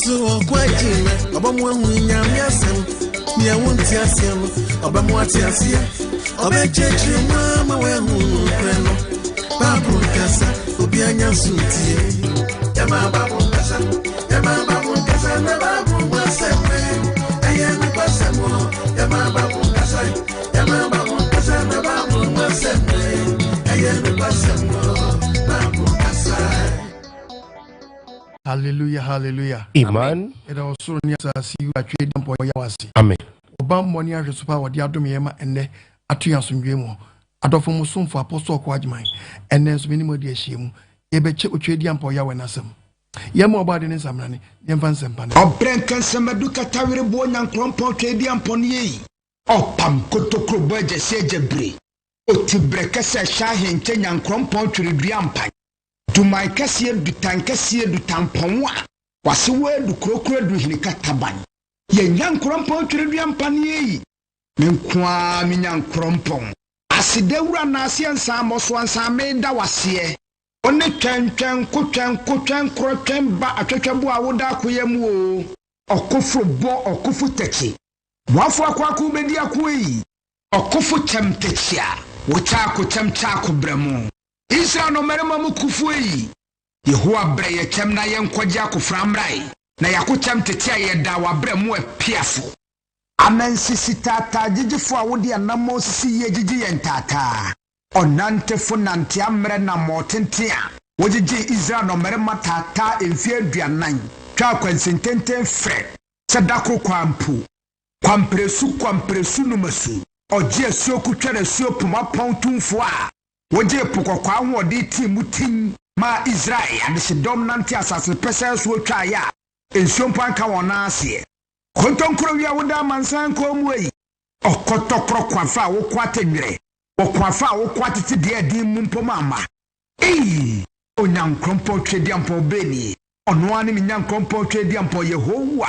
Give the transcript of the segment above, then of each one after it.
Apostle Ɔko Agyemɛ, ɔbɛmo ahu Nyame asɛm. Nea wonte aseɛ no, ɔbɛmo ate aseɛ. Ɔbɛkyerɛkyerɛ mu ama woahu nokorɛ no. Bible nkasa, obi anya so ntie. Yɛma Bible nkasa, yɛma Bible nkasa, na Bible mu asɛm ɛ, ɛyɛ nokwasɛm o. Yɛma Bible nkasa, yɛma Bible nkasa, na Bible mu asɛm ɛ, ɛyɛ nokwasɛm o. Bible nkasa. Hallelujah, hallelujah. Amen. Yɛda ɔsoro ne asase yi atwe di mpɔ yɛ wase. Amen. Ɔbammɔ ne ahwɛso pa a wɔde adom yɛn ma ɛnnɛ ato yɛn asomdwoe mu. Adɔfo mo somfo Apostle Ɔko Agyeman, ɛnnɛ nso me ne mo adi ahyia mu. Yɛbɛkyɛ Otweaduampɔ Yahweh n'asɛm. Yɛmma Ɔbɔade ne nsamrane, na yɛmfa nsɛmpa no. Ɔbrɛ nkɛnsɛmadu katawereboɔ nyankorɔmpɔn tweaduampɔn yei. Ɔpam kotokuro bɔ agyasi agyabire. Oti brɛ kɛsɛ hyɛ ahenkyɛ nyankorɔmpɔn tweredua mpan. Duman kɛseɛ dutan kɛseɛ dutampɔn a wase wɔ adu kurokuro adu hene kataban. Yɛn nyankorɔmpɔn tweredua mpan yei. Me nko ara me nyankorɔmpɔn. Aseda wura naaseɛ nsa mmɔso ansa meda waseɛ. Wo ne twɛn twɛn ko twɛn ko twɛn korɔ twɛn ba atwɛtwɛbo a woda akoya mu o. Ɔkoforo bɔ ɔkofo tɛkyi. Boafo ako ako bɛdi ako yi. Ɔkofo kyɛm tɛkyi a wokyɛ ako kyɛm kyɛ ako brɛ mo. Israel no mmarima mu kufuo yi. Yehowa brɛ yɛ kyɛm na yɛnkɔgye akofra mmrae. Na yɛako kyɛm tete a yɛda wabrɛ mu apiafo. Anansisi taataa gyigyifo a wode anammɔn sisi yie gyigye yɛn taataa. Ɔnantefo nante ammerɛ nammɔɔ tenten a wogyegye Israel nnɔmmarima taataa mfeɛ 40 twa akwansintenten frɛ sɛ dako kwan mpo. Kwamperesu kwamperesu numasu. Ɔgye asuo kutware asuo poma pɔn tumfoɔ a wogye po kɔkɔɔ ahoɔden tii mu tim maa Israel adehyedɔm nante asase pɛsɛɛ so twaeɛ a nsuo mpo anka wɔn nan aseɛ. Kontonkoro wi a woda amansan kɔn mu yi. Ɔkɔtɔkorɔ kwafa a wokɔ atɛnwerɛ. Wɔkwafa a wokɔ atete deɛ ɛden mu mpo ma ama. Ei! Onyankorɔmpɔn tweaduampɔn bɛnie. Ɔno ara ne me nyankorɔmpɔn tweaduampɔn Yehowa.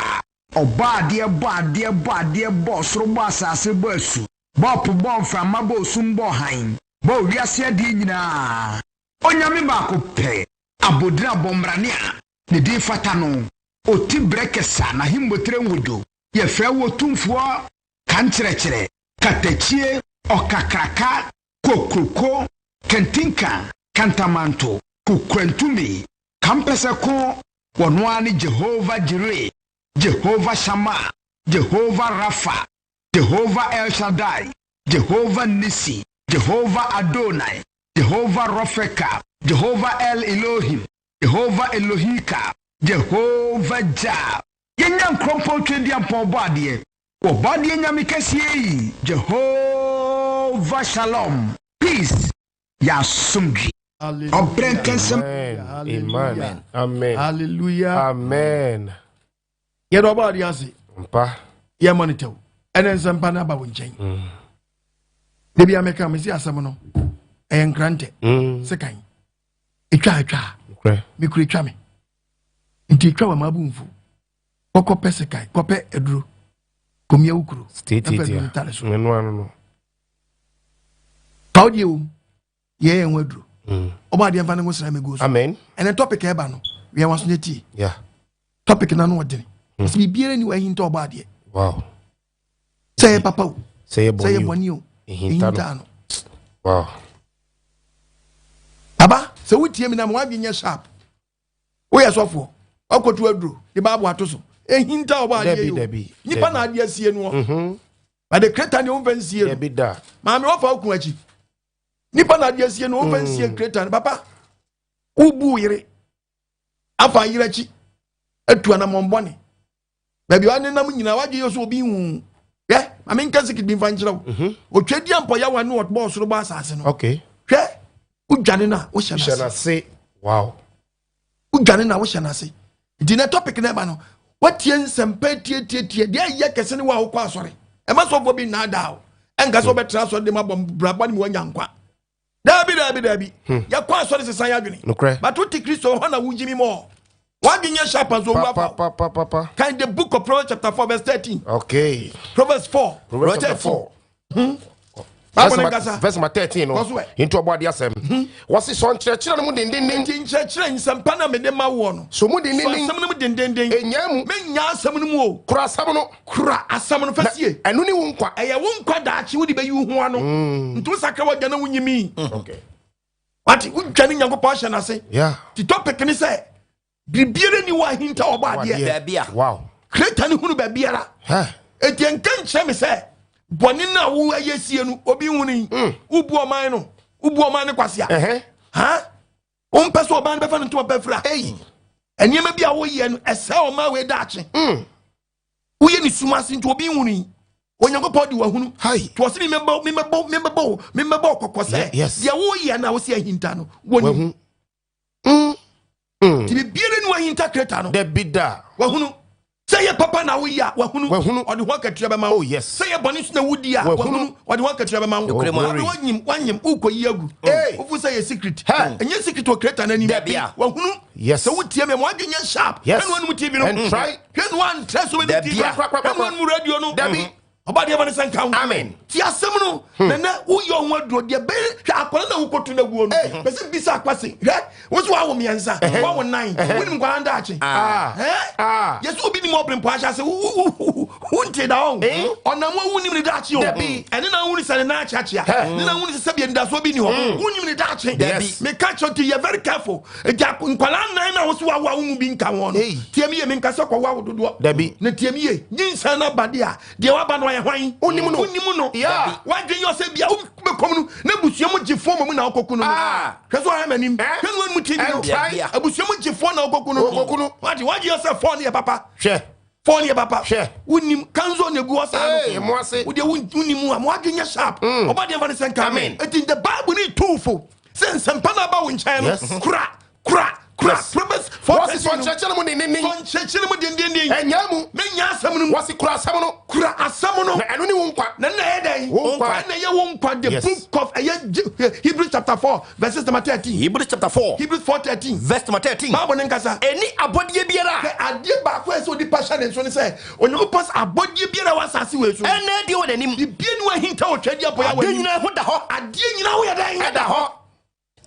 Ɔbɔ adeɛ bɔ adeɛ bɔ adeɛ bɔ ɔsoro bɔ asase bɔ asu. Bɔ po bɔ mframa bɔ osum bɔ hann. Bɔ wiase adeɛ nyinaa. Onyame baako pɛ. Abodin abɔmmrane a ne din fata no. Oti brɛ kɛse a n'ahemmotire nwodo. Yɛfrɛ wo Otumfoɔ, kankyerɛkyerɛ, katakyie, ɔkakraka, kokroko, kantinka, kantamanto, kukurantumi, kampɛsɛko, wɔno ara ne Jehovah Jireh, Jehovah Shammah, Jehovah Rapha, Jehovah El Shaddai, Jehovah Nissi, Jehovah Adonai, Jehovah Rofeka, Jehovah El Elohim, Jehovah Elohika, Jehovah Jah. Yɛnya nkurɔmpɔn tweaduampɔn bɔ adeɛ. Wɔbɔ adeɛ nyame kɛseɛ yi, Jehovah Shalom, peace, yɛ asomdwe. Ɔbrɛ nkɛnsɛm. Amen. Amen. Amen. Hallelujah. Amen. Yɛda Ɔbɔade ase. Mpa. Yɛmmɔ ne tɛw. Ɛnɛ nsɛmpa no aba wo nkyɛn. Da bi a meka mesi asɛm no ɛyɛ nkrantɛ. Sekan. Etwa atwa. Nokorɛ. Mekura etwa me. Nti etwa wɔ m'abu mfu. Kɔkɔ pɛ sekan, kɔpɛ aduro. Komia wo kuro. Tete Ɛfɛ aduro no tare so. Ɛno ano no. Fa wo deɛ wɔ mu. Yɛ yɛn ho aduro. Ɔbɔ adeɛ mfa ne ho sra megu so. Amen. Ɛnɛ topic a ɛba no, wia waso nyɛ tie. Topic na no ɔdene. Sɛ biribiara ni wɔ ahinta ɔbɔ adeɛ. Sɛ yɛ papa o. Sɛ yɛ Sɛ yɛ bɔne o. bɔne o. Ehinta no. Ehinta no. Baba, sɛ wotie mi na ma wadwe nyɛ sharp. Woyɛ sɔfoɔ. Wakɔtu aduro de baabu ato so. Ehinta ɔbɔ adeɛ yi o. Dabi, dabi, Nipa dabi. na adeɛ sie no. But the creator ne womfa nsie no. Dabi da. Maame wɔfa wo kun akyi. Nipa na adeɛ sie no womfa nsie creator no. Papa, wobu wo yere. Afa yere akyi. Atu anammɔn baabi a ɔnenam nyinaa wadwe yɛ so obi hu. Hwɛ, maame nka sikit bi mfa nkyerɛ wo. Otwa di ampɔ yawa ne ɔbɔ ɔsoro bɔ asase no. Hwɛ, wodwane no a wohyɛ Hyɛ n'ase. n'ase. Wow. Wodwane no a wohyɛ n'ase. Nti na topic no ɛba no, watie nsɛmpa tietietie deɛ ɛyɛ kɛse ne wo a wokɔ asɔre. Ɛma sɔfoɔ bi nnaadaa wo. Ɛnka sɛ wobɛtena asɔre de ma bɔ brabɔ ne mu wanya nkwa. Daabi, daabi, daabi. Yɛkɔ asɔre sesa yɛ adwene. Nokorɛ. But wote Kristo hɔ na wogye mi mɔ. Wadwene nyɛ sharp nso owu afa wo. Pa pa pa pa. Kan the book of Proverbs chapter 4 verse 13. Okay. Proverbs 4. Proverbs chapter 13. 4. Bible no nkasa. Verse number 13 no. Kɔ so ɛ. Nti ɔbɔ adeɛ asɛm. Wɔsi sɔ nkyerɛkyerɛ no mu dendenden. Nti nkyerɛkyerɛ nsɛmpa na mede ma woɔ no. So mu Sɔ dendenden. asɛm no mu dendenden. Enyaa mu. Mennya asɛm no mu o. Kora asɛm no. Kora asɛm no fa sie. Ɛno ne wo nkwa. Ɛyɛ wo nkwa daakye wode bɛyi wo ho ano. Nti wosakra w'agya na wonyimi. Okay. Wate wodwane Nyankopɔn ahyɛ n'ase. Yeah. Ti topic ne sɛ biribiara ni wɔ ahinta ɔbɔ adeɛ. Baabi a. Wow. Kreta ne hunu baabiara. Huh. Enti nka nkyerɛ me sɛ bɔne no a woayɛ sie no obi nhunu yi. Wobu ɔman no. Wobu ɔman no kwasea. Ha? Wompɛ sɛ ɔman no bɛfa no ntoma bɛfira. Hey. Nneɛma bi a woyɛ no ɛsɛ ɔman wei daakye. Woyɛ ne sum ase nti obi nhunu yi. Onyankopɔn de wahunu. Hi. Nti ɔse memɛbɔ memɛbɔ memɛbɔ memɛbɔ kɔkɔ sɛ Yes. deɛ woyɛ no a wosi ahinta no wɔnim. Wahu. Nti biribiara ni wahinta kreta no. Dabi da. Wahunu. Sɛ yɛ papa na woyɛ a wahunu. Wahunu. Ɔde ho akatua bɛma wo. Oh, yes. Sɛ yɛ bɔne nso na wodi a Wahunu. wahunu. Ɔde ho akatua bɛma wo. Nokorɛ mu a. Ɔde wanyim wanyim wokɔyi agu. Hey. Wofu sɛ yɛ secret. Hey. Ɛnyɛ secret wɔ kreta no anim. Dabi a. Wahunu. Yes. Sɛ wotie me a, ma w'adwene nyɛ sharp. Yes. Hwɛ ne w'anom TV no. And try. Hwɛ ne w'antrɛ so w'anom Dabi TV. a. Hwɛ ne w'anom radio no. Dabi. Ɔba deɛ ma ne sɛ nka ho. Amen. Ti asɛm no nana woyɛ ɔho aduro deɛ bɛyɛ hwɛ akwadaa na wokɔto no aguo no pɛ sɛ bisa akwase hwɛ wo so wawo mmiɛnsa wawo nan wonim nkwadaa ndaakye Ah. Ah. yɛsɛ obi nim ɔbrempɔ ahyɛ ase wonte da ɔ ɔnam wa wonim ne daakye o Dabi. ɛne na wone sɛ ne nan akyeakyea ne na wone sɛ sɛbi anidasoɔ bi ni hɔ wonim ne daakye Yes. meka kyerɛ nti yɛ very careful nti nkwadaa nan na wo so wawo a wo mu bi nka ho no Hey. tie mi yie menka sɛ kɔwo awo dodoɔ Dabi. na tie mi yie nyinsɛn no aba de a deɛ waba no ɔyɛ hwan Wonim no. wonim no Yeah. wadwen yɛ ɔsɛ bia wobɛkɔm no na abusua mu gyefoɔ ma mu na wokɔku no no Ah. hwɛ sɛ ɔyɛ m'anim Eh? hwɛ ne wanom TV no And try. abusua mu gyefoɔ na wokɔku no Wokɔku no. wate wadwen yɛ sɛ fɔɔ no yɛ papa Hwɛ. fɔɔ no yɛ papa Hwɛ. wonim kanzo na egu hɔ saa Hey, no mo ase. wodeɛ wonim a ma wadwen yɛ sharp ɔba deɛ mfa ne sɛ nka Amen. enti the bible ne toofo sɛ nsɛmpa no aba wo nkyɛn no Yes. kora kora kora Yes. Proverbs 4:13 Wɔsi sɔ no. nkyerɛkyerɛ no mu dendenden. Sɔ nkyerɛkyerɛ mu dendenden Ɛnyaa mu. menya asɛm no mu Wɔsi kora asɛm no. kura asɛm no Na ɛno ne wo nkwa. na nna ɛyɛ dɛn Wo nkwa. na ɛyɛ wo nkwa the Yes. book of ɛyɛ Hebrews chapter 4 verses number 13 Hebrews chapter 4 Hebrews 4 13 verse number 13. Bible ne nkasa Ɛni abɔdeɛ biara sɛ adeɛ baako a ɛsɛ onipa hyɛ ne nso ne sɛ Onyankopɔn sɛ abɔdeɛ biara wɔ asase wei so ɛna adi wɔ n'anim. bibie ne wahinta wɔ twadi abɔyɛ Adeɛ wɔ anim nyinaa ho da hɔ. adeɛ nyinaa woyɛ dɛn Ɛda hɔ.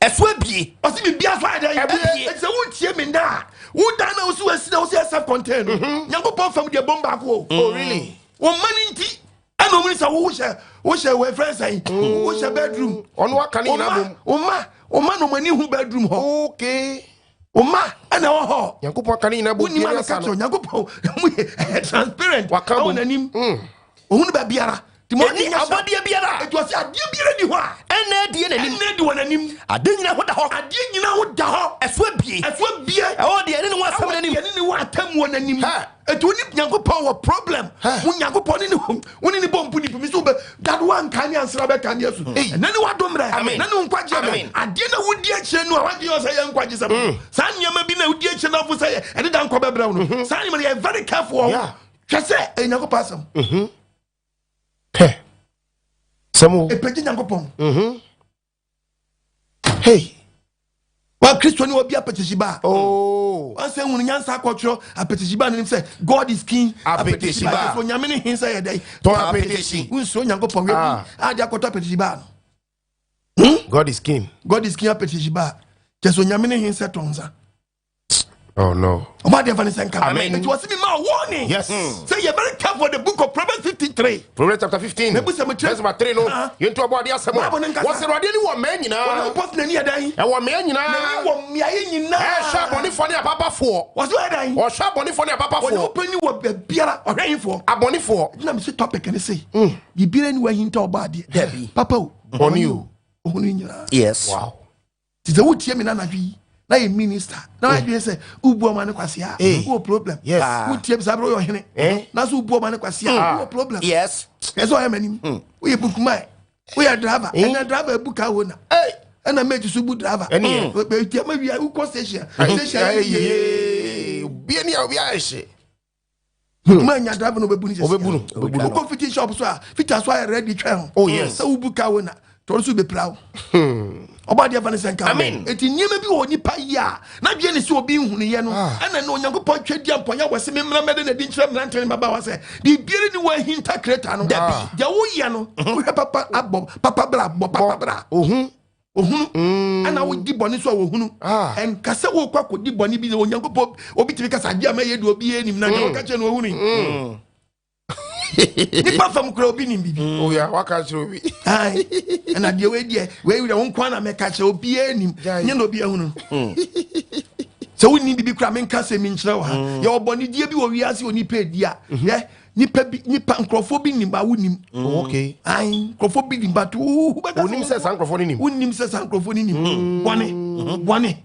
Ɛso abie. ɔse biribia so ayɛ dɛn Abue. ɛnti sɛ wotie me nda a wodan na wo so wasi na wo sɛ self contained no Nyankopɔn fam deɛ bom baako o Oh really? wɔn mma no nti ɛna ɔmu sɛ wohyɛ wohyɛ wɔ efrɛ sɛn wohyɛ bedroom Ɔno aka ne nyinaa bom. ɔma ɔma na ɔmo ani hu bedroom hɔ Okay. ɔma ɛna ɛwɔ hɔ Nyankopɔn aka ne nyinaa bom. wonim Biara anaka sa kyerɛ no. Onyankopɔn ɔmo yɛ ɛyɛ transparent Waka ɛwɔ bom. n'anim ohun baabiara nti mo Ɛni adi nyɛ sharp abɔdeɛ biara etu ɔsɛ adeɛ biara ni hɔ a ɛna adi n'anim. ɛna di wɔ n'anim Adeɛ nyinaa ho da hɔ. adeɛ nyinaa ho da hɔ Ɛso abie. ɛso abie Ɛwɔ deɛ ɛne ne ho asɛm ɛwɔ n'anim. deɛ ne ne wɔ atam wɔ n'anim Ha. etu oni Nyankopɔn wɔ problem mo Nyankopɔn ne ne wo ne ne bɔ mpu nipa mi so bɛ dado wa nka ne ansra bɛ ka ne asu ɛnɛ ne wadom rɛ Amen. ɛnɛ ne nkwagye bɛ Amen. adeɛ na wodi akyire no a wagye yɛ sɛ yɛ nkwagye sɛm saa nneɛma bi na wodi akyire no afo sɛ yɛ ɛde da nkɔ bɛbrɛ wo no saa nneɛma no yɛ very careful wɔ ho Yeah. hwɛ sɛ ɛyɛ Nyankopɔn asɛm Hɛ. Sɛm o. ɛpɛgye Nyankopɔn Hey. wa Kristo ne obi apɛkyɛhyi ba a Oh. wɔn sɛ hunu nyansa akɔtwerɛ apɛkyɛhyi ba no nim sɛ God is king. Apɛtɛhyi ba. So Nyame ne hin sɛ yɛ dɛ Tɔn apɛtɛhyi. wonsuo Nyankopɔn hwɛ Ah. bi ade akɔtɔ apɛkyɛhyi ba no. God is king. God is king apɛkyɛhyi ba kyɛ sɛ Onyame ne hin sɛ tɔn nsa. Oh no. Ɔmo adeɛ fa ne sɛ nka. Amen. Nti wɔsi mi ma warning. Yes. Sɛ yɛ very careful the book of Proverbs 53. Proverbs chapter 15. Mebu sɛ mekyerɛ- Verse number 3 no. Ah. Yɛntu ɔbɔ adeɛ asɛm a. Bible ne nkasa. Wɔsɛ Awurade ani wɔ mmaa nyinaa. Onyankopɔn n'ani yɛ dɛn? Ɛwɔ mmaa N'ani nyinaa. wɔ mmeaeɛ nyinaa. Ɛhwɛ abɔnefoɔ ne apapafoɔ. Wɔsi wɔyɛ dɛn? Ɔhwɛ abɔnefoɔ ne apapafoɔ. Onyankopɔn ni wɔ baabiara ɔhwɛ yinfoɔ. Abɔnefoɔ. Na mi si topic ne se. Biribiara ni wahinta ɔbɔ adeɛ. Dabi. Papa o. Bɔne o. Ohunu nyinaa. Yes. Wow. Ti sɛ wotie mi na anadwo yi na yɛ minister na wadwene sɛ wobu ɔma ne kwase a Eh. wowɔ problem. Yes. Wotie mi saa bere woyɛ ɔhene Eh. na so wobu ɔma ne kwase a wowɔ problem. Yes. Ɛ sɛ ɔyɛ m'anim woyɛ bukumae woyɛ driver ɛnɛ driver bu kaa wo na ɛna mate so bu driver. Ɛne yɛ. Tia ma wia wokɔ station station yɛ yie. Ɛyɛ. Obi ani a obi ayɛ hye. Bukuma nya driver na ɔbɛbu ne sɛ Ɔbɛbu no, ɔbɛbu no. wokɔ fiti shop so a fita so ayɛ ready twɛn ho. Oh, yes. Sɛ wobu kaa wo na tɔre so bɛpira wo. Ɔba deɛ fa ne sɛ nka. Amen. Eti nneɛma bi wɔ nipa yi a n'adwene ne sɛ obi nhunuyɛ no, ɛna na Onyankopɔn twa di ampɔnya wɔ se me mmra mmɛde n'adi nkyerɛ mmerante ne mmabaawa sɛ biribiara ni wɔ ahinta kreta no. Dabi. Deɛ woyɛ no, wohwɛ papa abɔ papa bra, bɔ papa bra. Ohun. Ohunu. Ɛna wodi bɔne so a wɔhunu. Ɛnka sɛ wokɔ akɔdi bɔne bi na Onyankopɔn obi tumi kasa adeɛ a mɛyɛ deɛ obi anim na deɛ wɔka kyerɛ no ɔhunu yi. Nipa fam kura obi nim bibi. Oya waka kyerɛ obi. Ayi ɛna deɛ wei deɛ wei deɛ wo nko na mɛka kyerɛ obi anim nyɛ na obi ahunu. Sɛ wonni bibi kura menka sɛ mi nkyerɛ wɔ ha. Yɛ ɔbɔne die bi wɔ wiase wɔ nipa edi a yɛ nipa bi nipa nkurɔfoɔ bi nim ba wonim. Okay. Ayi nkurɔfoɔ bi nim ba to wobɛka Onim sɛ saa nkurɔfoɔ no nim. Wonim sɛ saa nkurɔfoɔ no nim. Bɔne bɔne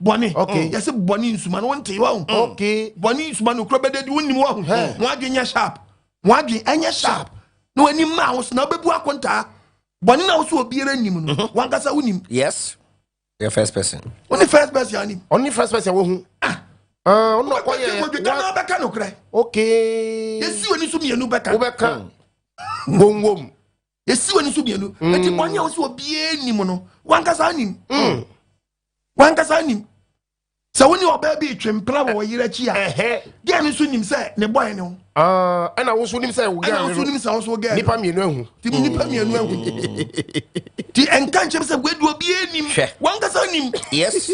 bɔne. Okay. Yɛsɛ bɔne nsuma no wonte wa ho. Okay. Bɔne nsuma no kura bɛdɛ di wonim wa ho. Wɔn adwene nyɛ sharp. Wɔn adwene ɛnyɛ sharp. Na wɔn anim maa wo so na wobɛbu akontaa. Bɔne na wo so obiara nim no. Wankasa wonim. Yes. Your first person. Wo ne first person anim. Ɔne first person wohu. Ah. Ɔno na ɔkɔyɛ. Wobɛka na wobɛka nokorɛ. Okay. Yɛsi w'ani so mmienu bɛka. Wobɛka. Womwom. Yɛsi w'ani so mmienu. Eti bɔne a wo so obiara nim no, wankasa anim. Wankasa anim. Sɛ wo ne ɔbaa bi twe mpena wɔ ɔyere akyi a, gɛɛ no nso nim sɛ ne bɔe ne ho. Ɛna wo nso nim sɛ wo Ɛna wo nso nim sɛ wo nso gɛɛ no. Nipa mmienu ahu. Ti nipa mmienu ahu. Ti ɛnka nkyɛn sɛ wei de obiara nim. Hwɛ. Wankasa nim. Yes.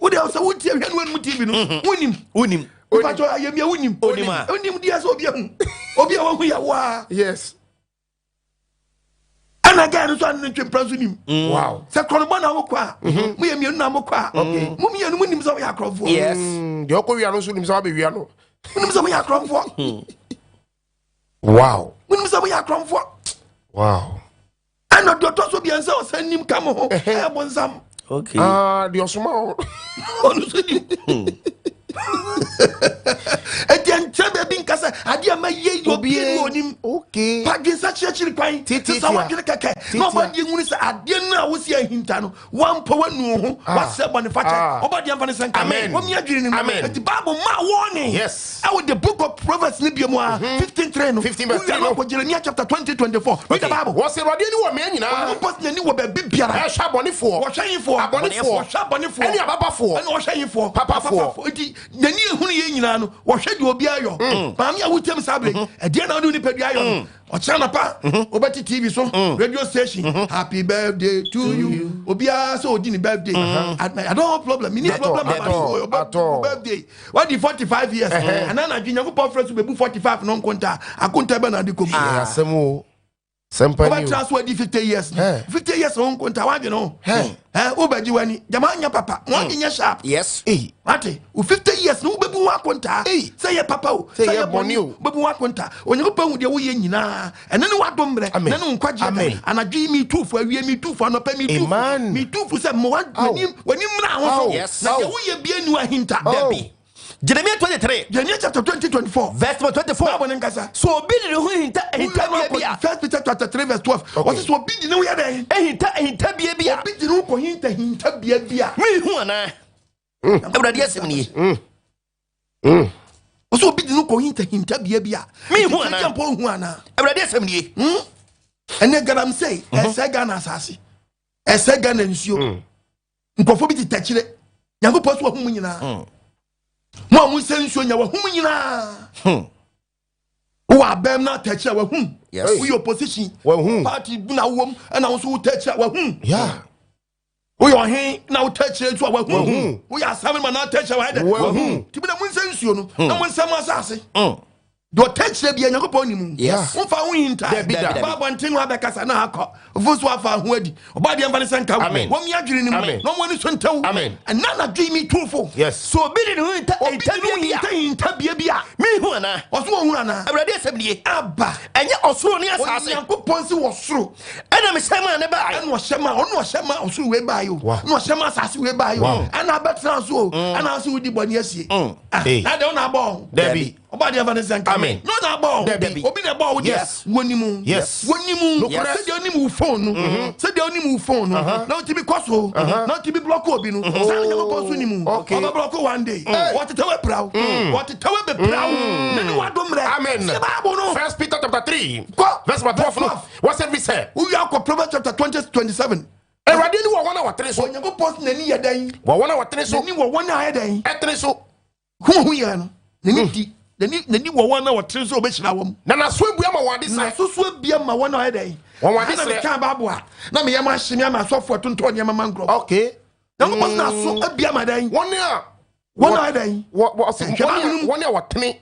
Wo deɛ sɛ wotie hwɛ no anim TV no, wonim. Wonim. Nipa kyɛ ayɛmia wonim. Onim a. Wonim deɛ sɛ obi ahu. Obi a wahu yɛ wo a. Yes. Ɛna gɛɛ no nso ane ne ntwe mpena nso nim. Wow. Sɛ korɔnobɔ na wokɔ a, moyɛ mmienu na mokɔ a, mo mmienu mo nim sɛ woyɛ akorɔmfoɔ. Yes. Deɛ ɔkɔ wia no nso nim sɛ wabɛwia no. Monim sɛ moyɛ akorɔmfoɔ. Wow. Monim sɛ moyɛ akorɔmfoɔ. Wow. Ɛna deɛ ɔtɔ so biɛnsa ɔsan nim ka mo ho ɛyɛ bonsam. Okay. Ah, deɛ ɔsoma wo. Ɔno nso nim. Ɛti ɛnkyerɛ baabi nka sɛ adeɛ a mayɛ yi obiara ni onim. Okay. Padwe nsa kyerɛkyerɛ kwan. Titia. Sesa wadwene kɛkɛ. Na ɔba deɛ nwunu sɛ adeɛ no a wosi ahinta no, wampɔ wanu ho, wasɛ bɔne fakyɛ. Ɔba deɛ mfa ne sɛ nka. Amen. Wɔmi adwene no mu. Amen. Eti Bible ma warning. Yes. Ɛwɔ the book of Proverbs ne bi mu a 15:3 no. 15 verse 3 Wowia no. no akɔ Jeremiah chapter 20 24. Read the Bible. Wɔsɛ Awurade ani wɔ mmea nyinaa. Wɔn pɔs n'ani wɔ baabi biara. Ɛhwɛ abɔnefoɔ. Wɔhwɛ yifoɔ. Abɔnefoɔ. Wɔhwɛ abɔnefoɔ. Ɛne ababafoɔ. Ɛne wɔhwɛ yifoɔ. Papafoɔ. Eti n'ani ehunu yɛn nyinaa no, wɔhwɛ deɛ obi ayɔ. Maame a wotiam saa bere, ɛdeɛ na wode nipadua ayɔ no. Ɔkyerɛ napa, wobɛte TV so, radio station, happy birthday to you. Obiara sɛ odi ne birthday. I don't have problem. Mini problem At about all. your At all. birthday. Wadi 45 years. Ɛna na adwene Nyankopɔn frɛ so bɛbu 45 no nkonta. Akonta bɛ na ade kɔ mu. Ɛyɛ asɛm o. Sɛmpa ni o. Wobɛtena so adi 50 years. 50 years ho nkonta wadwene ho. Wobɛgye w'ani. Gyama nyɛ papa. Wɔn nyɛ sharp. Yes. Wate, wo 50 years no wobɛbu ho akontaa. Sɛ yɛ papa o, sɛ yɛ bɔne o, wobɛbu ho akontaa. Onyankopɔn hu deɛ woyɛ nyinaa. Ɛno ne w'adom mmerɛ, Amen. na ne wo nkwagyeɛ da. Amen. Anadwo yi metu fo, awie metu fo, anɔpa metu fo. Amen. Metu fo sɛ mma w'ani mmra ho so. Yes. Na deɛ woyɛ bia nni w'ahinta. Dabi. Jeremiah 23. Jeremiah chapter 20 24. Verse number 24. Bible ne nkasa. So obi de ne ho hinta ahinta bea bi a. First Peter chapter 3 verse 12. Ɔse sɛ obi de ne ho yɛ dɛn? Ahinta ahinta bea bi a. Obi de ne ho kɔ hinta hinta bea bi a. Mehu anaa? Awurade asɛm nie. Ɔsɛ obi de ne ho kɔ hinta hinta bea bi a. Mehu anaa? Nti mpo hu anaa? Awurade asɛm nie. Ɛnɛ galamsey ɛsɛ Ghana asase. Ɛsɛ Ghana nsuo. Nkurɔfoɔ bi tete akyire. Nyankopɔn so wahu mu nyinaa. Mo a mo nsa nsuo nya wahu mu nyinaa. Wowɔ abɛm na atɛkyerɛ a wahu. Yes. Woyɛ opposition. Wahu. Party bi na wowɔ mu ɛna wo nso wotɛkyerɛ a wahu. Yeah. Woyɛ ɔhen na wotɛkyerɛ nso a wahu. Wahu. Woyɛ assemblyman na atɛkyerɛ wayɛ dɛ. Wahu. Nti bi na mo nsa nsuo no na mo nsa mo asase. Deɛ ɔtɛkyerɛ bia Nyankopɔn nim. Yes. Womfa ho hinta. Dabi da. Ba abɔnten no abɛkasa na akɔ. Ofo so afa ho adi. Ɔba deɛ mfa ne sɛ nka wo. Amen. Wɔn adwene ne mu. Amen. Na wɔn ani so ntɛw. Amen. Ɛna anadwo yi mi tu fo. Yes. So obi de ne ho hinta Obi ahinta de ne ho bea bi a. hinta hinta bea bi a. Mehu anaa? Ɔso wɔn hu anaa? Awurade asɛm nie. Aba. Ɛnyɛ ɔsoro ne asase. Onyankopɔn si wɔ soro. Ɛna mehyɛ maa ne baeɛ. Ɛna ɔhyɛ maa ɔno ɔhyɛ maa ɔsoro wei baeɛ o. Wow. Ɛna ɔhyɛ maa asase wei baeɛ o. Wow. Ɛna abɛtena so o. Ɛna ase wodi bɔne asie. Ah, Hey. na deɛ ɔna abɔ ho. Dabi. Ɔba deɛ fa ne sɛ nka. Amen. Na ɔna abɔ ho. Dabi. Obi na ɛbɔ wo deɛ. Yes. Wɔnim. Yes. Wɔnim. Nokorɛ. Sɛdeɛ onim wo phone no. Sɛdeɛ onim wo phone no. Na otumi kɔ so. Na otumi block obi no. Saa na Nyankopɔn nso nim. Okay. Ɔbɛ block one day. Wɔtetɛw apira wo. Wɔtetɛw bɛpira wo. Ne ne wadom mmerɛ. Amen. Sɛ Bible no. First Peter chapter 3. Kɔ. Verse number 12 no. Verse Wɔsɛ fi sɛ. Wowie akɔ Proverbs chapter 20 27. Awurade ani wɔ wɔn a wɔtene so. Onyankopɔn sɛ n'ani yɛ dɛn? Wɔ wɔn a wɔtene so. N'ani wɔ wɔn a ayɛ dɛn? Ɛtene so. Hu yɛ no. N'ani di. N'ani n'ani wɔ wɔn a wɔtene so ɔbɛhyira wɔn. Na n'aso abue ama wɔn adesrɛ. N'aso so abue ama wɔn a ɔyɛ dɛn? Wɔn adesrɛ. Na meka Bible a na meyɛ mo ahye me ama asɔfoɔ tontɔn nneɛma ma nkurɔfoɔ. Okay. Nyankopɔn sɛ n'aso abue ama dɛn? Wɔn a wɔn a ɔyɛ dɛn? Wɔn a wɔtene.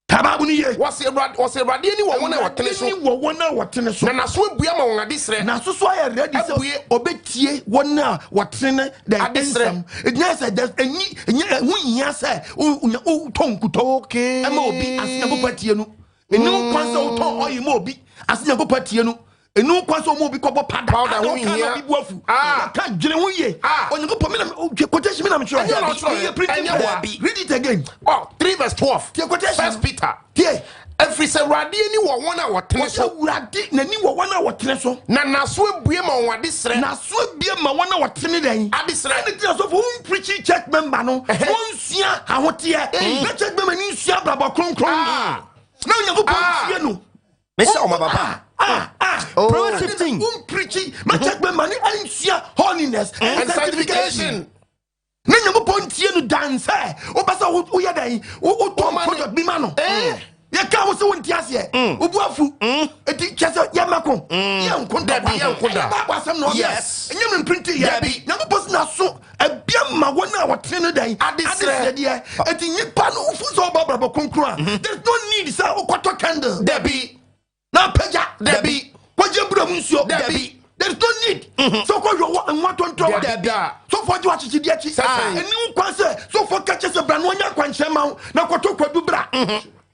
Ka Bible no yie. Wɔsi Awurade wɔsi Awurade ani wɔ wɔn a wɔtene so. Awurade ani wɔ wɔn a wɔtene so. Na n'aso abue ama wɔn adesrɛ. N'aso so ayɛ ready sɛ Abue. ɔbɛtie wɔn a wɔtene ne dɛn Adesrɛ. nsɛm. Ɛnyɛ sɛ dɛ ɛnyi ɛnyɛ ɛho nhia sɛ wo wo wotɔ nkutɔ. Okay. Ɛma obi ase Nyankopɔn atie no. Ɛni ho kwan sɛ wotɔ ɔyi ma obi ase Nyankopɔn atie no. Ɛni ho kwan sɛ ɔma obi kɔbɔ pada. Powder Ada ho ɔka na nhia. obi bu afu. Ah. Ka dwene ho yie. Ah. Onyankopɔn mi na quotation mi na metwerɛ. Ɛnyɛ na ɔtwerɛ. Yɛ printing Ɛnyɛ press. wa. Read it again. Oh, 3 verse 12. Tie quotation. First Peter. Tie. Ɛfiri sɛ Awurade ani wɔ wɔn a wɔtene Wɔsɛ so. Awurade n'ani wɔ wɔn a wɔtene so. Na n'aso abue ma wɔn adesrɛ. N'aso abue ma wɔn a wɔtene dɛn? Adesrɛ. Ɛne ti na sɔfo wɔn preaching church member no. Wɔn nsua ahoteɛ. Na church member ni nsua abrabɔ kronkron. Ah. Na Onyankopɔn Ah. tie no. Mesɛ ɔma papa. Ah, ah. Proverbs 15. Wɔn preaching ma church member ni nsua holiness And sanctification. Ne Nyankopɔn tie no dan sɛ wopɛ sɛ woyɛ dɛn wotɔn Wɔma ne- product bi ma no. Eh. Yɛka wo sɛ wonte aseɛ, wobu afu, ɛnti kyɛ sɛ yɛmɛko yɛnko. Dabi, yɛnko da. Bible asɛm na ɔka. Yes. Ɛnyɛ me mprinti yɛ. Dabi. Nyankopɔn sɛ naso abia ma wɔn a wɔtene no dɛn? Adesrɛ. Adesrɛdeɛ. Ɛnti nnipa no wofu sɛ wɔbɔ abrabɔ kronkron a, there's no need sɛ wokɔtɔ candle Dabi. na apagya. Dabi. Kɔgye bura mu nsuo. Dabi. There is no need sɛ wokɔhwɛ wɔ nwa tontɔn. Dabi da. Sɔfoɔ gye wakyekyedeɛ akyi. Sɛ sɛn. Ɛni wo kwan sɛ sɔfoɔ ka kyɛ sɛ bra na ɔnya akwankyerɛ ma wo na kɔtɔ kwadu bra,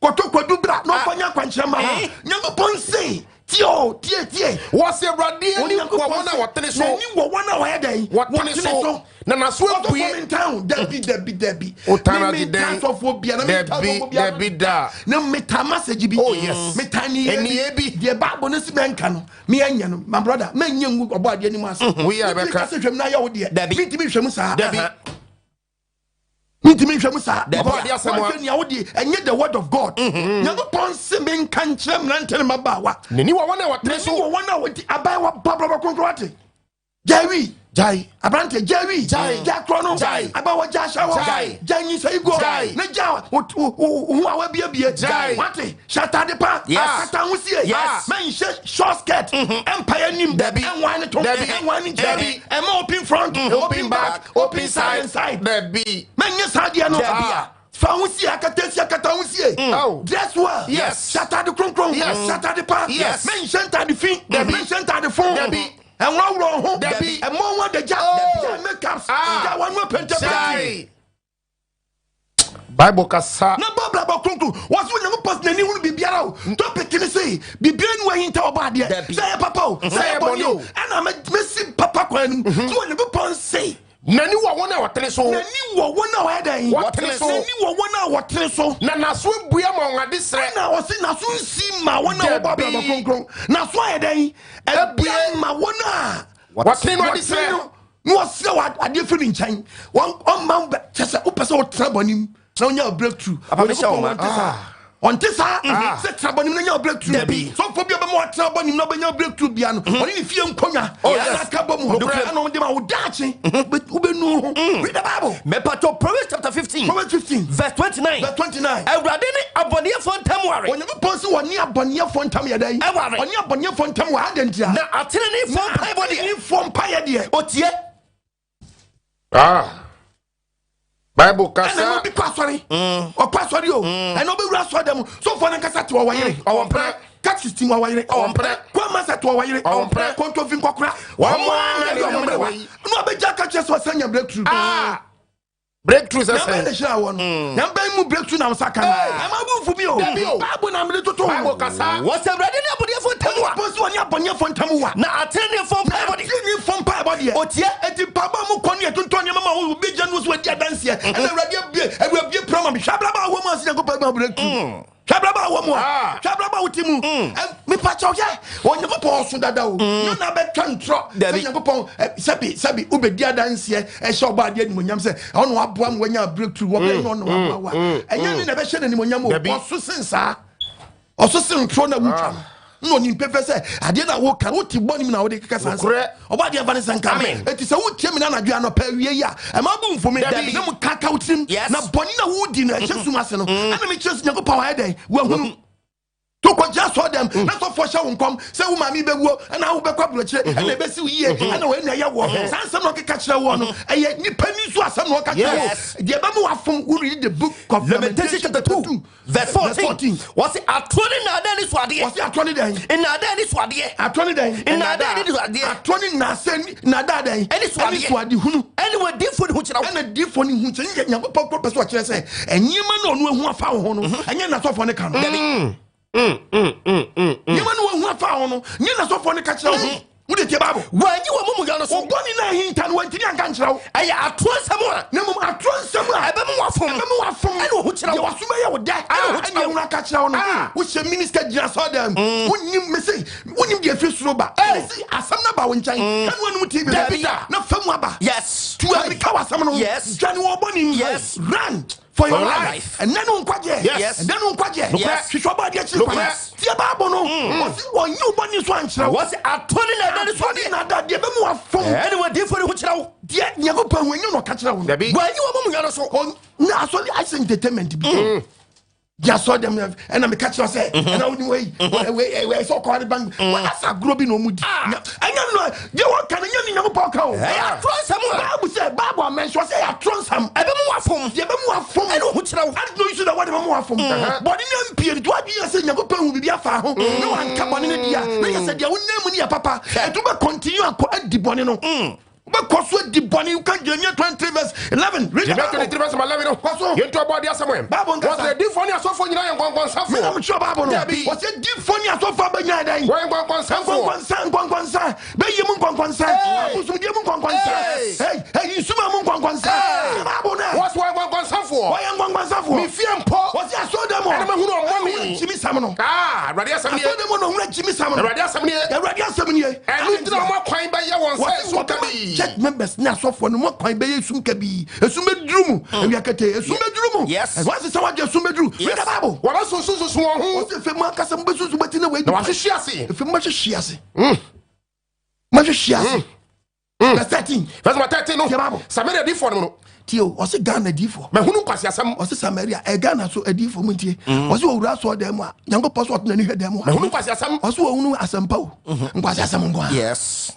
kɔtɔ kwadu bra na ɔfa nya akwankyerɛ ma wo. Nyankopɔn se tie o, tie, tie. Wɔsi Awurade ani wɔ wɔn a wɔtene so. N'ani wɔ wɔn a wɔyɛ dɛn? Wɔtene so. Na n'aso Ɔsɔfoɔ abue. mi ntan o, dabi, dabi, dabi. Wotan Me ade mi ntan dɛn? sɔfoɔ bia na mi ntan Dabi, sɔfoɔ bia. dabi da. Na mi ta message bi. Oh, yes. Mi ta ni Ɛniyɛ bi. Deɛ Bible ne si mɛ nka no, mi yɛ nyɛ no, my brother, mɛ nyɛ ngu ɔbɔ adeɛ ni mu ase. Woyɛ a Mi bɛka. kasa hwɛm na ayɛ wo deɛ. Dabi. Mi ntumi nhwɛ mu saa. Dabi. Mi ntumi nhwɛ mu saa. Dabi. Ɔbɔ adeɛ asɛm a. Wɔhwɛ nea wo deɛ, ɛnyɛ the word of God. Nyankopɔn se mi nka nkyerɛ mmerante ne mmabaawa. N'ani wɔ wɔn a wɔtene N'ani so. wɔ wɔn a wɔdi abayewa ba brabɔ kronkron ate. Gyawi. Gyae. Aberante, gyawi. Gyae. Gya korɔ no. Gyae. Abawa gya ahyɛ hɔ. Gyae. Gya nyisa yi guɔ. Gyae. Ne gya wo wo wo ho a wabiebie. Gyae. Wate, hyɛ atade pa. Yes. Kata ho sie. Yes. Mɛnhyɛ short skirt. Ɛmpa anim. Dabi. Ɛnwan ne to. Dabi. Ɛnwan ne nkyɛn. Dabi. Ɛma open front. Open back. Open side and side. Dabi. Mɛnyɛ saa deɛ no. Dabi a. Fa ho sie, akata sie, akata ho sie. Oh. Dress well. Yes. Hyɛ atade kronkron. Yes. Hyɛ atade pa. Yes. Mɛnhyɛ ntade fi. Dabi. Mɛnhyɛ ntade fon. Dabi. Ɛnworɔworɔ ho. Dabi. Ɛmɔ ho adagya. Oh. Gya makeups. Ah. Gya wɔn apɛntɛpɛntɛ. Gyae. Bible kasa. Na bɔ abrabɔ kronkron. Wɔsi Onyankopɔn n'ani hunu biribiara o. Topic ni se biribiara ni wɔyi nta ɔbɔ adeɛ. Dabi. Sɛ ɛyɛ papa o, sɛ ɛyɛ bɔne o, ɛna mɛsi papa kwan no mu. Sɛ Onyankopɔn se N'ani wɔ wɔn a wɔtene so. N'ani wɔ wɔn a wɔyɛ dɛn? Wɔtene so. N'ani wɔ wɔn a wɔtene so. Na n'aso abue ama wɔn adesrɛ. Na ɔsi n'aso nsi ma wɔn a wɔbɔ Dabi. abrabɔ kronkron. N'aso ayɛ dɛn? Ɛbue ma wɔn a Wɔtene no wɔtene adesrɛ. no na wɔsrɛ wɔ adeɛ firi ne nkyɛn. Wɔn ɔma wo bɛ kyɛ sɛ wopɛ sɛ wotena bɔne mu na wonya wo breakthrough. Papa, mehyɛ wo ma. Onyankopɔn wɔnte saa. Ɔnte saa sɛ tena bɔne mu na nya wo breakthrough. Dabi. Sɔfoɔ bi a ɔbɛma watena bɔne mu na ɔbɛnya wo breakthrough bia no, ɔne ne fie nkonnwa Oh, yes. ɛna aka bɔ mu hɔ. Nokorɛ. Ɛna ɔde ma wo daakye wobɛnu ho. Read the Bible. Mepatɔ Proverbs chapter 15 Proverbs 15 verse 29. verse 29. Awurade ne abɔneɛfoɔ ntam ware. Onyankopɔn sɛ wɔne abɔneɛfoɔ ntam yɛ dɛn? Ɛware. Ɔne abɔneɛfoɔ ntam wɔ adɛn ntia? Na ateneneefoɔ mpaebɔ deɛ, ateneneefoɔ mpaeɛ deɛ, otie. Ah. Bible ɛna kasa. obi kɔ asɔre, ɔkɔ asɔre o, ɛna ɔbɛwura asɔre dɛm, sɔfoɔ no nkasa te ɔwɔ yere. Ɔwɔ mprɛ. Catechist mu ɔwɔ yere. Ɔwɔ mprɛ. Kwama sɛ te ɔwɔ yere. Ɔwɔ mprɛ. Kɔntɔnfi nkɔkora. Wɔn mo ara na ɛde ɔmo ɔmo mmerɛ wa yi. na ɔbɛgya aka kyerɛ sɛ ɔsɛ nya breakthrough. Ah. Breakthrough sɛ Nyame na sɛn. hyira wɔ no, nyame mu breakthrough na nsa ka no. Ɛma bo nfu mi o. Dabi o. Bible na mede toto. Bible kasa. Wɔsɛ Awurade ne abɔneɛfoɔ ntam wa. Onyankopɔn sɛ ɔne abɔneɛfoɔ ntam wa. Na ateneneefoɔ mpaebɔ deɛ, Ateneneefoɔ mpaebɔ deɛ, otie. Eti mpaebɔ a mokɔ ne yɛtontɔn nneɛma ma wo, obi gya no so adi adanseɛ. Ɛna Awurade abue, Awurade abue pra ma me. Hwɛ abrabɔ a wɔ mu ase, Nyankopɔn ama breakthrough. Hwɛ abrabɔ a wɔ mu a. Ah. Hwɛ abrabɔ a wote mu. Mepa kyɛw, hwɛ, Onyankopɔn ɔso dada o. Nyɛ na bɛtwa ntorɔ sɛ Dabi. Nyankopɔn sɛbi sɛbi wobɛdi adanseɛ ɛhyɛ ɔbɔ adeɛ animonyam sɛ ɔno aboa ma wanya breakthrough wɔ bɛn na ɔno aboa wa. Ɛnyɛ ne na ɛbɛhyɛ no animonyam o. Dabi. Ɔso sen saa. Ɔso sen ntorɔ na wotwa no. Na ɔnim pɛfɛ sɛ adeɛ na woka no wote bɔne mu na wode keka saa nsɛm. Ɔbɔ adeɛ mfa ne nsa nka. Enti sɛ wotie me no anadwo anɔpa awie yi a, ɛma bo mfu me. Na mu kaka wo tirim. Na bɔne na wodi no ɛhyɛ sum ase no, ɛna mekyerɛ sɛ Nyankopɔn wayɛ dɛn? Wahunu. To kɔgyina asɔre dɛm na sɔfoɔ hyɛ wo nkɔm sɛ wo maame bɛwuo ɛna wobɛkɔ aburokyire ɛna ɛbɛsi wo yie ɛna wɔn na ɛyɛ woɔ. Saa nsɛm na ɔkeka kyerɛ woɔ no, ɛyɛ nipa ni so asɛm na ɔka kyerɛ wo. Deɛ ɛbɛma wafom, wo read the book of Lamentation chapter 2 verse 14. Wɔsi atorɔ ne nnaadaa ni so adeɛ. Wɔsi atorɔ ne dɛn? Nnaadaa ni so adeɛ. Atorɔ ne dɛn? Nnaadaa ni so adeɛ. Atorɔ ne nnaasɛ nnaadaa dɛn? Ɛne so adeɛ. Ɛne so ade hunu. Ɛne wɔ diifo ne ho kyerɛ wo. Ɛna diifo ne ho kyerɛ. Nyankopɔn kɔ pɛ so ɔkyerɛ sɛ nneɛma na ɔno ehu afa wo ho no, ɛnyɛ n'asɔfoɔ ne ka no. Dabi. Nneɛma na wɔahu afa ho no, nyɛ n'asɔfoɔ ne ka kyerɛ wo ho. Wode tie Bible. Wɔanyi wɔn mumuyɔ no so. Wo bɔne no ahinta no, wɔantumi anka nkyerɛ wo. Ɛyɛ atorɔ nsɛm a. Na mmom atorɔ nsɛm a. Ɛbɛma wɔafom. Ɛbɛma wɔafom. Ɛne ohu kyerɛ wo. Deɛ w'aso bɛyɛ wo dɛ. Ɛne ehunu aka kyerɛ wo no. Wohyɛ minista gyina asɔredan mu. Wonnim, mese, wonnim deɛ ɛfiri soro ba. Mese, asɛm no aba wo nkyɛn. Ɛne w'anom TV no. Dabi da. Na fa mu aba. Yes. Tu amirika wɔ asɛm no ho. Yes. Dwane wɔ bɔne mu. Yes. Run for your life. life. Ɛnɛ no nkwagyeɛ. Yes. Ɛnɛ no nkwagyeɛ. Yes. Hwehwɛ ɔbɔ adeɛ kyiri kwan. Yes. Tie Bible no. Ɔsi wɔnyi wo bɔne so ankyerɛ wo. Wɔsi atorɔ ne nnaadaa ni so Atorɔ ne adeɛ. nnaadaa deɛ ɛbɛma wafom. Ɛne wɔ diifo ne ho kyerɛ wo. Deɛ Nyankopɔn hu ɛnyɛ na ɔka kyerɛ wo no. Dabi. Wɔanyi wɔn mumuyɔ no so. Na asɔre ayɛ sɛ entertainment bi. Gye asɔre dɛm na ɛna meka kyerɛ sɛ ɛna woni wei wei wei sɛ ɔkɔware bank asa agorɔ bi na ɔmu di. Ɛnyɛ no deɛ wɔka no nyɛ ne Nyankopɔn ka o. Ɛyɛ atorɔ nsɛm a. Bible sɛ Bible amɛnso sɛ ɛyɛ atorɔ nsɛm. Ɛbɛma wafom. Deɛ ɛbɛma wafom. Ɛne ohu kyerɛ wo. Ade na oyi so na wɔde bɛma wafom. Bɔne no ampie no, nti woadwene yɛ sɛ Nyankopɔn ahu biribi afa ho na wanka bɔne no di a, na yɛ sɛ deɛ wonam mu no yɛ papa. Ɛnti wobɛ continue akɔ adi bɔne no. Wobɛkɔ so adi bɔne. Woka Jeremia 23 verse 11. Read the Jeremia Bible. 23 verse 11 no. Kɔ so. Yɛntu ɔbɔ adeɛ asɛm ɛ. Bible nkasa. Wɔsɛ adiifoɔ ne asɔfoɔ nyinaa yɛ nkɔnkɔnsafoɔ. Me na mekyerɛ Bible no. Dabi. Wɔsɛ adiifoɔ ne asɔfoɔ abɛnya dɛn? Wɔyɛ nkɔnkɔnsafoɔ. Nkɔnkɔnsa, nkɔnkɔnsa. Bɛyɛ mu nkɔnkɔnsa. Abosomdie mu nkɔnkɔnsa. Hey, hey, nsuma mu nkɔnkɔnsa. Bible no. Wɔsɛ wɔyɛ nkɔnkɔnsafoɔ. Wɔyɛ nkɔnkɔnsafoɔ. Me fie mpo. Wɔsɛ asɔre mu. Ɛna mahunu ɔmmɔne. Ɛna kyimi sam no. Ah, Awurade asɛm nie. Asɔre mu na ɔhunu kyimi sam no. Awurade asɛm nie. Awurade asɛm nie. Ɛno nti na wɔn akwan bɛyɛ wɔn sɛ Wɔse esum wɔbɛma kabii. church members ne asɔfoɔ no mo kwan bɛyɛ esum kabii. Esum bɛduru mu. Awia ketee esum bɛduru mu. Yes. Ɛwɔ ase sɛ wɔagye esum bɛduru. Read the Bible. Wɔbɛsunsunsunsun wɔn ho. Wɔse efe mu ankasa mo bɛsunsun bɛti na wɔadi. Na wɔahwehwe ase. Efe mu bɛhwehwe ase. Mahwehwe ase. Verse 13. Verse number 13 no. Tie Bible. Samaria adiifoɔ no mu no. Tie o, ɔse Ghana adiifoɔ. Mahunu nkwaseasɛm. Ɔse Samaria, ɛ Ghana so adiifoɔ mu ntie. Ɔse owura asɔre dan mu a, Nyankopɔn so ɔto n'ani hwɛ dan mu a. Mahunu nkwaseasɛm. Ɔse ɔhunu asɛmpa o. Nkwaseasɛm nko a. Yes.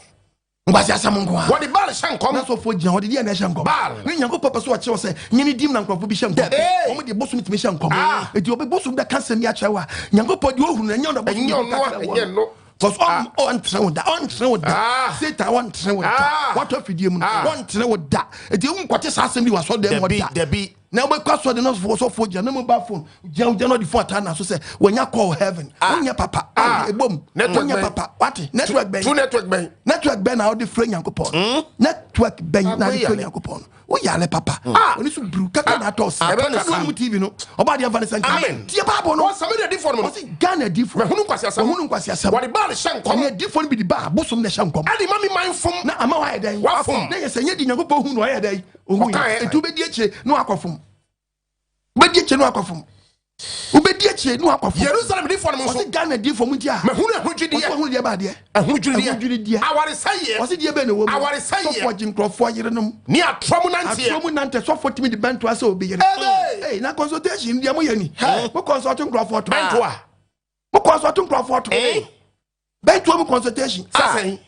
Nkwaseasɛm nko a. Wɔde Baal hyɛ nkɔm. Na sɔfoɔ gyina hɔ de deɛ na ɛhyɛ nkɔm. Baal. Ne Nyankopɔn pɛ so ɔkyerɛ wo sɛ nyɛ ne dim na nkurɔfoɔ bi hyɛ nkɔm. Hey. Wɔn de bosom tumi hyɛ nkɔm. Ah. Eti obi bosom bɛka asɛm bi akyerɛ wo a, Nyankopɔn deɛ ɔhunu no ɛnyɛ ɔno bosom Ɛnyɛ bi ɔno ka a, kyerɛ wo ɛnyɛ no. no. Because ɔntrɛ wo da, ɔntrɛ wo da. Ah. Satan ɔntrɛ wo da. Ah. Watɔ afidie mu no, Ah. ɔntrɛ wo da. Eti ewu nkɔte saa asɛm bi wɔ asɔredan mu Dabi, ɔda. dabi. Na wobɛkɔ asɔre no sɔfoɔ sɔfoɔ gyina ne mobile phone gyina gyina na ɔde phone ataa n'aso sɛ wɔnya call heaven. Wonyɛ papa. Ah. Ebom. Network Wonyɛ bɛn? papa. Wate? Network bɛn? Tu network bɛn? Network bɛn na wode frɛ Nyankopɔn? Network bɛn na wode frɛ Nyankopɔn? Woyare papa. Ah. Ɔne so buru kaka na atɔ ɔsa. Ɛbɛn ne Kaka sa. na TV no. Ɔba adeɛ mfa ne sɛ nka. Amen. Tie Bible no. Wɔ Samaria adiifoɔ no mu no. Ɔse Ghana adiifoɔ. Mahunu nkwaseasɛm. Mahunu nkwaseasɛm. Wɔde Baal hyɛ nkɔm. Ɛne adiifoɔ no bi de ba bosom na ɛhyɛ nkɔm. Ɛde ma me man fom. Na ama wayɛ dɛn? Wafom. Na yɛ sɛ nyɛ di Nyankopɔn hu na ɔyɛ dɛn? Ohu yɛ. Ɔkaeɛ. Enti wobɛdi akyire na wakɔ fam. Wobɛdi akyire na wakɔ fam. Wobɛdi akyire na wakɔ fam. Yerusalem adiifoɔ no mu nso. Ɔse Ghana adiifoɔ mu nti a. Mahunu Ɔse ahodwirideɛ. wahunu deɛ ba adeɛ. Ahodwirideɛ. Ahodwirideɛ. Awaresɛeɛ. Ɔse deɛ bɛn na ɛwɔ mu. Awaresɛeɛ. Sɔfoɔ gye nkurɔfoɔ yerenom. Ne atorɔ mu nanteɛ. Atorɔ mu nante sɔfoɔ tumi de bɛntoa sɛ obi yere. Hey. Hey, na consultation deɛ moyɛ ni. Mo consult nkurɔfoɔ to. Bɛntoa. Mo consult nkurɔfoɔ to. Bɛntoa mu consultation. Sasɛn.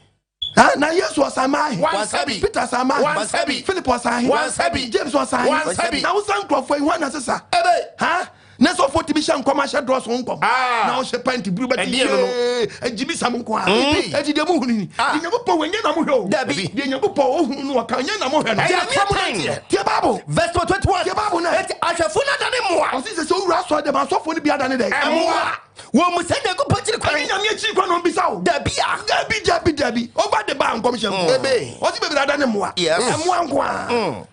Ha, na Yesu ɔsan maa he. Wansa bi. Peter ɔsan maa he. Wansa bi. Philip ɔsan he. Wansa bi. James ɔsan he. Wansa bi. Na wosan nkurɔfoɔ yi hwan na sesa? Ebe. Ha? Na sɔfoɔ tumi hyɛ nkɔm ahyɛ drɔs ho nkɔm. Ah. Na ɔhyɛ pant buru bɛte Ɛdeɛ no no. yee. Agyimi sam nko ara. Mm. Eti deɛ muhunu ni. Ah. Deɛ Nyankopɔn wɔ nyɛ na mohwɛ o. Dabi. Deɛ Nyankopɔn ohunu no ɔka nyɛ na mohwɛ no. Ɛyɛ Jeremia atorɔ mu 10. nanteɛ. Tie Bible. Verse number 21. Tie Bible no. Eti ahwɛfo no adane mmoa. Ɔse sɛ sɛ owura asɔre dɛm asɔfoɔ no bi adane dɛn? Ɛmmoa. Wɔn mu sɛ Nyankopɔn kyiri kwan. Ɛne Nyame akyiri kwan na ɔmbisa wo. Dabi a. Dabi dabi dabi. Over the bar nkɔmhyɛ nko. Ebe. Ɔse bebree adane mmoa. Yes. Ɛmmoa nko ara.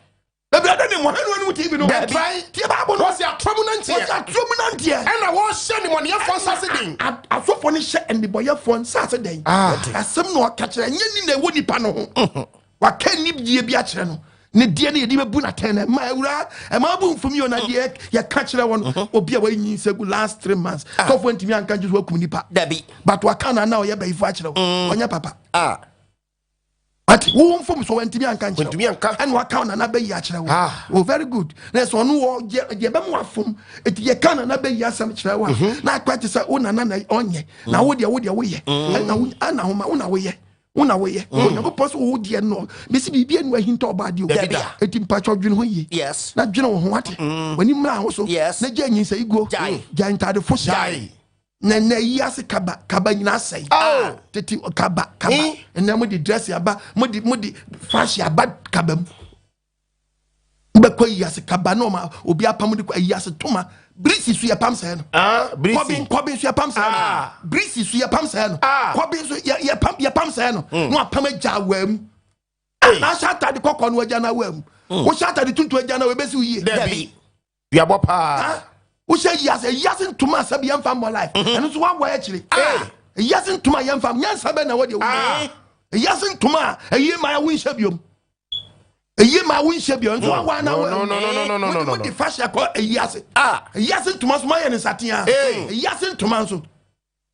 Bebree adane mmoa. Hwɛ ne wɔn TV no. Dabi. Tie Bible no. Wɔsi atorɔ mu nanteɛ. Ɔse atorɔ mu nanteɛ. Ɛna wɔhyɛ nnebɔneyɛfoɔ nsa ase den. Asɔfoɔ no hyɛ nnebɔyɛfoɔ nsa ase dɛn? Ah. Asɛm na ɔka kyerɛ ɛnyɛ ni na ɛwɔ nipa no ho. Waka nibie bi akyerɛ no. Ne deɛ ne yɛde bɛbu n'atɛn no, ɛma awura ɛma abu mfom yi o, na deɛ yɛka kyerɛ wɔn no, obi a wayi nsa gu last 3 months, sɔfoɔ ntumi anka nkyerɛ sɛ wakum nipa. Dabi. But waka na na ɔyɛ bɛyifo akyerɛ wo, ɔnyɛ papa. Ah. Ati wo mfom so wantumi anka nkyerɛ Wantumi anka. ɛna waka wo nana bɛyi akyerɛ wo. Ah. Oh, very good. Na sɛ ɔno wɔ deɛ deɛ bɛma wafom, eti yɛka nana bɛyi asɛm kyerɛ wo a, na akɔ te sɛ wo nana na ɔnyɛ na wo deɛ, wo deɛ woyɛ, ɛna wo ɛna homa wo na woyɛ, wo na woyɛ. Onyankopɔn sɛ wo deɛ no bɛsi biribi anu ahinta ɔba adeɛ o. Dabi da. Eti mpakyɛ, dwene ho yie na dwene wo ho ate, w'ani mmra ho so Yes. na gya nyinsɛ iguo. Gyae. Gyae ntade fo hyɛ. Gyae. Na yi ase kaba kaba nyinaa sɛe. Oh. Tete kaba kaba, Eh? ɛnɛ mo de dress aba, mo de fashion aba kaba mu. Wobɛkɔ yi ase kaba na ɔma obi apam de kɔ ayi ase toma birisi so yɛpam sɛɛ no. Ah, kɔbi brisi. Kɔbi nso yɛpam sɛɛ no. Ah. Birisi so yɛpam sɛɛ no. Ah. Kɔbi nso yɛpam sɛɛ no na wapam agya awaa mu. Na ahyɛ atade kɔkɔɔ no agya no awaa mu, wohyɛ atade tuntum agya no awaa, ebɛsi wo yie? Dabi. Duabɔ paa. Ah, wohyɛ yiase yiase ntoma a sɛbi yɛmfa mmɔ life, ɛno nso woawɔ akyire. Yiase ntoma a yɛmfa nyansa bɛ na wɔdeɛ. Yiase ntoma a ɛyie ma wonhyɛ biom, ɛyie ma wonhyɛ biom nso woawɔ ana? No, no, no, no, no, no, no, no, no. Wode fa hyɛ kɔ ɛyiase. Yiase ntoma so mayɛ ne nsatea. Hey. Yiase ntoma nso,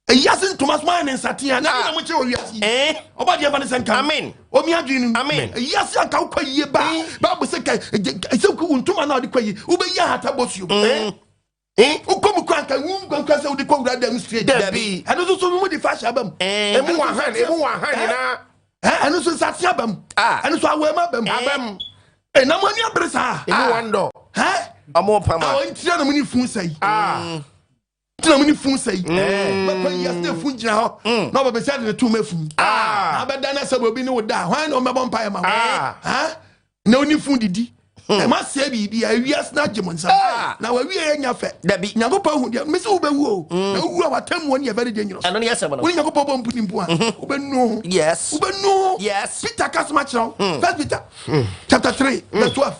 eyiase ntoma so mayɛ ne nsatea na ɛna mo kyerɛ wɔ wiase yi. Ɔba deɛ fa ne sɛ nka. Amen. Omi adwene no. Amen. Eyiase anka wokɔ yie ba baabu sɛ ka sɛ wo ntoma na ɔde kɔ yie, wobɛyi ahata bɔ suo. Eh? Wokɔ mu kɔ anka wu nkwankwa sɛ wode kɔ wura dam straight. Dabi. Ɛno nso so mu de fa hyɛ aba mu. Emu wɔ han, emu wɔ han nyinaa. Ɛno nso nsase aba mu. Ɛno nso awɔɛma aba mu. Abam. Ɛnam ani abere saa. Emu wandɔ. Ɛ Ɔmo pam a a. ɔnkyerɛ na mo ne fun sɛ yi. Ah. Ntina mo ne fun sɛ yi. Bɛkɔ yi ase fun gyina hɔ na ɔbɛ bɛsi ade ne tum efun. Ah. Abɛda na sɛ obi ne wo da hwan na ɔmɛbɔ mpa yɛ ma wo? Ah. Ha? Na oni fun didi. Ɛma sɛ biribi a ewiase na agye mo nsam. Na wawie yɛ nya fɛ. Dabi. Nyankopɔn hu deɛ mesi wo bɛwu o. Na wowu a watammuo no yɛ very dangerous. Ɛno ne yɛsɛm no. Wone Nyankopɔn bɔ mpo ni mpo a wobɛnu ho. Wobɛnu ho. Peter kasoma kyerɛ wo. First Peter chapter 3 verse 12.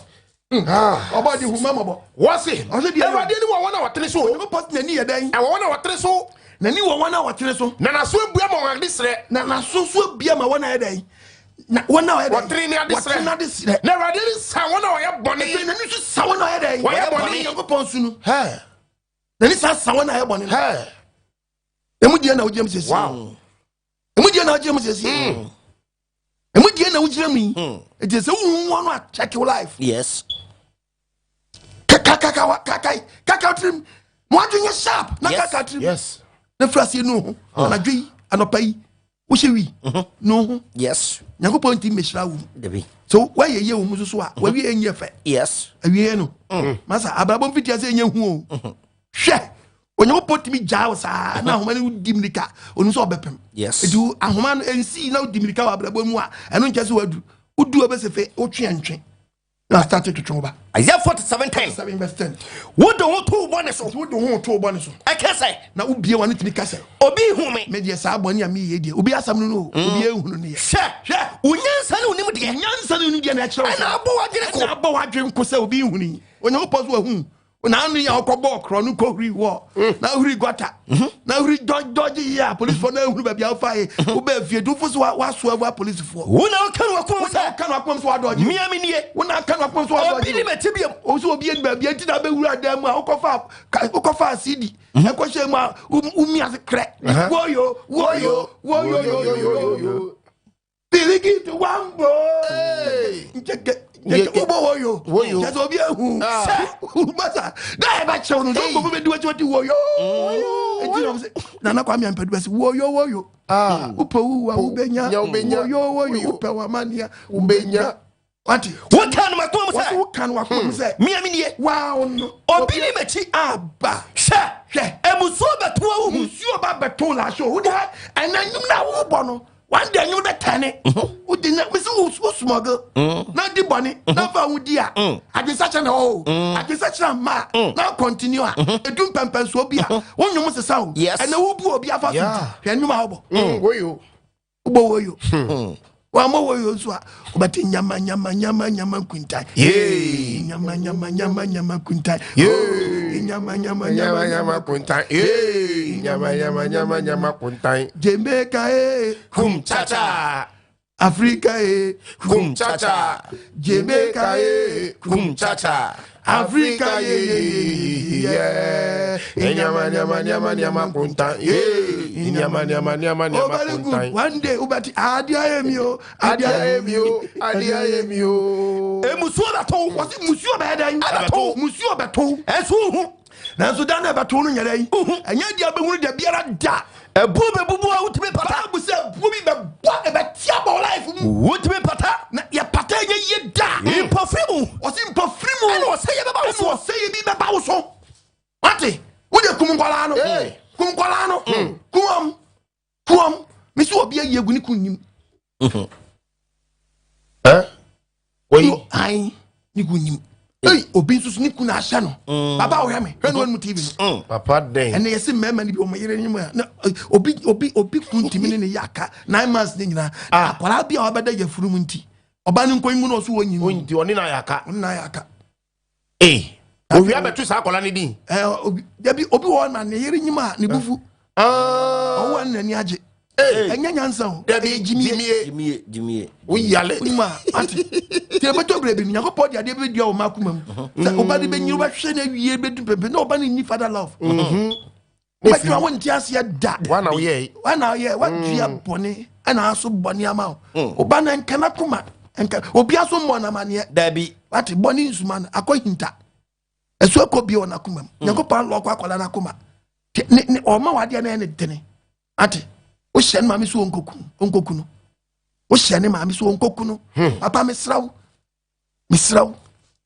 Ɔbɔ de huma mɔbɔ. Wɔsi. Ɔse deɛ Awurade ani wɔ wɔn a wɔtene so. Onyankopɔn n'ani yɛ dɛn? Ɛwɔ wɔn a wɔtene so. N'ani wɔ wɔn a wɔtene so. Na n'aso abua ma wɔn ade srɛ. Na n'aso so abia ma wɔn a yɛ dɛn? Na wɔn a wɔyɛ dɛn? Wɔtene ne ade srɛ. Wɔtene n'ade srɛ. Na Awurade ani sa wɔn a wɔyɛ bɔne. Afei n'ani so sa wɔn a wɔyɛ dɛn? Wɔyɛ bɔne. Nyankopɔn so no. Hɛ. N'ani sa wɔn a wɔyɛ bɔne no. Hɛ. Emu deɛ na wogyina mu siesie. Wow. Emu deɛ na wogyina mu siesie. Emu deɛ na wogyina mu yi. Eti sɛ wohu wɔn a, check your life. Kaka kaka kaka tirim. Mo adwene nyɛ sharp na kaka tirim. Na firi aseɛ nu ho. Anadwo yi, anɔpa yi, wohyɛ wi nu ho. Nyankopɔn nti mmɛhyira wo mu. Dabi. So woayɛ yie wɔ mu soso a, wawie ɛnyɛ fɛ. Awie no masa abrabɔ mfiti ase ɛnyɛ hu o. Hwɛ, Onyankopɔn tumi gyaa wo saa na ahoma no wodi mirika, onim sɛ ɔbɛpem. Nti ahoma no ɛnsii na wodi mirika wɔ abrabɔ mu a, ɛno nkyɛ sɛ wadu wodu a bɛsɛ fɛ wotwe ɛntwe na start twetwe wo ba. Isaiah 47:10. 7 verse 10. Wode ho to wo bɔne so. Nti wode ho to wo bɔne so. Ɛka sɛ. Na wobie w'ano tumi ka sɛ. Obi hu me. Me deɛ, saa bɔne a meyɛ deɛ, obi asɛm no o, obi ehunu no yɛ. Hwɛ. Hwɛ. Wo nyansa ne wo nimdeɛ. Nyansa ne wo nimdeɛ na ɛkyerɛ wo. Ɛna abɔ w'adwene ko. Ɛna abɔ w'adwene ko sɛ obi nhunu yi. Onyankopɔn so wahu. Na ano yi a ɔkɔbɔ ɔkorɔ no kɔhuri wɔ na huri gɔta na huri dɔgye yi a polisifoɔ na ehunu baabi a wofa yi wobɛ fie dufo so waso awu apolisifoɔ. Wo na woka no wakoma mu Wo na sɛ. woka no akoma mu sɛ wadɔgye. Mia me nie. Wo na aka no akoma mu sɛ wadɔgye. Obi ni m'akyi biom. O sɛ obi ani baabi enti na abɛwura dan mu a wokɔfa CD ɛkɔhyɛ mu a womi ase krɛ woyo woyo woyo yoyoyoyo biriki to wambo nkyɛkɛ nkyɛkɛ wobɔ woyo. Woyo. Kyɛ sɛ obi ahu sɛ masa da ɛbɛkyɛw no sɛ nkɔfo bɛdi wakyi wɔte woyo, enti na ɔm sɛ Nana Kwame Ampadu bɛsɛ woyo woyo. Wopɛ wu a wobɛnya. Nya wobɛnya. Woyo woyo, wopɛ wamanea wobɛnya, wate? Woka no makoma mu wɔsɛ sɛ. woka no wakoma mu sɛ. Mia me nie. Wow no. Obi ni m'akyi. Aba. Hwɛ. Hwɛ. Emusuo bɛto awo hu. Nsuo ba bɛto la so wode ɛnɛ nnwom no a wobɔ no, one day nnwom bɛtɛne wode na mesi wo smuggle na di bɔne na fa wo di a adwensakyɛ na ɛwɔ o adwensakyerɛ amma a na continue a ɛdu mpɛmpɛnsoɔ bi a wo nnwom sesa o. Ɛnɛ wobu obi afa so nti, hwɛ nnwom a wobɔ. Woyo. Wobɔ woyo, wammɔ woyo nso a, wobɛte nyama nyama nyama nyama nkuntan. Yay. Nyama nyama nyama nyama nkuntan. Yay. Nyama nyama Nyama nyama nyama nyama kuntan. Yay. Nyama nyama nyama nyama kuntan. Jamaica eh. Kum cha cha. Africa eh, Kum cha cha. Jamaica eh, Kum cha cha. Africa ye ye ye ye. Nyama nyama nyama nyama kuntan. Yeah. Nyama nyama nyama Oh, nyama very good. kuntan. One day, wobɛte ade ayɛ mi o, ade ayɛ mi o, Ade ayɛ mi o. Emusuo bɛto. Wɔsi musuo bɛyɛ dɛn? Ɛbɛto. Musuo bɛto. Ɛnso wohu. Nanso da na ɛbɛto no nyɛ dɛn? Ɛnyɛ deɛ bɛhunu da biara da. Ɛbuo bɛbubu a wotumi pata. Bible sɛ buo bi bɛbɔ ɛbɛtia bɔ life mu. Wotumi pata. Na yɛpata ɛnyɛ yie da. Mpɔfiri mu. Ɔsi mpɔfiri mu. Ɛna ɔsɛ yɛ bɛba wo Ɛna so. ɔsɛ yɛ bi bɛba wo so. Wate? Wode kum nkwadaa no. Hey. Kum nkwadaa no. Kumam. Kumam. Mesi obi ayi egu ne kun nim. Eh? Oyi. Ayi ne kun nim. Ei, obi nso so ne kun ahyɛ no. Baba wohwɛ me. Hwɛ no wɔn mu TV no. Papa den. Ɛnna yɛsi mmarima no bi wɔn yere ne mu a na obi obi obi kun timi ne ne yɛ aka 9 months ne nyinaa. Akwadaa bi a wabɛda yafunu mu nti ɔba ne nkɔn mu na ɔso wɔ nyin. Onti ɔne na yaka. Ɔno na ayɛ aka. Eh. Owia bɛto saa akɔla ne din. Ɛɛ obi dabi obi wɔ hɔ na ne yere nyim a ne bufu. Ah. Ɔwɔ ne n'ani agye. Eh. Ɛnyɛ nyansa o. Dabi Ɛyɛ gyimie. jimie. Jimie jimie. Woyale. Onim a ate. Tí ebɛtɔ bere bi no Nyankopɔn de adeɛ bɛdua wɔ mma mu. Sɛ ɔba de bɛnyini wobɛhwɛ no awie bɛdu pɛmpɛ na ɔba no nni father love. Wobɛtumi a wonte aseɛ da. Wana woyɛ. Wana yɛ wadua bɔne ɛna aso bɔne ama wo. Ɔba no nka n'akoma nka obi aso mmɔ n'amanneɛ. Dabi. Wate bɔne nsuma no akɔ hinta. Ɛso akɔ bie wɔ n'akoma mu. Nyankopɔn alɔ ɔkɔ akwadaa n'akoma. Ne ne ɔma wadeɛ no yɛ ne dene. Ate wohyɛ ne maame so ɔnkoku ɔnkoku no. Wohyɛ ne maame so ɔnkoku no. Papa mesrɛ wo mesrɛ wo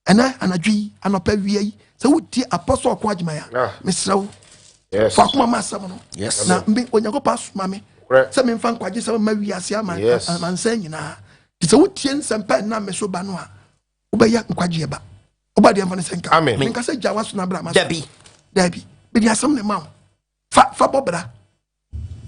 ɛnɛ anadwo yi anɔpa wia yi sɛ wotie apɔsɔ ɔko adwuma ya Ah. mesrɛ wo Yes. fa akoma ma asɛm no. Yes. Na mbe Onyankopɔn asoma me Correct. sɛ memfa nkwagye sɛ mma wiase ama Yes. amansan nyinaa. Nti sɛ wotie nsɛmpa ɛnam me so ba no a wobɛyɛ nkwagyeɛ ba. Woba deɛ mfa no sɛ nka. Amen. Menka sɛ gya w'aso na bra ma so. Dabi. Dabi. Mede asɛm ne ma wo. Fa fa bɔ bra.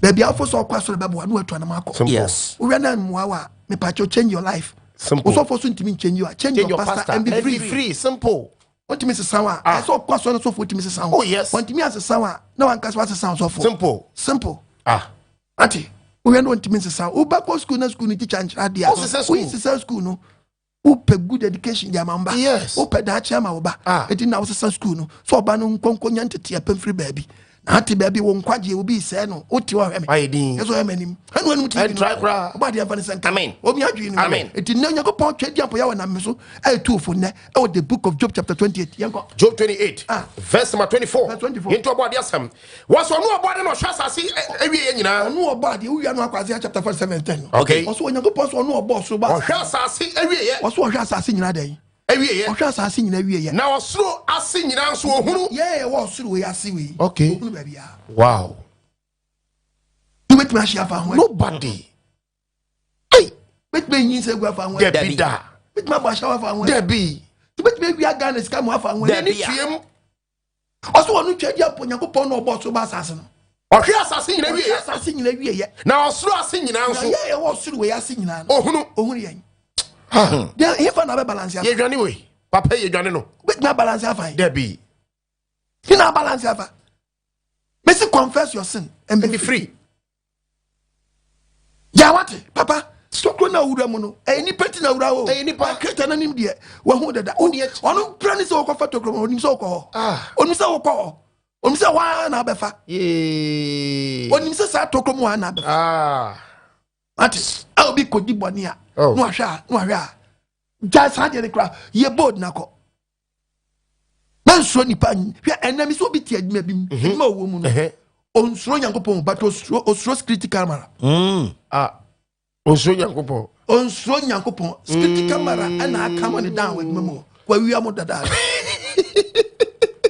Baabi a wofo sɛ ɔkɔ asɔre bɛboa na watu anam akɔ. Simple. Yes. Wowia na mmoa wo a mepakyɛw change your life. Simple. Wosɔfo so ntumi nkyɛnyi wo a change your pastor and be free. free. Simple. Wontumi sesa wo a ɛsɛ sɛ ɔkɔ asɔre no sɔfo tumi sesa wo. Oh, yes. Wɔntumi asesa wo a na wankasa wasesa wo sɔfo. Simple. Simple. Ah. Ate wohwɛ no wɔntumi nsesa wo. Wobɛkɔ school na school no teacher nkyerɛ adeɛ a Wosesa school. woyi sesa school no wopɛ good education de ama wo ba. Yes. Wopɛ daakye ama wo ba. Ah. Enti na wosesa school no sɛ ɔba no nkɔnkɔ nya nteteɛ pɛ mfiri baabi. Na ate baabi wo nkwagyeɛ obi sɛɛ no wote hɔ hwɛ me. Wayɛ din. Ɛsɛ ɔyɛ m'anim. Ɛne w'anim TV no. Ɛntrae koraa. Ɔbɔ adeɛ mfa ne sɛ nka. Amen. Omi adwene no. Amen. Enti nnɛ Onyankopɔn twɛ di ampɔyɛ wɔ nam me so ɛyɛ tu fo nnɛ ɛwɔ the book of Job chapter 28. Yɛnkɔ. Job 28 Ah. verse number 24. Verse 24. Yɛnti ɔbɔ adeɛ asɛm. Wɔsɔ ɔno ɔbɔ ade na ɔhwɛ asase awie yɛ nyinaa. Ɔno ɔbɔ adeɛ wowia no akɔ Isaiah chapter 47 10 no. Okay. Ɔso Onyankopɔn so ɔno ɔbɔ ɔsoro ba. Ɔhwɛ asase awie yɛ. Ɔso ɔhwɛ asase nyinaa dɛn? Awie yɛ. Ɔhwɛ asase nyinaa wie yɛ. Na ɔsoro ase nyinaa nso ohunu. Yɛ ɛwɔ ɔsoro wei ase wei. Okay. Ohunu baabi a. Wow. Wobɛtumi ahyia afa ho. Nobody. Hey. Wobɛtumi anyi nsa agu afa ho. Debi da. Wobɛtumi abɔ ahyɛ afa ho. Debi. Wobɛtumi awia Ghana sika mu afa ho. Dabi. N'ani tuam. Ɔso ɔno twa di apɔ Onyankopɔn na ɔbɔ ɔsoro ba asase no. Ɔhwɛ asase nyinaa wie Ɔhwɛ yɛ. asase nyinaa wie yɛ. Na ɔsoro ase nyinaa Na nso yɛ ɛwɔ ɔsoro wei ase nyinaa no. ohunu. Ohunu yɛn. Ah. Deɛ hefa na bɛ balance afa. Yɛdwane wei. Papa yɛdwane no. Wobɛtumi abalance afa yi. Debi. He na abalance afa. Mesi confess your sin and be And be free. free. Gya wate papa sokuro na awura mu no ɛyɛ nipa ti na awura o. Ɛyɛ nipa. Kreta n'anim deɛ wahu dada. Ɔno pira ne sɛ wɔkɔfa tokuro mu onim sɛ wɔkɔ hɔ. Ah. Onim sɛ wɔkɔ hɔ. Onim sɛ waa na abɛfa. Yee. Onim sɛ saa tokuro mu waa na abɛfa. Ah. Ate a obi kɔdi bɔne a Oh. na wahwɛ a na wahwɛ a gya saa deɛ no kora yɛ bold na kɔ. Na nsuro nipa hwɛ ɛnam sɛ obi te adwuma bi mu adwuma a ɔwɔ mu no Ɛhɛ. onsuro Nyankopɔn but osuro osuro security camera. Ah. Onsuro Nyankopɔn. Onsuro Nyankopɔn security camera ɛna aka mo ne dan wɔ adwuma mu hɔ wawia mo dadaada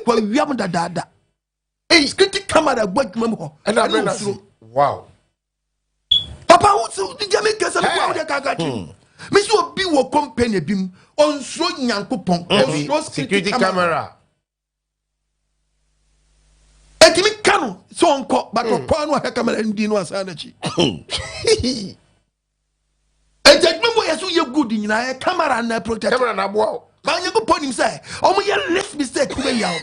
wawia mo dadaada eyi security camera bɔ adwuma mu hɔ Ɛna abɛn na osuro Wow. papa wo sɛ gya mi kɛsɛ mi kɔ awo de kaka kyi mi sɛ obi wɔ company bi mu onsuro Nyankopɔn onsuro Security camera. ɛtumi ka no sɛ ɔnkɔ but ɔkɔ ano ahwɛ camera no di no asan n'akyi ɛnti adwuma mu yɛ so yɛ good nyinaa yɛ camera na protect Camera na aboa wo. ba Nyankopɔn nim sɛ ɔmo yɛ least mistake wobɛyia wo.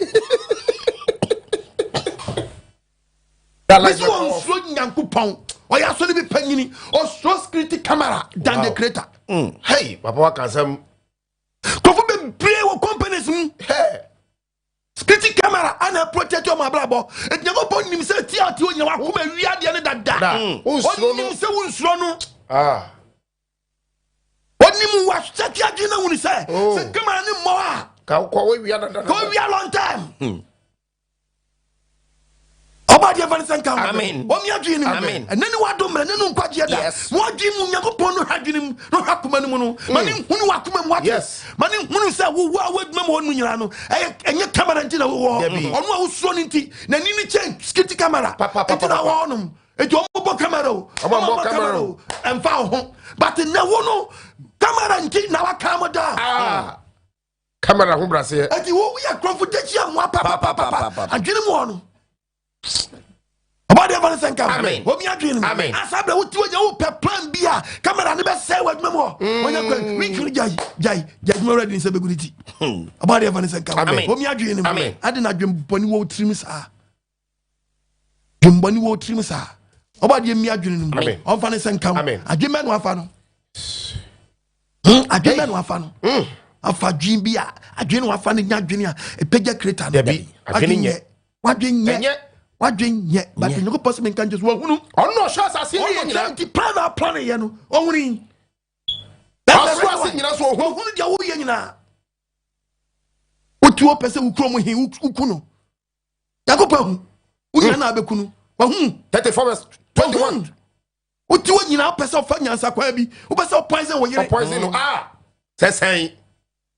That light Mesi bɛkɔ off. ɔnsuro Nyankopɔn Ɔyɛ asɔre bi panyini. Ɔsoro security camera than the creator. Hey, papa waka asɛm. Nkurɔfo bebree wɔ companies mu. Hey. Security camera ana protect ɔmo abrabɔ. Eti Nyankopɔn nim sɛ ti a ti o nyina wakoma awia adeɛ ne dada. Da. Wonsuro no. Ɔnim sɛ wonsuro no. Ah. Ɔnim wasɛte adwene no ahunu sɛ Oh. sɛ camera ne mmɔ a Ka wokɔ wawia dada. ka owia long time. Ɔba adeɛ fa ne sɛ nka ho. Amen. Wɔn adwene no mu. Amen. Ɛnɛ ne wadom mmerɛ ne no nkwagyeɛ da. Yes. Mo adwene mu Nyankopɔn no hwɛ adwene mu na ɔhwɛ akoma no mu no. Ma ne nhunu wɔ akoma mu wate. Yes. Ma ne nhunu sɛ wowɔ a woadwuma mu hɔ no nyinaa no ɛyɛ ɛnyɛ camera nti na wowɔ hɔ. Dabi. Ɔno a wosuro no nti n'ani no kyɛn security camera. Pa, pa, pa, Nti na pa, pa. wɔ hɔnom. Nti ɔmo bɔ camera o. Ɔmo ammɔ camera o. Ɛmfa wo ho. But nnɛ wo no camera nti na waka mo da. Ah. Camera ho braseɛ. Eti wo yɛ kurɔfo dakyi amoa papapapa Pa, pa, pa, pa. adwene mu hɔ no. Ɔba deɛ fana sɛ nka Amen. omi adwene no Amen. asa bɛ wotu onya wo pɛ plan bi a kamera ne bɛ sɛ wɔ adwuma mu hɔ wɔnya kwan wiki no gyae gyae gyae adwuma wura de ne nsa bɛgu ne ti. Ɔba deɛ fana sɛ nka Amen. omi adwene no Amen. ade na adwene bɔne wɔ wo tirim saa. Adwene bɔne wɔ wo tirim saa. Ɔba deɛ mi adwene no mu Amen. ɔmfa ne sɛ nka Amen. adwene bɛ no afa no. Adwene bɛ no afa no. Afa adwene bi a adwene no wafa no nya adwene a ɛpɛgya kreta no. Dabi, adwene nyɛ. Wadwene nyɛ. Ɛnyɛ. Wadwene nyɛ. But Nyankopɔn sɛ menka nkyɛ so wahunu. Ɔno na ɔhwɛ asase ne yɛ Ɔno nyinaa. kyerɛ nti plan na plan yɛ no ɔhunu yi. Ɔsoro ase nyinaa so ɔhu. Ɔhunu deɛ woyɛ nyinaa. Wotu wɔ pɛ sɛ wo kurom he woku no. Nyankopɔn ahu. Wo nyinaa na abɛku no. Wahu. 34 verse 21. Wahu. Wotu wɔ nyinaa wopɛ sɛ ɔfa nyansa kwan bi. Wopɛ sɛ ɔpoison wo yere. Ɔpoison no. Ah. Sɛ sɛn.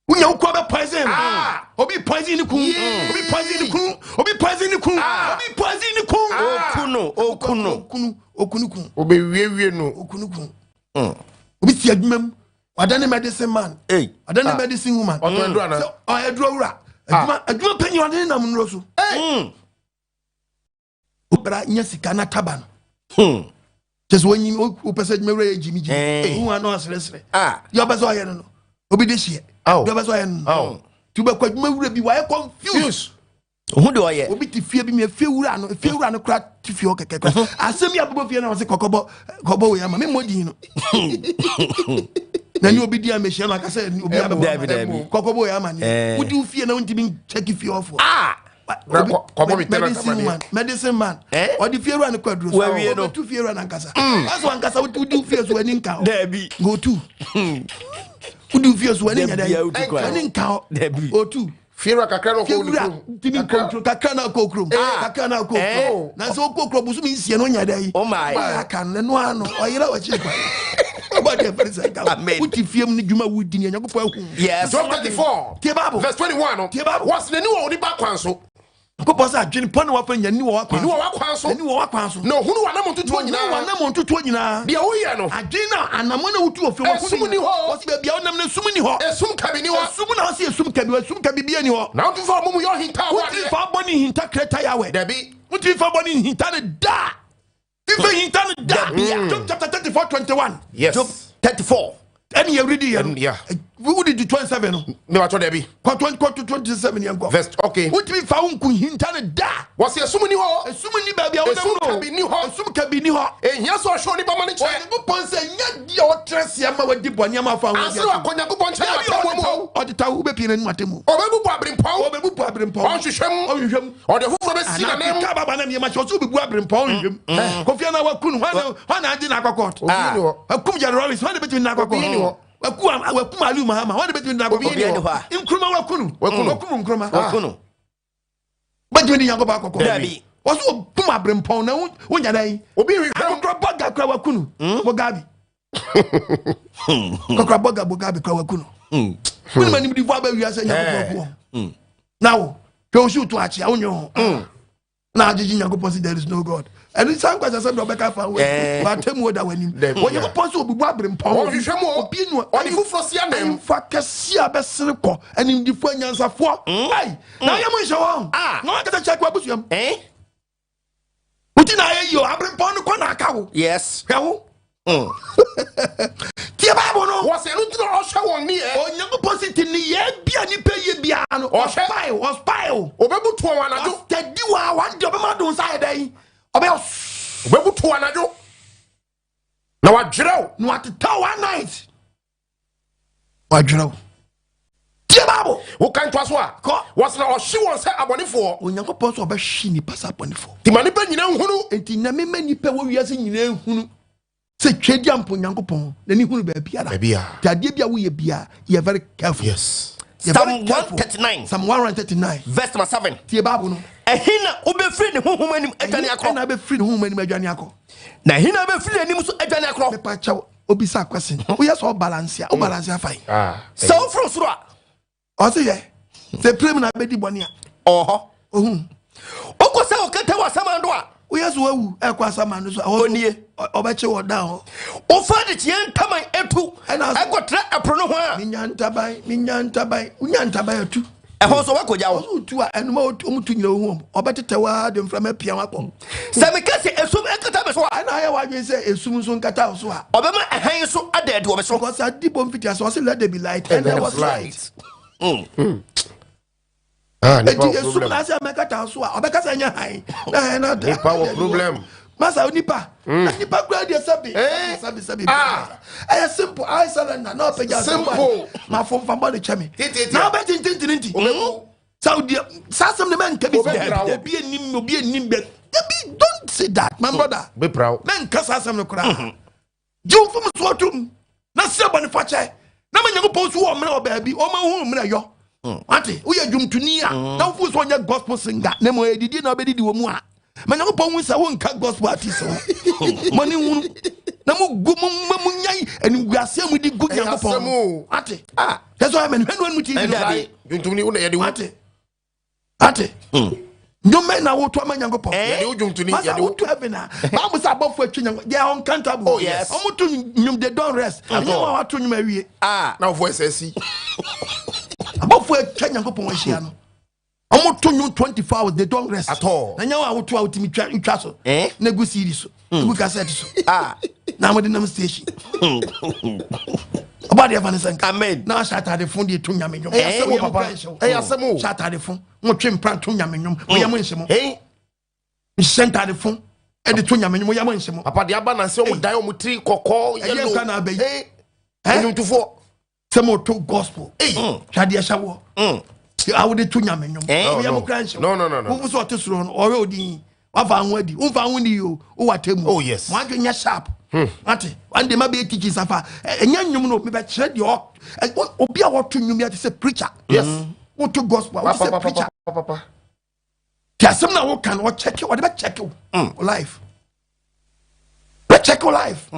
Wonya wo kura bɛ poison no. Ah. Obi poison ne kun. Obi poison ne kun. Obi poison ne kun. Ah. Obi poison ne kun. Okuno, okuno. Okunu okunu kun. Obɛwiewie no. Okunu kun. Obi si adwuma mu. Wada ne medicine man. Hey. Wada ne medicine woman. Ɔtɔ aduru ana? Sɛ ɔyɛ aduro wura. Adwuma adwuma panyin ɔde ne nam nnuro so. Obra nya sika na taba no. Kyɛ sɛ wɔnyi wopɛ sɛ adwuma wura yɛ gyimi Eh. gyimi. Wohu ano aseresere. Ah. Deɛ ɔpɛ sɛ ɔyɛ no no. Obi de hyeɛ. Aw. Deɛ ɔpɛ sɛ ɔyɛ no no. Aw. Nti wobɛkɔ adwuma wura bi wayɛ confused. Use. Who do I? Obi te fie bi mi efie wura no efie wura no kora te fie hɔ kɛkɛ kora asɛm yi abobɔ fie na ɔsɛ kɔkɔbɔ kɔbɔ wei ama mi mmɔ din no na ni obi di a mehyia no akasɛ obi abɛbɔ Dabi, dabi. kɔkɔbɔ wei ama ni Eh. wodi wo fie na wontumi nkyɛke fie hɔfoɔ Ah. Na kɔbɔ mi tenant medicine amaneɛ. man medicine man Eh? ɔde fie wura no kɔ aduro so Wawie no. ɔbɛtu fie wura no ankasa ɔsɛ wankasa wodi wo fie so w'ani nka hɔ Dabi. otu wodi wo fie so w'ani nyɛ Dabi, dɛ a wotu kwan. w'ani nka hɔ Dabi. otu Fiewura kakra na ɔkɔ ne fiewura kurom. ntumi Kakra. nkontro kakra na akɔ kurom kakra na akɔ Eh. kurom na sɛ wokɔ kurom bosom nsia no wonya dɛ yi Oh my. Woayɛ aka no ɛno ano ɔyera wakyi kwa ɔba deɛ fɛre sɛ nka Amen. wote fie mu ne dwuma wodi ne Onyankopɔn ahu Yes. Job 34. Tie Bible. Verse 21 no. Tie Bible. Wɔsi n'ani wɔ onipa kwan so. Nyankopɔn sɛ adwene pɔ ne wafa nya ni wɔ wakwan N'ani wɔ w'akwan so. N'ani wɔ wakwan so. Na ohunu w'anammɔn tutuo nyinaa. W'anammɔn tutuo nyinaa. Deɛ woyɛ no. Adwene na anammɔn na wotu wɔ fie. Esum ni hɔ. Wɔsi baabi a wonam no esum ni hɔ. Esum kabi ni hɔ. Esum na wɔsi esum kabi esum kabi bia ni hɔ. Na wotumi fa ɔmo mu yɛ ɔhinta wɔ Wotumi adeɛ. fa bɔ ne hinta kreta Yahweh. Dabi. Wotumi fa bɔ ne hinta ne da. Wotumi fa hinta ne da. Job chapter 34 21. Yes. Job 34. Ɛne yɛ redi yɛ no. Yeah. Wodi di 27 no. Ne wa tɔ dabi. Kɔ 20 27 yɛn kɔ. Verse okay. Wotumi fa wo nku hinta ne da. Wɔsi esum ni hɔ. Esum ni baabi a wonam Esum no. kabi ni hɔ. Esum kabi ni hɔ. Ehia sɛ ɔhwɛ onipa ma ne kyɛ. Onyankopɔn sɛ nyɛ deɛ ɔtrɛ seɛ ma wadi bɔne ama afa ho Ansa na wakɔ Nyankopɔn nkyɛn Dabi, atemmuo mu hɔ. ɔde taw wobɛpie n'anim atemmu. Ɔbɛbubu abirempɔn. Ɔbɛbubu abirempɔn. Ɔnhwehwɛ mu. Ɔnhwehwɛ mu. Ɔde foforɔ bɛsi Anaa n'anan mu. ka baba na nneɛma kyɛ ɔsɛ wobɛbu abirempɔn ɔnhwehwɛ mu. Kofi Annan waku no hwan na agye no akɔ court? Obi ni hɔ. Wakum Jerry Rawlings hwan na bɛtumi de no akɔ Obi ni court? hɔ. Wakum Aliu Mahama hwan na bɛtumi de no akɔ Obi court? ni hɔ. Nkrumah waku no. Waku no. Wakum Nkrumah. Waku no. Bɛtumi de Nyankopɔn akɔ court? Dabi. Wɔsɛ wɔkum abirempɔn na wonya dɛn? Obi nhwehwɛ mu. Akɔkora bɔga kora waku no. Mugabe. Kɔkora bɔga Mugabe kora waku no. Wọ́n ní nimdifo abẹ́ wiase Nyankopɔn ku wɔn. Na wo, hwɛ o si to akyea, wo nyɛ ho. Na agyegye Nyankopɔn si there is no God. Ɛno saa nkwasi asɛm deɛ ɔbɛka fa wo. W'atɛmu da w'anim. Dabi. Onyankopɔn sɛ obubu abirempɔn. Ɔnhwehwɛ mu o. Obi nu. Ɔde foforɔ si anan mu. Ahemfo akɛseɛ a bɛsere kɔ animdifo anyansafoɔ. Ai, na ayɛ mo nhyɛ wɔn. Ah. Na wɔn akasa kyerɛ kɔ abusua mu. Eh? Woti na ayɛ yi o, abirempɔn no kɔ na aka wo. Yes. Hwɛ wo. Tie Bible no. Wɔsi ɛno nti na ɔhwɛ wɔn nneyɛɛ. Onyankopɔn si ti nneyɛɛ bi a nipa yɛ biara no. Ɔhwɛ. Ɔspy, ɔspy o. Ɔbɛbutu wɔn anadwo. Ɔstadi wa one day ɔbɛma do nsa ayɛ dɛn? Ɔbɛyɛ Ɔbɛbutu wɔn anadwo. Na wadwerɛ wo. Na watetɛ one night. Wadwerɛ wo. Tie Bible. Woka ntoa so a. Kɔ. Wɔsena ɔhye wɔn sɛ abɔnefoɔ. Onyankopɔn sɛ ɔbɛhye nnipa sɛ abɔnefoɔ. Nti ma nnipa nyinaa nhunu. Enti na mema nnipa wɔ wiase nyinaa nhunu sɛ Tweaduam mpo Onyankopɔn n'ani hunu baabiara. Baabiara. Nti adeɛ bi a woyɛ biara, yɛ very careful. Yes. Yɛ Psalm very careful. 139. Psalm 139. Verse number 7. Tie Bible no. Ɛhe na wobɛfiri ne honhom anim adwane Ɛhe akorɔ? na wobɛfiri ne honhom anim adwane akɔ? Na ɛhe na wobɛfiri n'anim so adwane akorɔ? Mepa kyɛw, obisa question. Woyɛ sɛ ɔbalance a, wobalance afa yi. Ah. Sɛ woforo soro a. Ɔse yɛ. Sɛ pire mu na abɛdi bɔne a. Ɔwɔ hɔ. Ohun. Wokɔ sɛ ɔkɛtɛ wɔ asamando a. Woyɛ sɛ wawu ɛkɔ asamando so a. Onie. Ɔbɛkye wɔ dan hɔ. Wofa adekyeɛ ntaban etu. Ɛkɔtra ɛpono no ho a. Menya ntaban, menya ntaban, wonya ntaban atu. Ɛhɔ nso wɔakɔgya wo. Ɔso wotu a ɛnoma ɔmo tu nyina ohu ɔmo. Ɔbɛtetɛ wo ara de mframa apia wo akɔ. Sɛ meka sɛ esum nkata me so a. Ɛna ayɛ w'adwene sɛ esum nso nkata wo so a. Ɔbɛma ɛhan nso ada adi wɔ me so. Because adi bɔ mfiti ase ɔse let there be light and there was light. Eti esum na ase mɛkata wo so a ɔbɛka sɛ ɛnyɛ han na han na ada. Nipa wɔ problem. Masa nipa. Na nipa kura deɛ sɛbi. Sɛbi sɛbi. Ɛyɛ simple I surrender na ɔpɛgya Simple. Ma fo nfa bɔ de kyɛ mi. Titi. Na ɔbɛ tintintin nti. Sɛ ɔdeɛ saa asɛm de mɛ nka bi Obɛpira wo. obi anim obi anim bɛ dabi don't say that my brother. Bɛpira wo. Mɛ nka saa asɛm no koraa. Gye wo fom so atom na srɛ bɔne fakyɛ na ma Nyankopɔn so wɔ mmerɛ wɔ baabi ɔma hu mmerɛ yɔ. Wate woyɛ dwomtoni a na wofo sɛ ɔnyɛ gospel singer na mmom ɛdidi na wobɛdidi wɔ mu a ma Nyankopɔn hu sɛ wonka gospel artist ho. Mo ne hunu na mo gu mo mo mo nyai animguase a mode gu Ɛyɛ Nyankopɔn. asɛm o. Wate ah kyɛ sɛ ɔyɛ mɛne hwɛ no anim TV no. Dabi. Dwomtoni wo na yɛde wo. Wate ate nnwom na woto ama Nyankopɔn. Yɛde wo dwomtoni Masa yɛde wo. woto heaven a Bible sɛ abɔfo atwa Nyankopɔn they are uncountable. Oh, yes. Ɔmo to nnwom they don't rest. Ɛnyɛ wɔn a wato nnwom awie. Ah. Na wo voice asi. Abɔfo atwa Nyankopɔn ahyia no. Ɔmo to nnwom 24 hours they don't rest. At all. Na nyɛ wɔn a woto a wotumi twa twa so. Eh? Na egu CD so. Egu cassette so. Ah. Na mo de nam station. Ɔba deɛ fa ne sɛ nka. Amen. Na ahyɛ atade fo deɛ to nyame nnwom. Ɛyɛ asɛm o Woyɛ mo papa. kura nhyɛ wo. Ɛyɛ asɛm o. Hyɛ atade fo. Mo twe mpra to nyame nnwom. Moyɛ mo nhyɛ mo. Hey. Nhyɛ ntade fo. Ɛde to nyame nnwom. Moyɛ mo nhyɛ mo. Papa de aba na sɛ ɔmo dan ɔmo tiri kɔkɔɔ Ɛyɛ yellow. nka na abɛyi. Hey. Eh? Nnwomtofoɔ. Sɛ mo to gospel. Hey. Hwɛ adeɛ hyɛ wɔ. Awode to nyame nnwom. Eh? Woyɛ No, mo no. kura nhyɛ wo. No, no, no, no. Wofu sɛ ɔte soro no ɔhwɛ odin. Wafa ho adi. Womfa ho ni o. Wowɔ atemu. Oh, yes. Mo adwene nyɛ sharp. Ate. One day ma bɛyɛ teaching safa. Ɛnyɛ nnwom no mebɛkyerɛ deɛ obi a wɔto nnwom yi ate sɛ preacher. Yes. Woto gospel a wote Papa sɛ papa preacher. papa papa. Ti asɛm na woka no ɔkyɛke ɔde bɛkyɛke wo. Wo life. Bɛkyɛke wo life.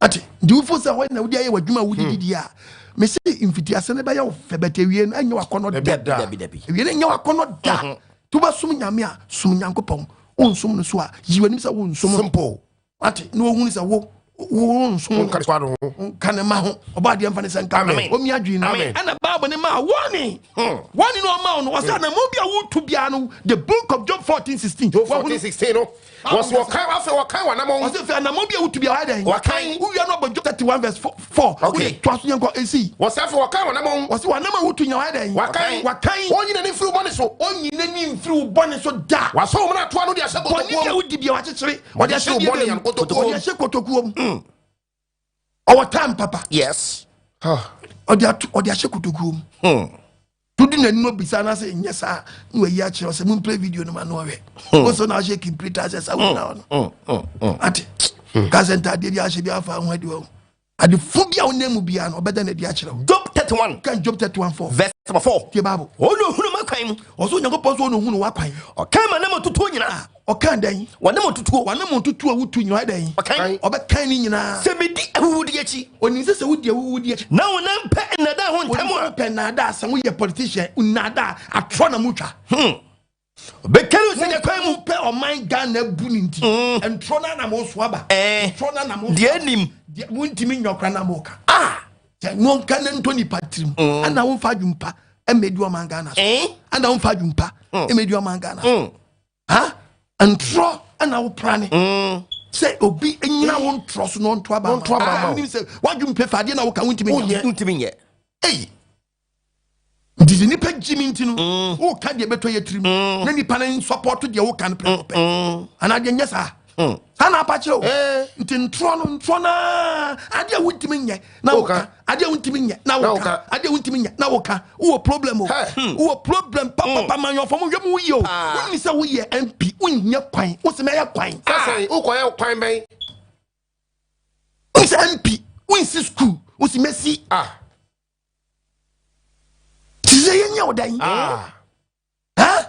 Ate. Nti wofo sɛ hɔ na wode ayɛ w'adwuma a wodidi di a mese mfitiase no bɛyɛ wo fɛ bɛtɛ awie no ɛnyɛ w'akɔnnɔ Dabi da. da. Dabi dabi. Awie no ɛnyɛ w'akɔnnɔ da. Nti wobɛsom Nyame a som Nyankopɔn. Wonsom no so a yi w'anim sɛ wonsom no. Simple. Ate. Na wɔhunu sɛ wo wonsom no. Wonka ne squad ho. Nka ne ma ho. Ɔbɔ adeɛ mfa ne sɛ nka. Amen. Ɔmi adwene no. Amen. Ɛna Bible ne maa wɔne. Wɔne no ɔma wo no. Ɔsɛ anammɔn bi a wotu biara no the book of Job 14:16. Job 14:16 no. Wɔsi wɔkan afei wɔkan wɔn Ɔsɛ fɛ anammɔn bi a wotu biara ɔyɛ dɛn? Wɔkan. Wowia no ɔbɔ Job 31 verse 4. Okay. Wode toa so yɛnkɔ esi. Wɔsi afei wɔkan wɔn anamɔn. Ɔsɛ wɔnam a wotu nya ɔyɛ dɛn? Wakan. Wakan. Wɔn nyina ne mfiri bɔne so. Ɔnyi n'ani mfiri wo bɔne so da. Wasɔ wɔn atoa no de ahyɛ Bɔne bi a kotokuo mu. wodi bia wakyekyere. Ɔde ahyɛ wo bɔne yan kotokuo mu. Ɔde ahyɛ kotokuo mu. Ɔwɔ time papa. Yes. Ɔde ato ɔde ahyɛ kotokuo mu. Tudi n'anim obisa na sɛ nyɛ saa na wayi akyerɛ sɛ mumplay video no ma no ɔhwɛ. Wo so na ahyɛ kimpirita sɛ saa wogyina hɔ no. Ate. Ka sɛ ntadeɛ bi ahyɛ bi afa ho adi wɔ. Ade fo bi a wonam mu biara no ɔbɛda n'adi akyerɛ wo. Job 31 Kan Job 31:4. verse number 4. Tie Bible. Ɔne ohunu m'akwan mu. Ɔsɛ Onyankopɔn sɛ ɔne ohunu w'akwan. Ɔkan ma nam tutuo nyinaa. Ɔkan dɛn? Wɔne mo tutuo. Wɔne mo tutuo a wotu nyinaa ɔyɛ dɛn? Ɔkan. Ɔbɛkan ne nyinaa. Sɛ medi ahuhudeɛ akyi. Onim sɛ sɛ wodi ahuhudeɛ akyi. Na wo nan pɛ nnaadaa ho Onim ntam sɛ a. wopɛ nnaadaa sɛ woyɛ politician nnaadaa atorɔ na motwa. Ɔbɛkari wo sɛdeɛ kwan mu. Wopɛ ɔman Ghana bu ne nti. Ntorɔ no anam wo so aba. Ntorɔ no anam wo so. Deɛ anim. Deɛ wontumi nyɛ ɔkora na moka. Ah. Sɛ wɔnka ne ntɔ nipa tirim. Ɛna womfa adwumpa ɛmɛdi ɔman Ghana so. Ɛna womfa adwumpa ɛmɛdi ɔman Ghana so. Ha? Ntorɔ ɛna wopra ne. Sɛ obi nyina wo ntorɔ so na ɔnto aba Ɔnto aba ama wo. Wonim sɛ w'adwumpa fa adeɛ na woka wontumi nyɛ. Wontumi nyɛ. Ei. Nti sɛ nipa gyi mi nti no woka deɛ bɛtɔ yɛ tirim na nipa no nsɔpɔto deɛ woka no prɛko pɛ anaa deɛ nyɛ saa. Saa na apa kyerɛ o. Eh. Nti ntorɔ no ntorɔ naa adeɛ a wontumi nyɛ na Woka. woka adeɛ a wontumi nyɛ na Na woka woka. adeɛ a wontumi nyɛ na woka wowɔ problem o. Hey. Wowɔ problem papapa manyɔfo mo hwɛ mu yie o. Ah. Wonni sɛ woyɛ MP wonyɛ kwan wosi mɛyɛ kwan. Sɛ wokɔyɛ kwan bɛn? Wonni sɛ MP wonsi school wosi mɛsi. Ah. Ti sɛ yɛnyɛ wo dɛn. Ah. Ha?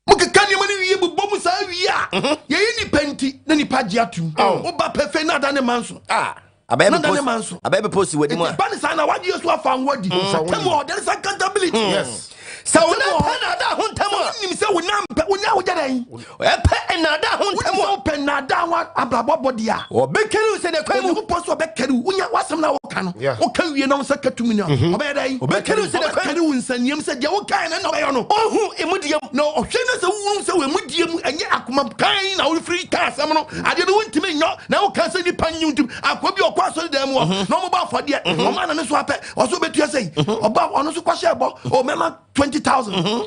Mokeka nneɛma no wie bobɔ mu saa wie a yɛyɛ nipa nti na nipa gye atom. Woba pɛfɛ na ada ne ma nso. Ah. Abɛyɛ Na bi da ne post. ma nso. Abɛyɛ bi post wɔ anim Nti a. ba ne saa na wagye so afa ho adi. Fa ho Atam di. wɔ there is accountability. Yes. Sɛ wo Sɛ nan wɔ- pɛ naadaa ho ntam a. Wonim sɛ wo nan pɛ wo nya wogya dɛn. Ɛpɛ nnaadaa ho Wonim ntam sɛ a. wopɛ nnaadaa ho abrabɔ bɔ deɛ a. Ɔbɛkari wo sɛ ne kwan mu. Onyankopɔn sɛ ɔbɛkari wo. Wonya w'asɛm no a woka no. Yeah. Woka wie na wo nsa ka tumi no a, ɔbɛyɛ dɛn? Ɔbɛkari wo sɛ ne kwan Ɔbɛkari wo nsaniam sɛ deɛ wokae no na ɔbɛyɛ no. Ɔhu emu deɛ mu. Na ɔhwɛ no sɛ wohunu sɛ wɔ mu die mu ɛnyɛ akoma kan na wofiri ka asɛm no adeɛ no wontumi nyɔ na woka sɛ nnipa nyi ntom akoa bi ɔkɔ asɔre dan mu hɔ na ɔmobɔ afɔdeɛ ɔma na ne so apɛ ɔso wobɛtua sɛi ɔba ɔno so kɔhyɛ bɔ ɔ mɛma 20000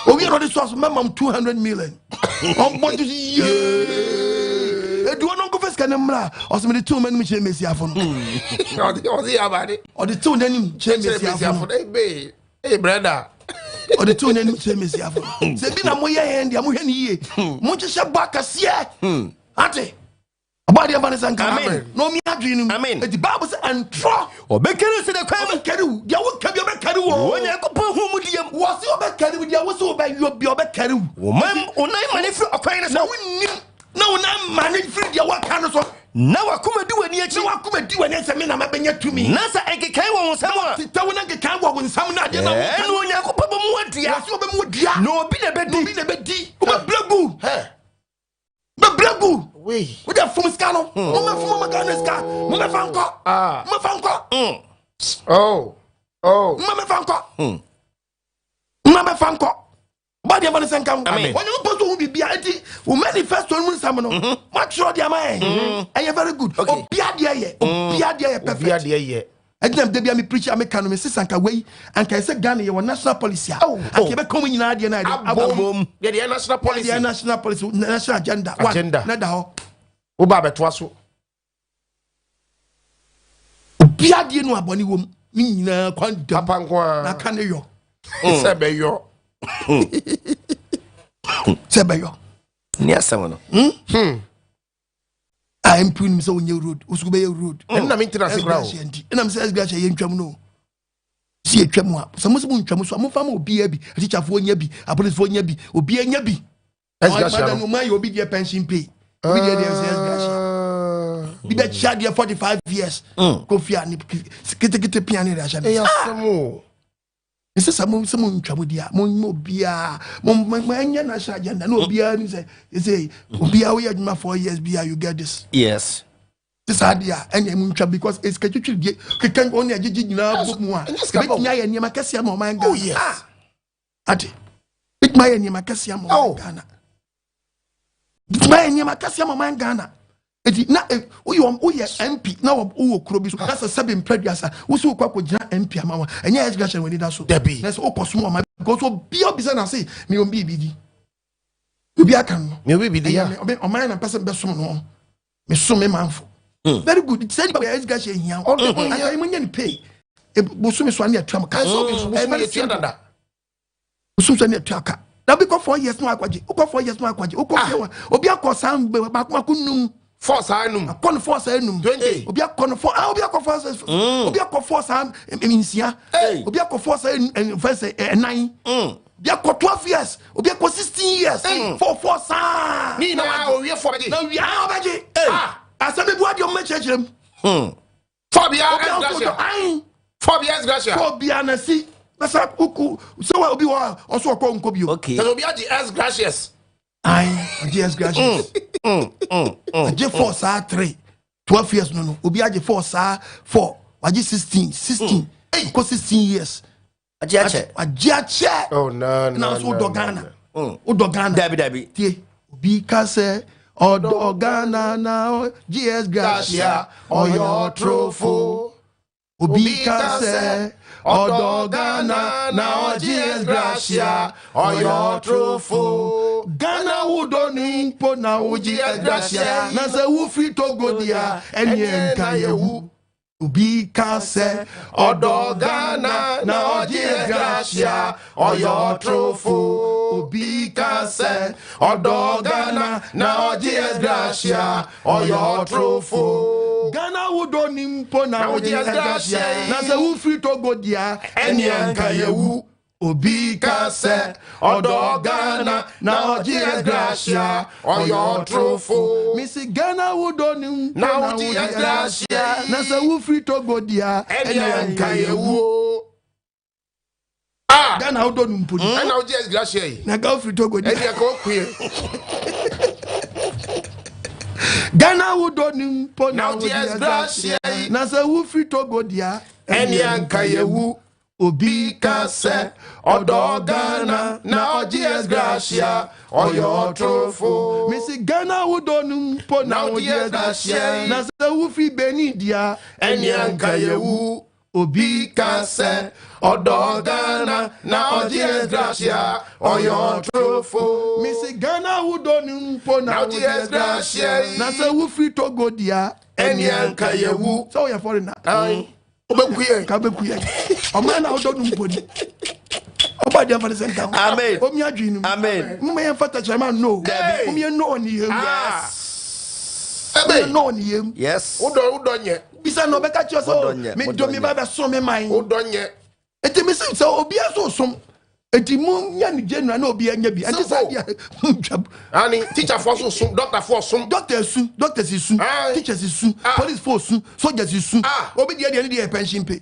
owie na ɔde soa so mɛma m 200 million ɔbɔ nto so yie ɛduɔ no nkɔfa sika no mmra a ɔsɛ mede tew m'anim kyerɛ mesiafo no Ɔde ɔde yɛ abade. ɔde tew n'anim kyerɛ Kyerɛ mesiafo no Mesiafo. Hey, babe. Hey, brother. Ɔde tew n'anim kyerɛ mesiafo no sɛ bi na moyɛ yɛn deɛ mohwɛ ne yie monhyehyɛ bɔ akɛseɛ ate ɔbɔ adeɛ mfa ne sɛ nka. Amen. Na ɔmi adwene no mu. Amen. Enti Bible sɛ ɛntorɔ Ɔbɛkari wo sɛ ne kwan mu. ɔbɛkari wo deɛ woka bi ɔbɛkari wo. Onyankopɔn hu mu deɛ mu. Wɔ se ɔbɛkari wo deɛ wo sɛ wobɛyɔ bi ɔbɛkari wo. Wo man wo nan ma ne firi ɔkwan no Na so. wonnim na wo nan ma ne firi deɛ woaka no so. Na wakoma di w'ani Na akyi. wakoma di w'ani sɛ me na mɛbɛnya tumi. Na sɛ nkekae wɔ wo nsam a. Tetɛ wo na nkekan wɔ wo nsam no adeɛ na woka Ɛne no. Onyankopɔn bɔ mu adua. Wɔ se wobɛmu dua. Na obi na Na obi bɛdi. na bɛdi wobɛbrɛ gu. Hey. Bɛbrɛ gu. Wei. Wode fom sika no momɛfom ɔma Ghana sika momɛfa nkɔ. Ah. Momɛfa nkɔ. Oh. Oh. Momɛfa nkɔ. Momɛfa nkɔ bɔdeɛ ma no sɛ nka ho. Amen. Onyankopɔn sɛ ɔhu biribia enti wo manifesto no mu nsɛm no moatwerɛ deɛ ama yɛn ɛyɛ very good. Okay. Obia deɛ yɛ obia deɛ yɛ Obi perfect. adeɛ yɛ. Ɛgyina da bia me preach a meka no me sesa nka wei anka ɛsɛ Ghana yɛwɔ national policy a Oh. anka yɛbɛka mu nyinaa deɛ no ayɛ Abom. Yɛ deɛ national policy. Deɛ national policy, national agenda one Agenda. na da hɔ. Woba abɛtoa so. Obia deɛ no abɔne wɔ mu ne nyinaa kwan dam. Papa nko ara. Na ka ne yɔ. Sɛ bɛyɔ. Sɛ bɛyɔ. Ne asɛm no. A MP nim sɛ wonyɛ road woso wobɛyɛ road. Ɛno na mentena ase koraa o. Ɛsgrahyɛ nti ɛnam sɛ ɛsgrahyɛ yɛntwam no si yɛtwam a sɛ mo sɛ montwam so a momfa ma obiaa bi atikyafoɔ nya bi apolisifoɔ nya bi obiaa nya bi. Ɛsgrahyɛ no. Ɔma yɛ obi deɛ pension pay obi deɛ deɛ sɛ ɛsgrahyɛ bi bɛkyia deɛ 45 years kɔfie a ne ketekete pia ne de ahyɛ Ɛyɛ no. asɛm o. Ɛsɛ sɛ mo sɛ montwa mo di a momma obiaa ɛnyɛ national agenda na obiaa nim sɛ ɛsɛ obiaa woyɛ adwuma 4 years bia you get this. Yes. Te saa deɛ a ɛnea mu ntwa because esika twitwiri die keka wɔn ne agyegye nyinaa bɔ mu a ɛnyɛ sika ba o. ebetumi ayɛ nneɛma kɛseɛ ama ɔman Ghana. Oh, yes. Ah, ate ebetumi ayɛ nneɛma kɛseɛ ama Oh. ɔman Ghana, ebetumi ayɛ nneɛma kɛseɛ ama ɔman Ghana. Eti na woyɛ MP na wowɔ kuro bi so na sɛ sɛbi mpɛduasa wosi wokɔ akɔgyina MP ama wa ɛnyɛ ɛsɛ gahyɛ w'ani da so. Dabi. Na sɛ wokɔ som ɔman because obiara bisa na se mi obi bi di obi aka no. Me obi bi di ya. Ɛyɛ ɔman na mpɛ sɛ mbɛsom no mesom me manfo. Very good. Sɛ nipa yɛ ɛsɛ hia wo Ɔde ho hia. anka mo nyɛ ne pay bosome so ane atua mo ka. Ɛsɛ obi so Ɛyɛ bosome very yɛtua simple. dada. Bosome so ane atua ka na obi kɔ 4 years na wakɔgye wokɔ 4 years na wakɔgye wokɔ fie wa obi akɔ saa baako baako num. Four saa num. Akɔ no four saa num. 20. Obi akɔ no four ah obi akɔ four saa obi akɔ four saa nsia. Hey. Obi akɔ four saa fɛn sɛ ɛnan obi akɔ 12 years obi akɔ 16 years four four saa. Ne nyinaa owie four bɛgye. Na wia ɔbɛgye. Ah. Asɛm ebu adeɛ ɔmo kyerɛkyerɛ mu. Four bia Obi akɔ ɛsgrahyɛ. ayi. Four bia ɛsgrahyɛ. Four bia na si na sa kuku sɛ wa obi wɔ hɔ a ɔso ɔkɔ nkɔ bio. Okay. Sɛ obi agye S gracious. Ayi ɔgye S gracious ɔgye four saa three 12 years no obi agye four saa four wagye 16 16 kɔ 16 years. Agye akyɛ. Wagye akyɛ. Oh no no. Na so no, wodɔ no, Ghana no. wodɔ Ghana. Dabi dabi. Tie obi ka sɛ ɔdɔ Ghana na ɔgye S gracia ɔyɛ ɔtorofo. Obi ka sɛ ɔdɔ Ghana na ɔgye S gracia ɔyɛ ɔtorofo. Ghana wodɔ ni mpo na wogye ex gratia na sɛ wofiri Togo deɛ a ɛneɛ nka yɛwu. Obi ka sɛ ɔdɔ Ghana na ɔgye ex gratia ɔyɛ ɔtorofo. Obi ka sɛ ɔdɔ Ghana na ɔgye ex gratia ɔyɛ ɔtorofo. Ghana wodɔ ni mpo na wogye ex gratia na sɛ wofiri Togo deɛ a ɛneɛ nka yɛwu. Obi ka sɛ ɔdɔ Ghana na ɔgye ex gratia ɔyɛ ɔtorofo. Mesi Ghana wodɔ ni mpo na wogye ex gratia na sɛ wofiri Togo deɛ a ɛneɛ nka yɛwu. Ah! Ghana wodɔ no mpo ni. Ɛna wogye ex gratia yi. Na nka wofiri Togo deɛ. Ɛneɛ nka wokuye. Ghana wodɔ ni mpo na Na wogye wogye ex ex gratia gratia yi. na sɛ wofiri Togo deɛ a Ɛneɛ nka yɛwu. Obi ka sɛ ɔdɔ Ghana na ɔgye ex gratia ɔyɛ ɔtorofo. Mesi Ghana wodɔ no mpo na wogye ex gratia na sɛ wofiri Benin deɛ a ɛneɛ nka yɛwu. Obi ka sɛ ɔdɔ Ghana na ɔgye ex gratia ɔyɛ ɔtorofo. Mesi Ghana wodɔ no mpo na wogye ex gratia na sɛ wofiri Togo deɛ a ɛneɛ nka yɛwu. Sɛ woyɛ foreigner. Wobɛku yɛn. Ka bɛku yɛn. Ɔman na wodɔ no mpo ni. Ɔba deɛ mfa ne sɛ nka ho. Amen. Omi adwene no mu. Amen. Moma yɛmfa tɛkyerɛma nnɔ o. Dabi. Moma yɛnnɔ wɔ ne yam. Yes. Moma yɛnnɔ wɔ ne yam. Yes. Wodɔ wodɔ nyɛ. Bisa na ɔbɛka kyerɛ sɛ Wodɔ o, nyɛ, medɔ wodɔ me nyɛ. ba bɛsom me man. Wodɔ nyɛ. Enti mese sɛ obiara so som. Enti monyɛ no general na obiara nya bi. Ɛnte saa deɛ montwam. Ani teacherfoɔ so som, doctorfoɔ som. Doctor su, doctors su, Aye. teachers su, Ah. police foɔ su, soldiers su. Ah. Obi deɛ deɛ ne deɛ yɛ pension pay.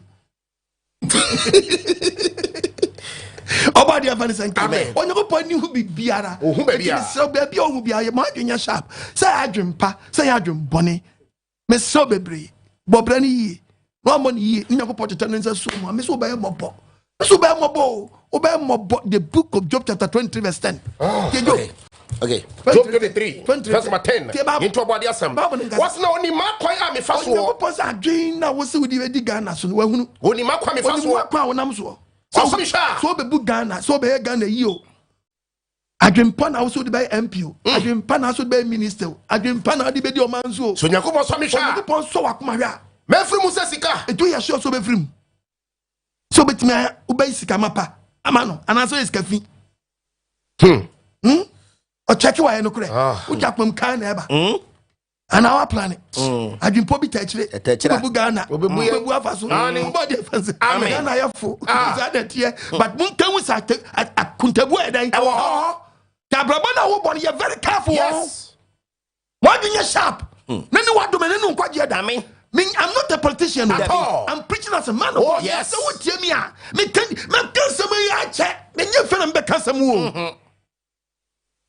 Ɔba deɛ fa ne sɛ nka. Amen. Onyankopɔn ani hu biribiara. Ohu baabiara. Enti mesrɛ wo, baabi a ohu biara, yɛ mo adwene nyɛ sharp. Sɛ yɛ adwene pa, sɛ yɛ adwene bɔne. Mesrɛ wo bebree, bɔ bra no yie. Na wammɔ no yie, ne Nyankopɔn tetɛ ne nsa suo mu a, me sɛ wobɛyɛ mmɔbɔ. Me sɛ wobɛyɛ mmɔbɔ o. Wobɛyɛ mmɔbɔ. The book of Job chapter 23 verse 10. Tie Job. Okay. Job 23 23. verse number 10. Tie Bible. Yɛnto ɔbɔ adeɛ asɛm. Bible no nkasa. Wɔse na onim m'akwan a mefa soɔ. Onyankopɔn sɛ adwene na wo sɛ wode bɛdi Ghana so no, wahunu. Onim m'akwan a mefa Onim soɔ. w'akwan a wonam soɔ. Ɔsɔ me hwɛ a. Sɛ wobɛbu Ghana, sɛ wobɛyɛ Ghana yie o. Adwempa na wosɛ wode bɛyɛ MP o. Adwempa na wosɛ wode bɛyɛ minister o. Adwempa na wode bɛdi ɔman so o. So Onyankopɔn sɔ me hwɛ a. Onyankopɔn sɔ w'akoma hwɛ a. Mɛfiri mu sɛ sika. Ɛtu yɛ sure sɛ wobɛfiri mu. Sɛ wobɛtumi ayɛ wobɛyi sika mapa ama no anaasɛ woyɛ sika fi. Ɔkyɛke wayɛ no korɛ. Ah. Wode akoma mu kan na ɛba. Anaa waplane. Adwempɔ bi tɛkyerɛ. Ɛtɛkyerɛ. Wobɛbu Ghana. Wobɛbu yɛn. Wobɛbu afa so. Aane. Wobɔ deɛ fa sɛ. Amen. Ghana yɛ fo. Ah. Saa na ɛteɛ. But monka hu sɛ akontabu a ɛdɛn. Ɛwɔ hɔ. Nti abrabɔ no a wobɔ no yɛ very careful wɔ ho. Yes. W'adwene nyɛ sharp. Na ne wadome ne ne nkwagyeɛ da. Amen. Me, I'm not a politician. At all. I'm preaching as a man of Oh, God. yes. Sɛ wotie me a, meka meka nsɛm yi akyɛ. Menyɛ fɛ na mebɛka nsɛm o.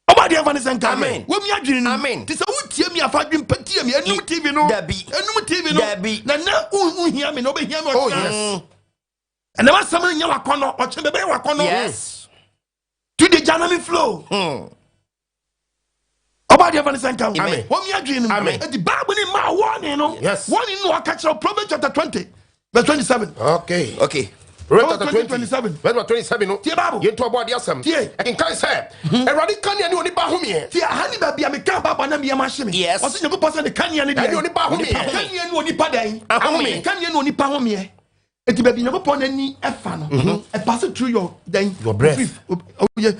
Ɔba deɛ mfa ne sɛ nka. Amen. Wɔmi adwene no. Amen. Te sɛ wotie mi afa adwene pa tie mi. Enum TV no. Dabi. Enum TV no. Dabi. Na na wohia me na wobɛhia me Oh ɔkyena. yes. Ɛnam asɛm no nyɛ wakɔnɔ. Ɔkyena bɛbɛyɛ wakɔnɔ. Yes. To the gya na me flow. Ɔba deɛ mfa ne sɛ nka. Amen. Wɔmi adwene no. Amen. Enti Bible ni maa wɔne no. Yes. Wɔne no ɔka kyerɛ Proverbs chapter 20 verse 27. Okay. Okay. Proverbs chapter 20, 27. Verse number 27 no. Tie Bible. Yɛnto ɔbɔ adeɛ asɛm. Tie. Ɛkenkan sɛ Awurade kanea ne onipa homeɛ. Tie aha ne baabi a meka Bible na meyam ahye me. Yes. Ɔsɛ Nyankopɔn sɛ ne kanea ne deɛ. Ɛne onipa homeɛ. Kanea ne onipa dɛn? Ahome. Kanea ne onipa homeɛ. Eti baabi Nyankopɔn n'ani ɛfa no. Ɛpass through your dɛn? Your breath. Oh, yeah.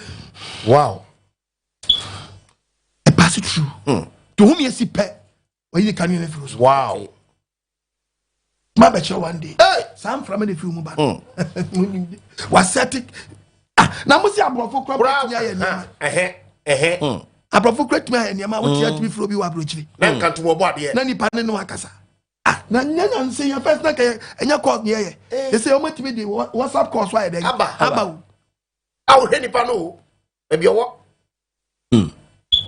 Wow. Ɛpass through. To homeɛ si pɛ. Ɔyi ne kanea no afiri wo so. Wow. Ma bɛkyerɛ one day. Hey. Saa mframa na efiri mu ba no. Wasɛte. Ah, na mo si aborɔfo kura Bra. bɛtumi ayɛ nneɛma. Ɛhɛ. Ɛhɛ. Aborɔfo kura tumi ayɛ nneɛma. Wote atumi firi obi wɔ aburokyire. Na nka to wɔbɔ adeɛ. Na nipa ne no akasa. Ah, na nyɛ na nse yɛ first na kɛ ɛnyɛ calls ne yɛyɛ. Ɛsɛ wɔn atumi de WhatsApp calls so ayɛ dɛ. Aba. Aba o. A wohwɛ nipa no o. Baabi ɔwɔ.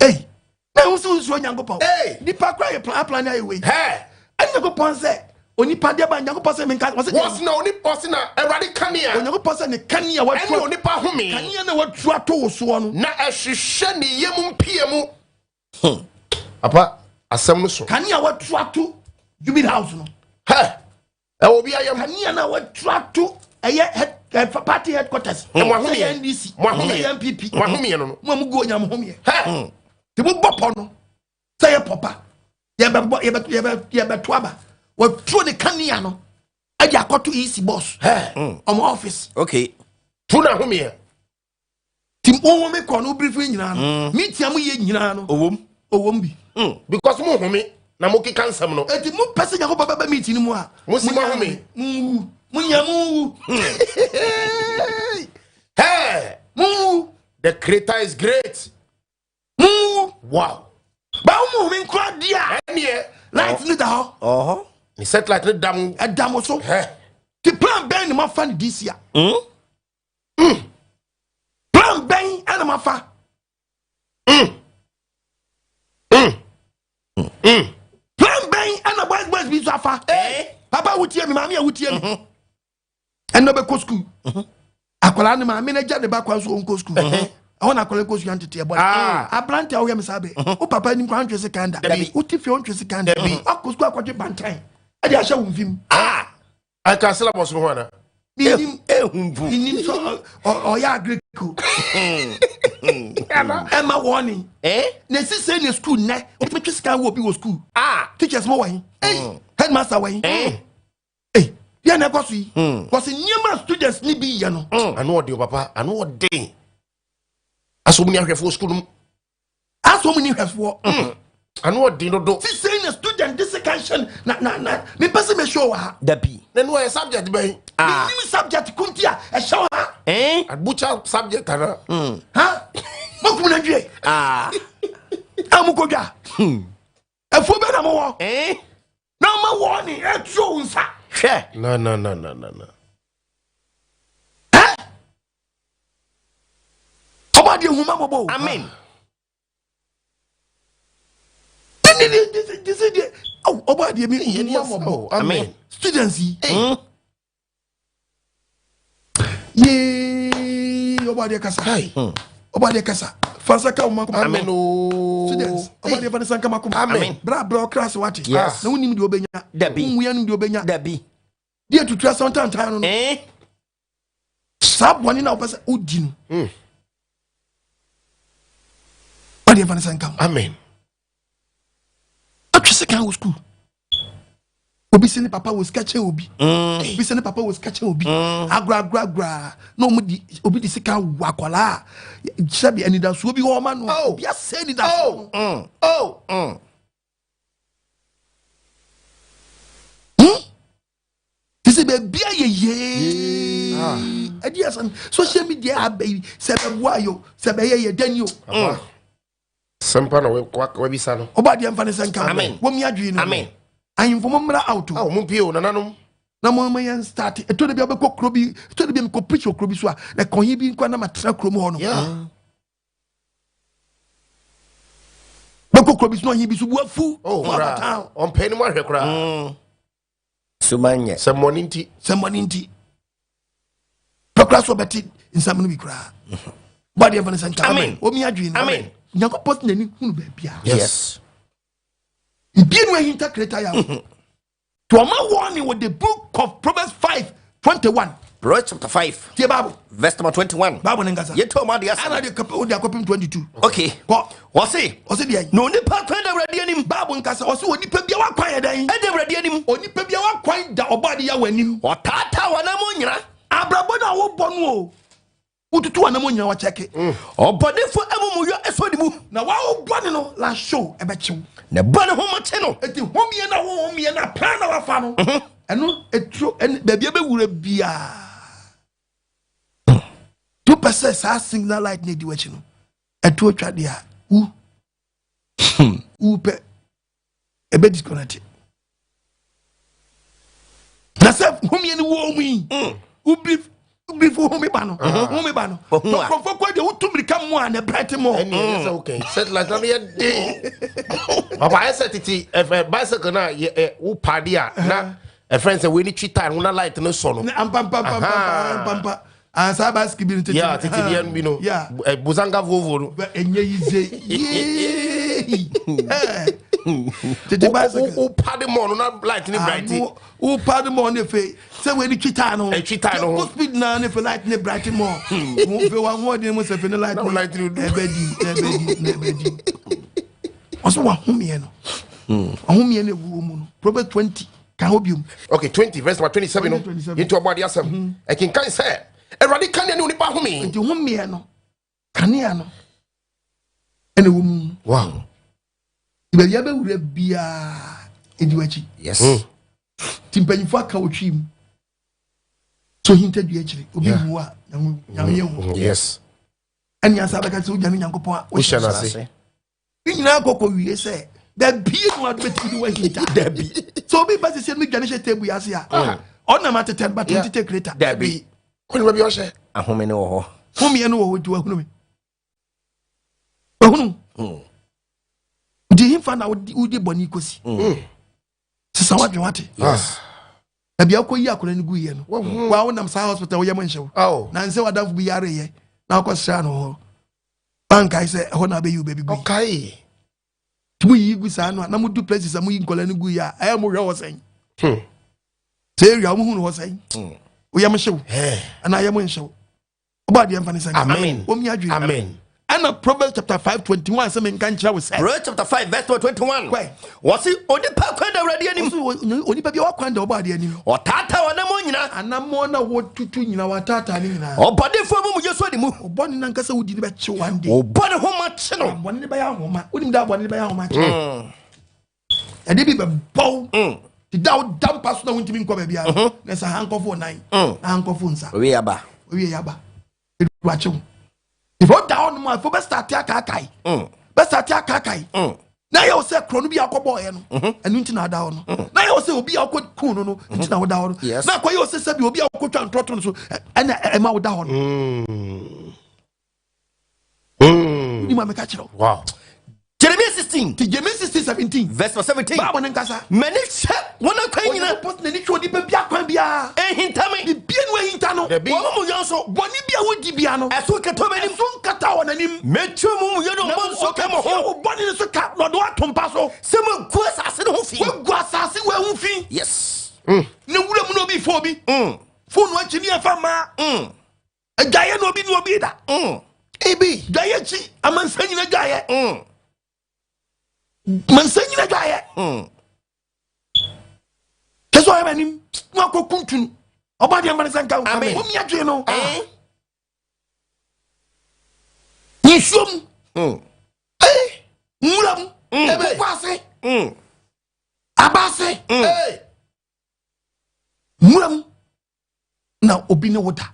Ei, na ehu sɛ nsuo Nyankopɔn. Hey. Nipa kura yɛ plan plan ayɛ wei. Hɛ. Ɛne Nyankopɔn sɛ onipa deɛ ba Nyankopɔn sɛ menka wɔsɛ Wɔse na onipa ɔse na Awurade kanea. Onyankopɔn sɛ ne kanea Ɛne watu onipa home. kanea na watu ato wo soɔ no. Na ɛhwehwɛ ne yam mpia mu. Papa asɛm no so. Kanea watu ato Jubilee House no. Hɛ. Ɛwɔ obi ayam. Kanea na watu ato ɛyɛ head party headquarters. Mo ahomeɛ. Sɛ yɛ NDC. Mo ahomeɛ. Sɛ yɛ NPP. Mo ahomeɛ no no. Mo a mo gu onyam homeɛ. Hɛ. Nti mobɔ pɔ no sɛ yɛ pɔpa yɛbɛbɔ yɛbɛ yɛbɛ yɛbɛto aba wɔtuo ne kanea no ɛde akɔto EC boss ɔmo office. Okay. Tu na homeɛ. Ti wɔn mi kɔ no obirifo nyinaa no meeting a mo yɛ nyinaa no Owom. owom bi. Because mo home na mo keka nsɛm no. Eti mo pɛ sɛ Nyankopɔn bɛba meeting no mu a Mo si mo ahome. mo nwu mo nya mo nwu Hey, mo nwu the creator is great. mo nwu Wow. ba mo home nkura di a Ɛneɛ light ni da hɔ Ɔhɔ. ne satellite ne da mo. ɛda mo so Hɛ. ti plan bɛn ni ma fa ni this year. Plan bɛn ɛna ma fa. Plan bɛn ɛna boys boys bi nso afa. Papa wutie mi, maame a wutie mi, ɛna bɛ kɔ sukuu, akwadaa ne maame na gya ne ba kwan so ɔnkɔ sukuu, ɛhɔ na akwadaa kɔ sukuu antete ɛbɔ Ah. aberante a woyɛ me saa bɛ wo papa anim kwan ntwe se kan da Dabi. wote fie ɔntwe se kan da akɔ sukuu akɔtwe bantan ɛde ahyɛ wo mfim. Ah. Aka syllabus no ho ana? Menim Ehumpu. menim sɛ ɔyɛ agriko ɛma wɔne na esi sɛ ne sukuu nnɛ wotumi twe sika wɔ obi wɔ sukuu. Ah. Teachers mo wɔ he? Headmaster wɔ he? Ei, yɛn na ɛkɔ so yi kɔsi nneɛma students ni bi yɛ no. Ano ɔden o papa, ano ɔden. Aso mu ni ahwɛfoɔ sukuu no mu. Asɔ mu ni hwɛfoɔ. Ano ɔden dodo. Sisei na student de sika nhyɛ no na na na mepɛ sɛ mehyɛ wɔ ha. Dabi. Na no yɛ subject bɛn? Menim subject kunti a ɛhyɛ wɔ ha. Abucha subject ana? Ha mokum na dwie Ah. a mokɔdwa afuo bɛ na mowɔ na ma wɔ ne ɛtuo wo nsa. Hwɛ. Na na na na na na. Ɔba deɛ huma mɔbɔ o. Amen. Ɔba deɛ mi huma mɔbɔ. Amen. Students yi yee ɔba deɛ kasa ɔba deɛ kasa fansa ka wo ma koma. Amen o. Students ɔba deɛ fa ne sanka ma koma. Amen. Bra bra ɔkra se wate. Yes. Na wonim deɛ wobɛnya. Dabi. Wonwia nim deɛ wobɛnya. Dabi. Deɛ tutu asɛm tantan no saa bɔne na wopɛ sɛ wodi no ɔdeɛ fa ne sɛ nka ho. Amen. Atwe sika wɔ sukuu, obi sɛ ne papa wɔ sika kyɛn obi, obi sɛ ne papa wɔ sika kyɛn obi, agoragoragora na ɔmo di obi di sika wɔ akwadaa a sɛbi anidasoɔ bi wɔ ɔma no, obi asɛ anidasoɔ no. Oh. Te sɛ baabi ayɛ yee ɛdi asɛm social media aba yi sɛ bɛboa yo sɛ bɛyɛ yɛ dɛn yo. Papa. Sɛmpa na wabisa no. Ɔba deɛ mfa ne sɛ nka. Amen. Wɔmi adwene no. Amen. Ahemfo mo mmra out o. Ah, mo pie o nananom. Na mo ma yɛn start ɛtɔ de bi a wobɛkɔ kuro bi, ɛtɔ de bi a mekɔ preach wɔ kuro bi so a na kɔnhe bi nkɔ na matena kurom hɔ no. Bɛkɔ kuro bi so na ɔhe bi so bu afu. Oh, na waba town. Ɔmpɛ ni mu ahwɛ koraa. Sumanyɛ. Sɛ mmɔne nti. Sɛ mmɔne nti pɛkora so ɔbɛte nsɛm no bi koraa bɔdeɛ mfa no sɛ nka. Amen. Wɔmi adwene no. Amen. Nyankopɔn sɛ n'ani hunu baabia. Yes. Mbie no ahinta kreta yɛ to ɔma warning wɔ the book of Proverbs 5:21. Proverbs chapter 5. Tie Bible. Verse number 21. Bible ne nkasa. Yɛtɔ ɔmo adeɛ ana asɛm. De kɔpem wode akɔpem 22. Okay. Kɔ. Wɔse. Ɔse deɛ Na onipa kwan da Awurade anim. Bible nkasa ɔse onipa bia wakwan yɛ dɛn? Ɛda Awurade anim. Onipa bia wakwan da ɔbɔ ade yɛ wɔ anim. Ɔtaataa wɔn mo nyina. Abrabɔ no a wobɔ no o wotutu anam nyina wɔkyɛke. Ɔbɔnefo amumuyɔ ɛsɔ ne mu. Na wawobɔ ne no la show ɛbɛkyew. Na bɔ ne ho mɔkye no. Eti homie na wo homie na plan na wafa no ɛno eturo ɛne baabi ɛbɛwura biaa to pɛ sɛ saa signal light na edi w'akyi no ɛto atwa deɛ a wu wu pɛ ɛbɛ disconnect na sɛ homie no wɔ mu yi wobiri wobiri fo home ba no home ba no. Ɔhu a. Tɔkɔfɔ kɔ deɛ wotu mirika mu a na bright mu. Ɛni ɛyɛ sɛ okay. Satellite na yɛ den. Papa ayɛ sɛ tete ɛfɛ bicycle na yɛ ɛ wo paadi a na ɛfɛn sɛ wei ni twi tire na light no sɔ no. Ampampampampampampa ansa basiki bi no tete. Yeah, tete deɛ no bi no. Yeah. Ɛ Buzanga Volvo no. Bɛ ɛnyɛ yi ze yee tete bicycle. Wo paadi mɔ no na light ni bright. Wo paadi mɔ ne fe sɛ wei ni twi taa no. Ɛtwi tire no ho. Ko speed na ne fe light ne bright mɔ mo fe wa ho ɔden mo sɛ fe ne light Na wo light no du. ɛbɛ di ɛbɛ di na ɛbɛ di. Ɔsɛ wahomeɛ no, wahomeɛ no ɛwuo mu no. Proverbs 20 ka hɔ biom. Okay, 20 verse number 27 no. 27. Yɛnti ɔbɔ adeɛ asɛm ɛkenkan sɛ Awurade kanea ne onipa home. Nti homeɛ no, kanea no ɛna ɛwɔ mu. Wow. Baabi abɛwura biaa ɛdi w'akyi. Yes. Nti mpanyimfoɔ aka wɔ twi mu so hinta dua akyiri obi wu a Nyame yɛ hu. Yes. Ɛne asa bɛka sɛ wogyame Nyankopɔn a wohyɛ no ase. Ne nyinaa kɔkɔ wie sɛ dabi no ade bɛtumi de wahinta. Dabi. Sɛ obi ba sɛ sɛ medwane hyɛ table yi ase a, ɔnam atetɛ no bato tete kreta. Dabi. Kɔne baabi ɔhyɛ. Ahome ne wɔ hɔ. Homeɛ no wɔ hɔ nti wahunu me. Wahunu. Nti hemfa na wode bɔne kɔsi? Sesa wadwen wate. Yes. Baabi a wokɔyi akwadaa no guiɛ no, wa wonam saa hospital woyɛ mo nhyɛw. Oh. Na nsɛ wadamfo bi yareyɛ na wokɔsraa no hɔ. Bankae sɛ ɛhɔ na abɛyi wo baabi gui. Ɔkae. Nti moyiyi gu saa no a, na modu places a moyi nkwadaa no guiɛ a, ɛyɛ mohwɛ hɔ sɛn? Sɛ area wohu no hɔ sɛn? Woyɛ mo hyew anaa yɛ mo nhyɛw? Ɔbɔ adeɛ mfa ne sɛn? Amen. Wɔmi adwene. Amen. Ɛna Proverbs chapter 5 21 sɛ menka nkyerɛ wo sɛ. Proverbs chapter 5 verse 21. Kwɛ. Wɔsi onipa kwan da Awurade anim. Ɔso onipa bi a wakwan da ɔbɔ adeɛ anim. Ɔtaataa ɔnam nyinaa. Anammɔn na wɔtutu nyinaa wɔataataa ne nyinaa. Ɔbɔdefoɔ mu mu Yesu adi mu. Ɔbɔne no ankasa wodi no bɛkye one day. Ɔbɔ ne ho ma kye no. Bɔne no bɛyɛ ahoma. Wonim da bɔne no bɛyɛ ahoma kye. Ɛde bi bɛbɔw. Ti da wo da mpa so na wontumi nkɔ baabi a. Na sɛ hankɔfo nan. Na hankɔfo nsa. Owie aba. Owie yaba. Edu akyew. If ɔda hɔ nom a, ifo bɛstarte akaakae. Bɛstarte akaakae. Na yɛ wo sɛ korɔ no bi a wokɔbɔɔyɛ no, ɛno nti na ada hɔ no. Na yɛ wo sɛ obi a wokɔ kun no no nti na woda hɔ no. Yes. Na akɔyɛ wo sɛ sɛbi obi a wokɔtwa ntorɔto no so ɛna ɛma woda hɔ no. Wonim a meka kyerɛ wo. Wow. Jeremiah 16 Nti Jeremiah 16 17. verse 17. Bible no nkasa. M'ani hwɛ wɔn akwan nyinaa. Onyankopɔn n'ani hwɛ onipa bi akwan biara. Ɛnhinta me. Bibia no ahinta no. Dabi. Wɔn mu yɔn so. Bɔne bi a wodi bia no, Ɛso nkata m'anim. ɛso nkata wɔ n'anim. Mɛtua mu mu yɛ no Na ɔbɔ nsuo ka mo ɔbɛtua ho. wo bɔne no so ka na ɔde woato mpa so. Sɛ moagu asase no ho fi. Woagu asase wɔ ho fi. Yes. Ne wura mu na obi fa obi. Fone akyi ne ɛfa mmaa. Adwaeɛ na obi ne obi da. Ebi. Dwaeɛ akyi amansa nyina dwaeɛ. Mansa nyina dwaeɛ. Kyɛ sɛ ɔyɛ m'anim na wakɔ kuntunu. Ɔba deɛ mma ne sɛ nka wo. Amen. Wɔn adwene no. Nsuo mu. Nwura mu. Ɛbɛkɔ ase. Aba ase. Nwura mu. Na obi ne wo da.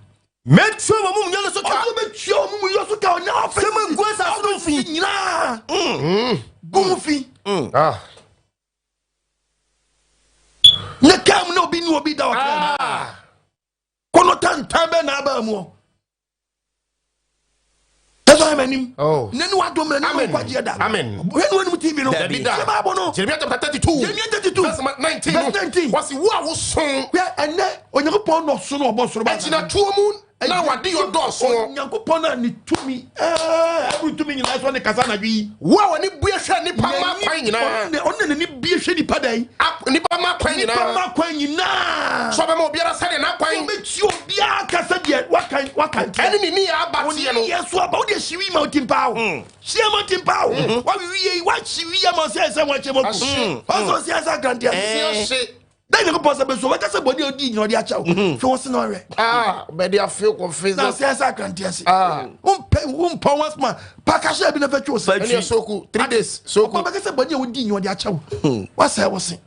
Mɛtua wɔn mu yɛ no so ka. Ɔno bɛtua wɔn mu yɛ so ka ɔnyɛ ɔfɛ. Sɛ moagu asase no ho fi. Nyinaa. Gu ho fi. Ah. Ne kaa mu na obi ne obi da wɔ kaa mu. Ah. Kɔnɔ tantan bɛ na aba mu ɔ. Tɛsɛ ɔyɛ m'anim. Oh. Ne ne wadom mɛ ne Amen. nkwagyeɛ da. Amen. Hwɛ ne wanim TV no. Dabi da. Sɛ Bible no. Jeremiah chapter 32. Jeremiah 32. Verse 19. Verse 19. Wɔsi wo a woson. Hwɛ ɛnɛ Onyankopɔn na ɔso na ɔbɔ soro ba. Agyinatuo mu na wade yɛ dɔɔso. Onyankopɔn na ne tumi ɛɛ tumi nyinaa so ne kasa anadwo yi. Wo a wɔne bue hwɛ nipa ma kwan nyinaa. Ɔne na n'ani bue hwɛ nipa dɛn. Nipa ma kwan Nipa nyinaa. ma kwan nyinaa. Sɛ ɔbɛma obiara sɛdeɛ n'akwan. Ɔbɛtie obiara kasa deɛ waka waka nkyɛn. Ɛne ne ni yɛ aba teɛ no. Ɔne yɛ so aba wode ahyiwi ma ɔti mpaa o. Hyia ma ɔti mpaa o. Wawiwi yɛ yi wahyiwi ama ɔsɛ ɛsɛ wɔn akyɛ mɔku. Ɔsɛ ɔsɛ ɛsɛ akranteɛ. Ɔhye. Dɛ Nyankopɔn sɛ bɛso wɔka sɛ bɔne a ɔdii nyina ɔde akyɛ wo. Hwɛ wɔ se na ɔwerɛ. Ah, bɛde afe kɔ fe Na sɛ. ɔsɛ ɛsɛ akranteɛ se. Ah. Wompɛ wompɛ wɔn asoma paka hyɛ bi na fɛ twe wo se. Ɛne soku 3 days soku. Ɔbɛka sɛ bɔne a wodii nyina ɔde akyɛ wo. Wasɛe wo se.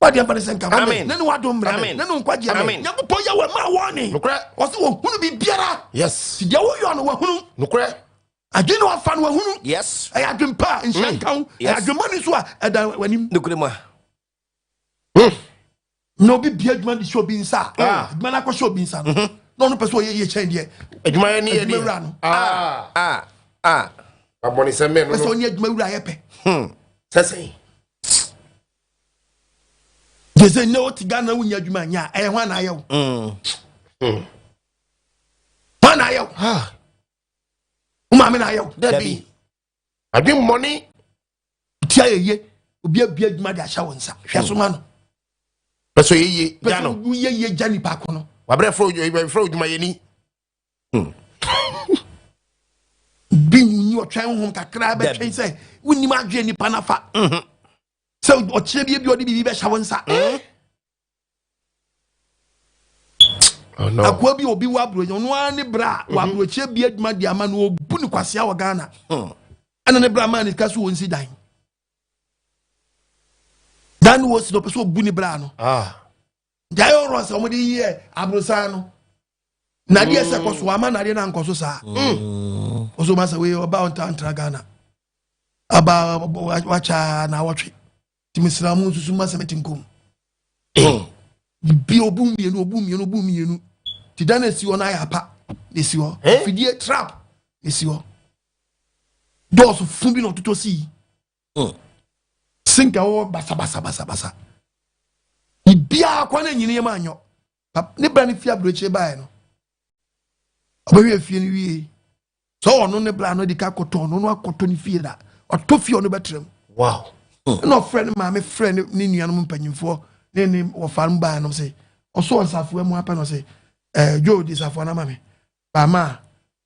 Wade amfa ne sɛ nka ho. Amen. Ne ne wadom mmerɛ. Amen. Ne ne nkwagyeɛ. Amen. Nyankopɔn yɛ wɔ ma wɔne. Nokorɛ. Ɔse wɔhunu biribiara. Yes. Nti deɛ woyɔ no wahunu. Nokorɛ. Adwene na wafa no wahunu. Yes. Ɛyɛ adwene pa a nhyira nka ho. Ɛyɛ Yes. adwene bɔne nso a ɛda w'anim. Nokorɛ mu a. Na obi bia adwuma de hyɛ obi nsa a, adwuma no akɔhyɛ obi nsa no, na ɔno pɛ sɛ ɔyɛ yie kyɛn deɛ Adwuma yɛ ni yɛ ni. adwuma wura no. Ah. Ah. Ah. Abɔnisɛm mɛ Pɛ no sɛ no. ɔne adwuma wura yɛ pɛ. Sɛsɛn. Gye sɛ nnɛ wote Ghana wonya adwuma nyɛ a, ɛyɛ hwan na ayɛ wo? Hwan na ayɛ wo? Ah. Wo maame na ayɛ wo? Dabi. Adwemmɔne. Tia yɛ yie, obi abia adwuma de ahyɛ wo nsa. Hwɛ so ma no. Pɛ sɛ ɔyɛ yie Pɛ gya sɛ no. woyɛ yie gya nipa ko no. Wabrɛ frɛ odwumayɛni. Bi nyi ɔtwɛn honhom kakra bɛtwɛn sɛ wonim adwene nipa no afa sɛ ɔkyerɛ bi bi ɔde biribi bɛhyɛ wo nsa. Oh, no. Akoa bi obi wɔ aburokyi, ɔno ara ne bra wɔ aburokyire bi adwuma de ama no, obu ne kwasea wɔ Ghana. Ɛna ne bra maa ne sika so wɔn si dan. Dan no wɔsi no ɔpɛ sɛ obu ne bra no. Ah. Nti ayɛ ɔrɔ sɛ wɔde yɛ aburosan no. Nadeɛ sɛ kɔ so ama nadeɛ no ankɔ so saa. Ɔsɔ ma sɛ wei ɔba ɔnta ntra Ghana. Aba wakya na awɔtwe. Nti mesra mu nsusu ma sɛ mete nkom. Bi obu mmienu, obu mmienu, obu mmienu. Ti dan na esi hɔ na ayɛ apa na esi hɔ. Fidie trap na esi hɔ. Dɔɔso fun bi na ɔtotɔ si. Sink a ɛwɔ basabasabasabasa. Bibiara kwan na nyini yɛ ma anyɔ. Ne bra ne fie aburokyire baeɛ no. Ɔbɛhwɛ fie no wie. Sɛ ɔno ne bra no de ka kɔtɔ ɔno no akɔtɔ ne fie da. Ɔtɔ fie ɔno bɛtrɛ mu. Wow. Ɛna ɔfrɛ ne maame frɛ ne nuanom mpanyinfoɔ ne ne wɔfa no baa nom sɛ ɔsɔ nsafoa mu apɛ no sɛ ɛɛ Joe de safoa no ama me baama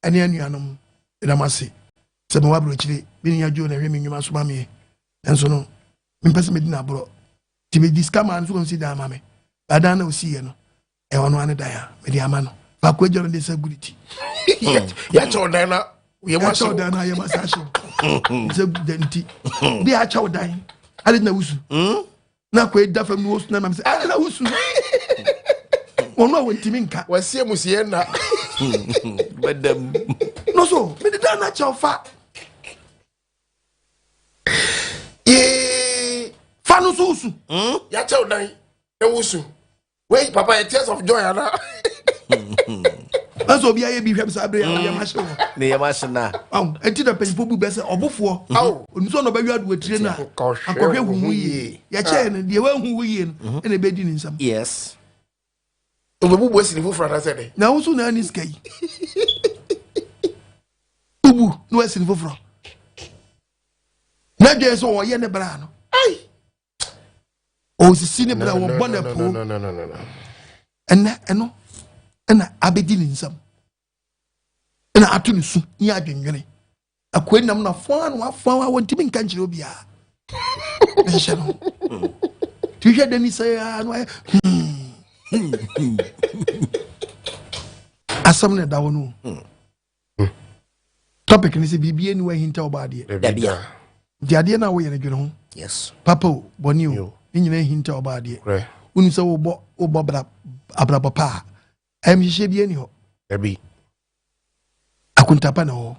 a ɛne anuanom ɛdam ase sɛ mewɔ aburokyire me nua Joe na ɛhwɛ me nnwuma so ma meɛ nanso no mempɛ sɛ medi n'aborɔ nti medi sika maa no so wɔnsi dan ama me badan na ɔsiiɛ no ɛwɔ no ane dan a mede ama no baako agya no de sɛ gu ne ti. Yɛakyɛ wo dan na yɛakyɛ wo dan na yɛma sa ahyew sɛ gu dan ti de akyɛ wo dan ade na wusu na akɔ eda fam na wosu na nam sɛ ade na wusu wɔn a wɔntumi nka wɔasie mu sie na bɛdam no so mede dan na akyɛw fa yee fa no so wusu yɛakyɛ wo dan na wusu wei papa yɛ tears of joy ana. ɛsɛ obi ayɛ bi hwɛm saa bere a ɔyɛ ma hyɛ wɔ. Ne yɛ ma hyɛ na. ɔn eti na mpanyinfo bu bɛ sɛ ɔbofoɔ. Onim sɛ ɔna ɔbɛwi ado etire no a akɔhwɛ hu ho yie. Yɛkyɛɛ no deɛ wahu ho yie no ɛna ebedi ne nsam. Yes. Obebubu esi ne foforɔ anasɛ dɛ. Na ahosuo na ani sika yi. Ubu na wasi ne foforɔ. Na dwen sɛ ɔyɛ ne bra no. Ɔsisi ne bra wɔbɔ ne po. Ɛnɛ ɛno ɛna abɛdi ne nsam. Ɛna ato ne su ne adwendwene. Akoa nam na fɔn ano afɔn a wɔntumi nka nkyerɛ obiara. Nhyɛ no. Nti hwɛ dani sɛ ano ayɛ asɛm na ɛda hɔ no. Topic ne sɛ biribi ani wahinta ɔbɔ adeɛ. Dabia. Nti adeɛ no a woyɛ no dwene ho. Yes. Papa o, bɔne o, ne nyinaa hinta ɔbɔ adeɛ. Wonim sɛ wobɔ wobɔ bra abrabɔ pa a, ɛmhyehyɛ bi ani hɔ. Dabi. Akontapa na ɛwɔ hɔ.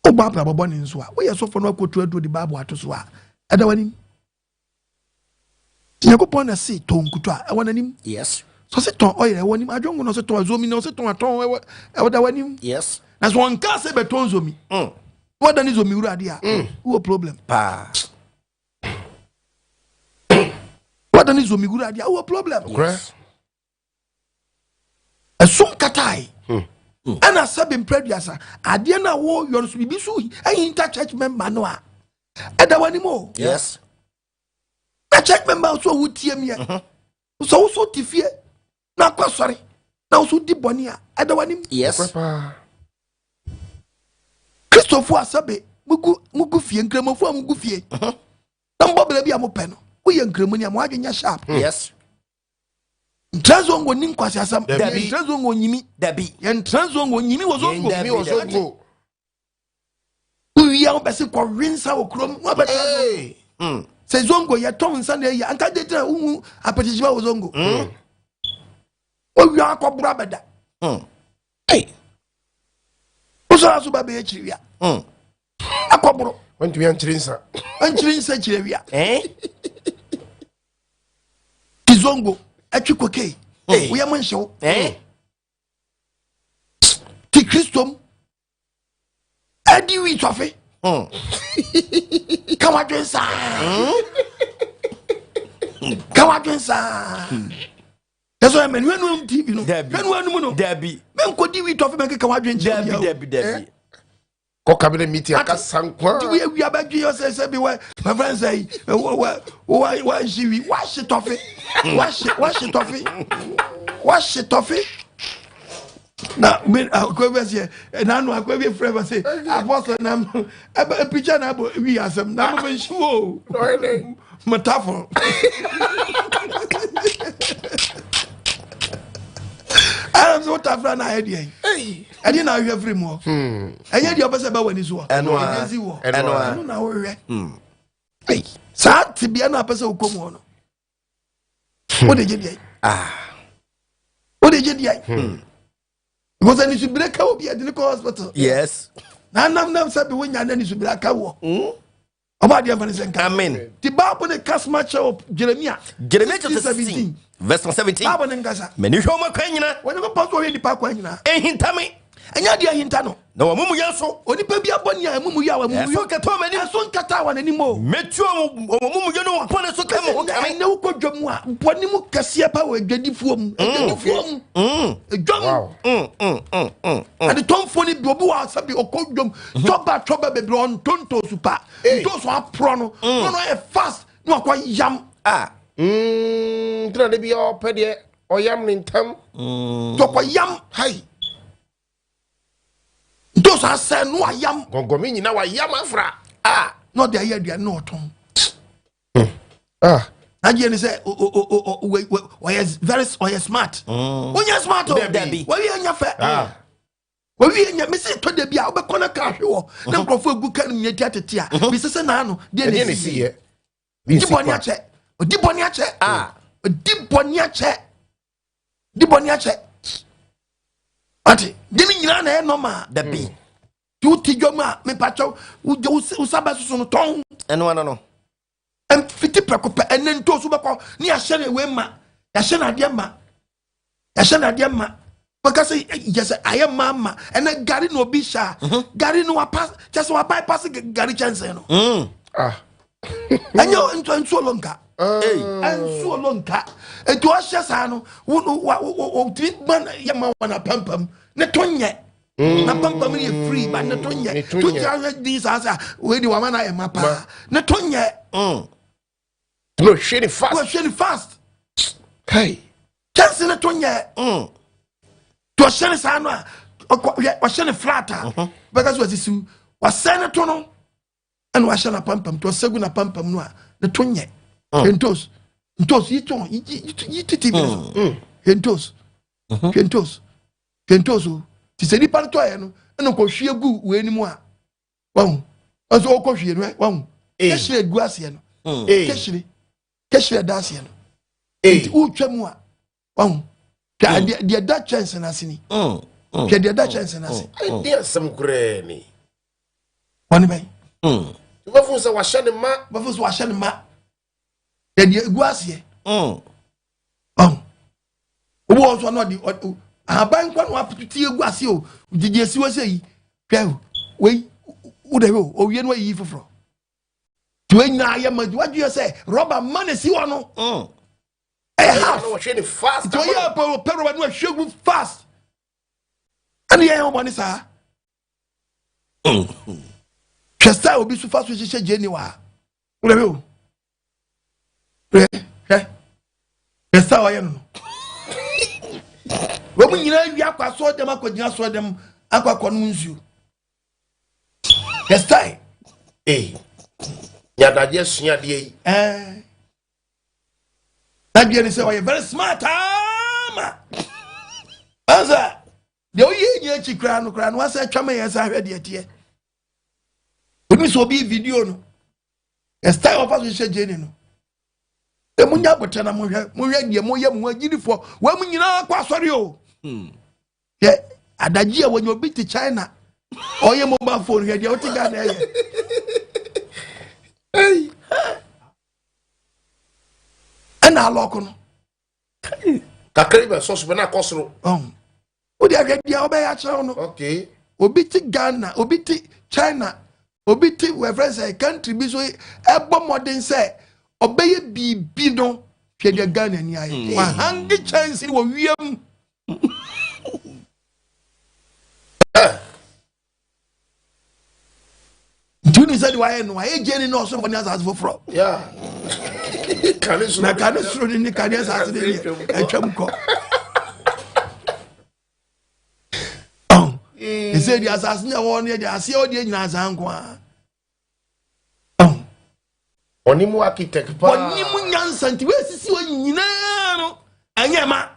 Wobɔ abrabɔ bɔne nso a, woyɛ sɔfo no akɔtu aduro de Bible ato so a, ɛda w'anim. Nyankopɔn na se tɔn nkuto a, ɛwɔ n'anim. Yes. So se tɔn ɔyɛ ɛwɔ anim, adwongo na ɔse tɔn azomi na ɔse tɔn atɔn ɛwɔ ɛwɔ da w'anim. Yes. Na so ɔnka sɛ bɛtɔn zomi. Wada ne zomi wura adeɛ a, wowɔ problem. Paa. Wada ne zomi wura adeɛ a, wowɔ problem. Yes. Ɛsom katae. Ɛna sɛbe mpɛ aduasa adeɛ no a wɔyɔ no so biribi so ɛhinta church member no a ɛda w'anim o. Yes. Na church member nso a wotie miɛ sɛ wo so te fie na akɔ asɔre na wo so di bɔne a ɛda w'anim. Yes. Kristofo a sɛbe mugu fie, nkramofo a mugu fie na mbɔ bra bi a mopɛ no, woyɛ nkramoni a mo adwene nyɛ sharp. Yes. Ntra zongo ni nkwasi asɛm. Dabi. Ntra zongo nyimi. Dabi. Ntra zongo nyimi wɔ zongo. Dabi, Mi wɔ zongo. Wia wo bɛsi kɔ wi nsa wɔ kurom. Wa bɛtra zongo. Sɛ zongo yɛ tɔn nsa na eyi anka de tena uhu apɛtɛkyiba wɔ zongo. Owia akɔ boro abɛda. Hey. Wosɔrɔ aso ba bɛyɛ kyiri wia. Akɔ boro. Wɔntumi ankyiri nsa. Ankyiri nsa kyiri wia. Eh? Ti zongo atwi koke. Woyɛ mo nhyew. Eh? Ti Kristom adi wi tɔfe. Ka wadwen saa. Ka wadwen saa. Ɛsɛ ɔyɛ mɛnu ɛnu TV no. Dabi. Mɛnu ɛnu no. Dabi. Mɛnkɔ di wi tɔfe mɛnkeka wadwen kyerɛ Dabi, obiara o. dabi, dabi. Kɔ cabinet meeting akasa nkwa. Ti wi awia bɛdwe yɛ sɛ sɛ bi wɛ my friend sɛ wɔ wɔ wɔ wahye wi wahye tɔfe wahye wahye tɔfe wahye tɔfe. Na me akwa bi aseɛ ɛna akwa bi efrɛ ma se apɔsɔ na ɛbɛ pikya na abɔ wi asɛm na mo bɛ nsi wo motafo. Ɛna sɛ wotafra na ayɛ deɛ ɛdeɛ na ahwɛ firi mu hɔ ɛnyɛ deɛ ɔpɛ sɛ ɛbɛ wɔ ani so hɔ ɛdeɛ si wɔ ɛno na wohwɛ saa tebea no apɛ sɛ wokɔ mu hɔ no wode gye deɛ wode gye deɛ because anisubire ka obi ɛde ne kɔ hospital. Yes. Na anam nam sɛ bi wonya na anisubire aka wɔ. Ɔba adeɛ nfa ne sɛ nka. Amen. Ti baabu ne kasima kyerɛ wɔ Jeremia. Jeremia chapter 16 verse 17. Baabu ne nkasa. Mɛ ni hwɛ ɔmo kwan nyina. Wɔn nyɛ pɔn so ɔyɛ nipa kwan nyina. Ehinta mi. Ɛnyɛ adeɛ ahinta no. Na wɔn mu yɛ nso. Onipa bi abɔ ni a emu mu yɛ a wɔn mu yɛ. Ɛso nkata wɔn anim. Ɛso nkata wɔn anim o. Mɛtu wɔn mu yɛ no wɔn pɔn so ka mo ho kame. Ɛnɛ wokɔ dwa mu a bɔne mu kɛseɛ pa wɔ adwadifoɔ mu. Adwadifoɔ mu. Edwa mu. Adetɔnfoɔ ni bi obi wɔ asa bi ɔkɔ dwa mu. Tɔba tɔba bebree ɔntɔ ntoosu pa. Ntoosu aporɔ no. Ɔno ayɛ fast na wakɔ yam. Ah. Ntina de bi ɔpɛ deɛ ɔyam ne ntam. Tɔkɔ yam. Hai. Ntoosu asɛ no ayam. Gɔngɔmi nyina wayam afra. Ah. Na ɔde ayɛ aduane na ɔtɔn. Ah. N'adwene ni sɛ ɔyɛ very ɔyɛ smart. Wonyɛ smart o. Dabi. Wɔyɛ nya fɛ. Ah. Wɔwie nya mesi tɔ de bi a wobɛkɔ na kaa hwe wɔ na nkurɔfoɔ egu kaa no mu nyɛ ti atete a bisa sɛ naano deɛ Ɛdeɛ na na esi esi yɛ. yɛ. Di bɔne akyɛ. Odi bɔne akyɛ. Ah. Odi bɔne akyɛ. Di bɔne akyɛ. Ate de ne nyinaa na ɛyɛ normal. Dabi. Ti wo ti dwom a mepakyɛw wo wo saba soso no tɔn. Ɛno ano no. Mfiti prɛko pɛ ɛnɛ ntoosu bɛkɔ ne yɛahyɛ no ewei ma yɛahyɛ no adeɛ ma yɛahyɛ no adeɛ ma bɛka sɛ yɛ sɛ ayɛ ma ma ɛnɛ gari na obi hyɛ a gari no wapa kyɛ sɛ wa bypass gari kyɛnsee no. Ah. Ɛnyɛ nsuo nsuo lo nka. Nsuo lo nka etu ɔhyɛ saa no wo wa wo otumi ma yɛ ma wɔn apampam ne to nyɛ. Na pampam no yɛ free ba ne to nyɛ. Ne to To nyɛ. gyina hwɛ din saa sɛ wei de wama no ayɛ ma paa ne to nyɛ. No hwɛ ne fast. Wɔhwɛ ne fast. Hai. Kyɛnse ne to nyɛ. To ɔhyɛ ne saa no a ɔkɔ hwɛ ɔhyɛ ne flat a bɛka so wasisiw wasɛn ne to no ɛna wahyɛ n'apampam to ɔsɛ gu n'apampam no a ne to nyɛ. Ntos ntos yi tɔn yi yi yi titi bi so ntos hwɛ ntos hwɛ ntos o ti sɛ nipa no tɔɔyɛ no ɛna ɔkɔ hwie gu wei ni mu a wahu ɔnso ɔkɔ hwie no wahu kɛhyire egu aseɛ no kɛhyire kɛhyire ɛda aseɛ no nti wotwa mu a wahu hwɛ deɛ deɛ da kyɛnse n'ase ni hwɛ deɛ da kyɛnse n'ase. Ɛdeɛ asɛm koraa ni. Wɔne bɛn. Wobɛfo sɛ wahyɛ ne ma. Wobɛfo sɛ wahyɛ ne ma hwɛ deɛ egu aseɛ wahu obi wɔ nso ɔno ɔde ahaban nkwa na wapete egu aseɛ o gyegye esi wɔ sɛ yi hwɛ wei wodɛ hwɛ o owie no wayiyi foforɔ tí wei nyinaa yɛ ma wadwi yɛ sɛ rɔba ma na esi hɔ no ɛyɛ half Na wɔhwɛ ne fast. nti ɔyɛ pɛ pɛ rɔba no wahwie gu fast ɛne yɛn ho bɔ ne saa hwɛ style obi so fa so hyehyɛ gye ni wa wodɛ hwɛ o hwɛ hwɛ hwɛ style ɔyɛ no no wɔn mu nyinaa wi akɔ asɔɔ dɛm akɔ gyina asɔɔ dɛm akɔ akɔ nom nsuo hwɛ style. Ee. Nyadagye sua adeɛ yi. Ɛɛ n'adwene ni sɛ ɔyɛ very smart ama ansa deɛ ɔyɛ nyɛ akyi koraa no koraa no wasɛ atwa ma yɛn sɛ ahwɛ deɛ teɛ obi sɛ obi video no ɛ style ɔfa so hyehyɛ gyeni no emu nya abotɛ na mohwɛ mohwɛ deɛ moyɛ mo agyinifoɔ wɔn mu nyinaa kɔ asɔre o hwɛ adagye a wɔnyɛ obi te China ɔyɛ mobile phone hwɛ deɛ ɔte Ghana ɛyɛ ɛna alɔko no Kakra yi bɛ sɔ so bɛ na akɔ soro. Wode ahwɛ deɛ wobɛyɛ akyerɛ wo no. Okay. Obi te Ghana, obi te China, obi te wɔfrɛ sɛ country bi so ɛbɔ mmɔden sɛ ɔbɛyɛ biribi no hwɛ deɛ Ghana ni ayɛ. Wahange kyɛnse wɔ wiem. Nti woni sɛ de wayɛ no ayɛ gye ni na ɔsoro ne asase foforɔ. Yeah. Kane soro. Na kane soro ne kane asase ne deɛ atwam kɔ. Ɛsɛ di asase na ɛwɔ no yɛ de aseɛ ɔdeɛ nyinaa saa nko a. Ɔne mu architect paa. Ɔne mu nyansa nti wɔasisi hɔ nyinaa no ɛnyɛ ma.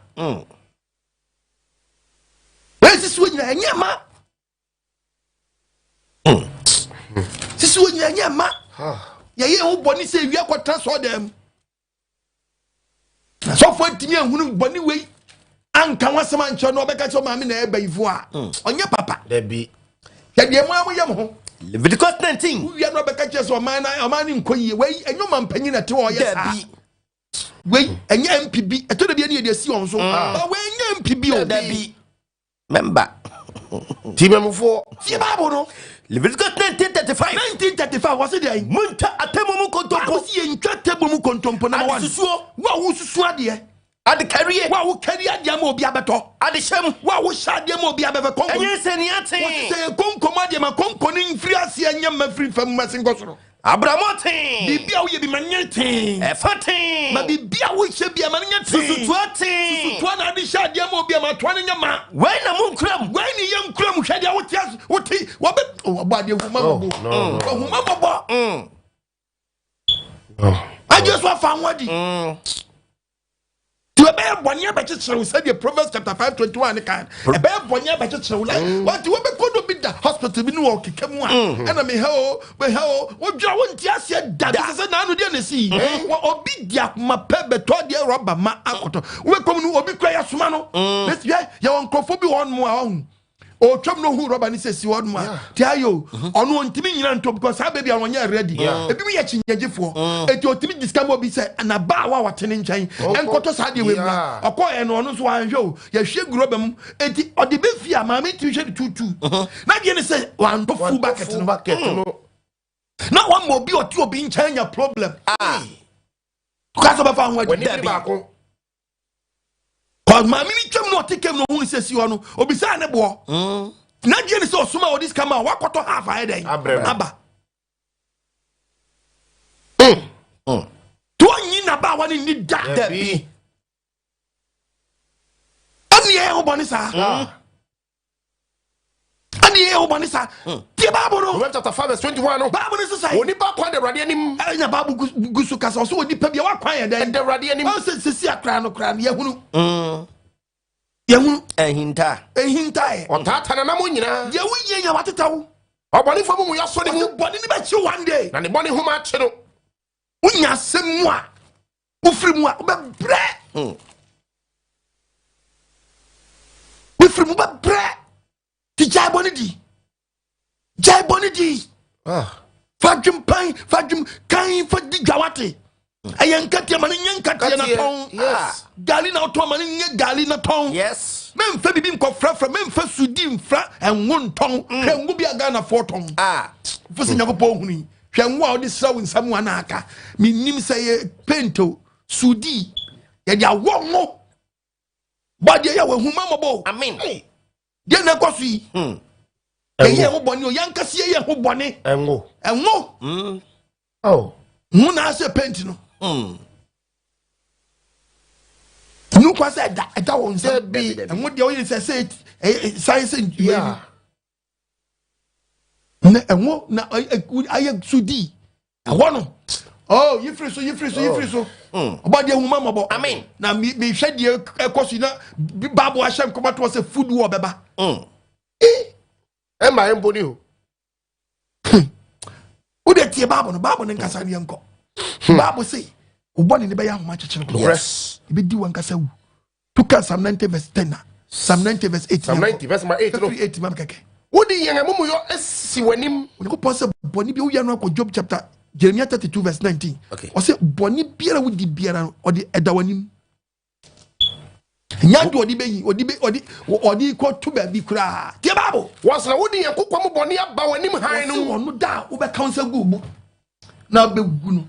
Wɔasisi hɔ nyinaa ɛnyɛ ma. Sisi hɔ nyinaa ɛnyɛ ma. Yɛyɛ ho bɔne sɛ ewia kɔtena sɔɔ dɛm. Sɔfo antumi ahunu bɔne wei anka ho asɛm ankyerɛ no ɔbɛka kyerɛ maame na ɛyɛ bayifo a ɔnyɛ papa. Dabi. Yɛdeɛ mo a moyɛ mo ho. Leviticus 19. Wowia no ɔbɛka kyerɛ sɛ ɔman na ɔman no nkɔ yie. Wei ɛnyɛ ɔman panyin na ɛte hɔ ɔyɛ saa. Dabi. Wei ɛnyɛ MP bi. Ɛtɔ da bi ɛne yɛde asi wɔn so. Ba wei ɛnyɛ MP bi o. Dabi. Member. Timamufoɔ. Tie Bible no. Leviticus 19:35. 1935 wɔsi deɛ. Muntwa atemmu mu Bible kontompo. si yɛntwa table mu kontompo number one. Adesusuo. Wo a wosusu adeɛ. Adekarie. Wo a wokari adeɛ ama obi abɛtɔ. Adehyɛm. Wo a wohyɛ adeɛ ma obi abɛfɛ kɔnkɔn. Ɛnyɛ nsania Wɔsi tee. sɛ yɛ konkom adeɛ ma konko ne mfiri aseɛ nyɛ mma firi fam mma se nkɔ soro. Abramɔ tee. Biribi a woyɛ bi ma nyɛ tee. Ɛfa tee. Ma biribi a wohyɛ bi a ma no nyɛ tee. Susutoa tee. Susutoa na ade hyɛ adeɛ ma obi a ma toa no nyɛ ma. Wei na munkura mu. Wei ne yɛ nkura mu hwɛ deɛ wote ase wote wɔbɛ wɔbɔ adeɛ huma mɔbɔ. no, no. Huma mɔbɔ. Agye so afa ho adi. Ti ɛbɛyɛ bɔnne abɛkyekyere wo sɛdeɛ Proverbs chapter 5 21 ne kan. Ɛbɛyɛ bɔnne abɛkyekyere wo like wɔnti wɔbɛkɔ do bi da hospital bi ne wɔ keka mu a ɛna mehɛ o mehɛ o wodwira wo nte aseɛ da bi sɛ sɛ naano deɛ na ɛsi wɔ obi di akoma pɛ bɛtɔ deɛ rɔba ma akɔtɔ wobɛkɔm no obi kura yɛsoma no. Bɛsi hwɛ yɛwɔ nkurɔfoɔ bi wɔ hɔnom a ɔhu ɔtwam no hu rɔba no sɛ si hɔ nom a ti ayɛ o ɔno ɔntumi nyina ntɔ because saa baabi a ɔnyɛ ready ebi mu yɛ kyinyagyefoɔ eti ɔtumi di sika ma obi sɛ na baa wa wɔte ne nkyɛn ɛnkɔtɔ saa deɛ wei mu na ɔkɔɛ no ɔno nso wanhwɛ o yɛhwie gu rɔba mu eti ɔde bɛ fie a maame tumi hwɛ ne tutu na deɛ ne sɛ wantɔ full bucket Full no bucket no. na wama obi ɔte obi nkyɛn nya problem kasa bɛfa ho adi W'ani bere baako. Cause maame ni twam na ɔte kam na ɔhunu sɛ si hɔ no obisaa ne boɔ na deɛ ne sɛ ɔsoma a ɔde sika ma a wakɔtɔ half ayɛ dɛn Abrɛ no. aba to ɔnyi n'abaawa ne ni da Dabi. ɛne yɛ ho bɔne saa ɛne yɛ ho bɔne saa tie Bible no. Proverbs chapter 5 verse 21 no. Bible no sesa Onipa kwan da Awurade anim. ɛnya Bible gu so kasa ɔsɛ onipa bia wakwan yɛ dɛn Ɛda Awurade anim. ɔsɛ sisi akora no kora no yɛhunu yɛhunu Ɛhinta. ɛhintaeɛ Ɔtaata nanam nyinaa. deɛ woyie nya wateta wo. Ɔbɔnefoɔ mu mu yɛsɔ ne mu. Ɔsɛ bɔne no bɛkye one day. Na ne bɔne homa akye no. Wonya asɛm mu a wofiri mu a wobɛbrɛ wofiri mu wobɛbrɛ nti gyae bɔne di gyae bɔne di fa dwempan fa dwem kan fa di dwa wate ɛyɛ nkateɛ ma no nyɛ nkateɛ na Nkateɛ, tɔn. yes. Gali na wotɔn ma no nyɛ gali na tɔn. Yes. Memfa biribi nkɔfrafra memfa sudi mfra ɛnwo ntɔn hwɛ ngo bi a Ghanafoɔ tɔn fo sɛ Nyankopɔn hunu yi hwɛ ngo a wode sra wo nsa mu ana aka mennim sɛ yɛ paint o sudi yɛde awɔ ngo bɔdeɛ yɛ wahuma mmɔbɔ. Amen. Deɛ na ɛkɔ so yi yɛyɛ ho bɔne o yɛnkase yɛyɛ ho bɔne Ɛngo. ɛngo Oh. ho na asɛ paint no nu kwa sɛ ɛda ɛda wɔ nsa Dabi. ɛngo deɛ woyɛ sɛ sɛ san sɛ Yeah. na ɛngo na ayɛ sudi ɛwɔ no oh yifiri so yifiri so yifiri so ɔba deɛ huma mɔbɔ. Amen. Na mi mi hwɛ deɛ ɛkɔ so yi na baabu ahyɛ nkɔmɔ to sɛ food wɔ bɛba. Ɛmma yɛn mpo ni o. O de tie baabu no baabu ne nkasa ne yɛn kɔ baabu se o bɔ ne ne bɛyɛ ahoma kyekyere kɔ. Yes. Ebi di wɔn nkasa wu tuka Psalm 90 verse 10 na Psalm 90 verse 8. Psalm 90 verse number 8 no. 8 ma mi kɛkɛ. Wode yɛn amumuyɔ asi w'anim. Onyankopɔn sɛ bɔne bi woyɛ no akɔ Job chapter Jeremiah 32 verse 19. Okay. Ɔsɛ bɔne biara wodi biara no ɔde ɛda w'anim. Nya de ɔde bɛyi ɔde bɛ ɔde ɔde kɔ to baabi koraa. Tie Bible. Wɔsena wode yɛn kokwa mu bɔne aba w'anim hann no Ɔsɛ mu. ɔno da a wobɛka wo nsa gu mu na wobɛwu no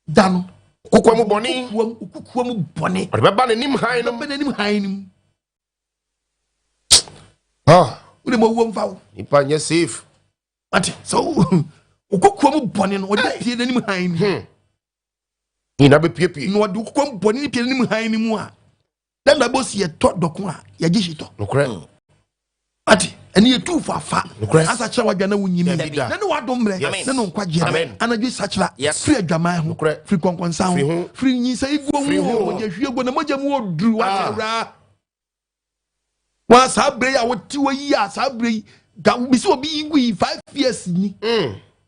da no. Kokwa mu bɔne. Kokoa mu bɔne. Ɔde bɛba n'anim hann no mu. Bɛbɛ n'anim hann no mu. Ah. Wode ma owuo mfa wo. Nipa nyɛ safe. Ate sɛ wo kokoa mu bɔne no ɔde pie n'anim hann no mu. Nyina bɛpiepie. Na ɔde kokoa mu bɔne no pie n'anim hann no mu a dɛm da bɔsi yɛtɔ dɔko a yɛgye hyetɔ. Nokorɛ. Ate Ɛne yɛtu fo afa. Nokorɛ. Asakyera wadwa na wonyimi. Dabi da. Na ne wadom mmerɛ. Yes. Ne no nkwagyeɛ. Amen. Anadwo sakyera. Yes. Firi adwaman ho. Nokorɛ. Firi kɔnkɔnsa Firi ho. ho. Firi nyinsa iguo Firi ho. ho. Mogya hwie guo na mogya mu ɔduru. Wate Ah. awuraa. Wa saa berɛ yi a wote wɔ yi a saa berɛ yi ka bisi obi yi gu yi 5 years ni.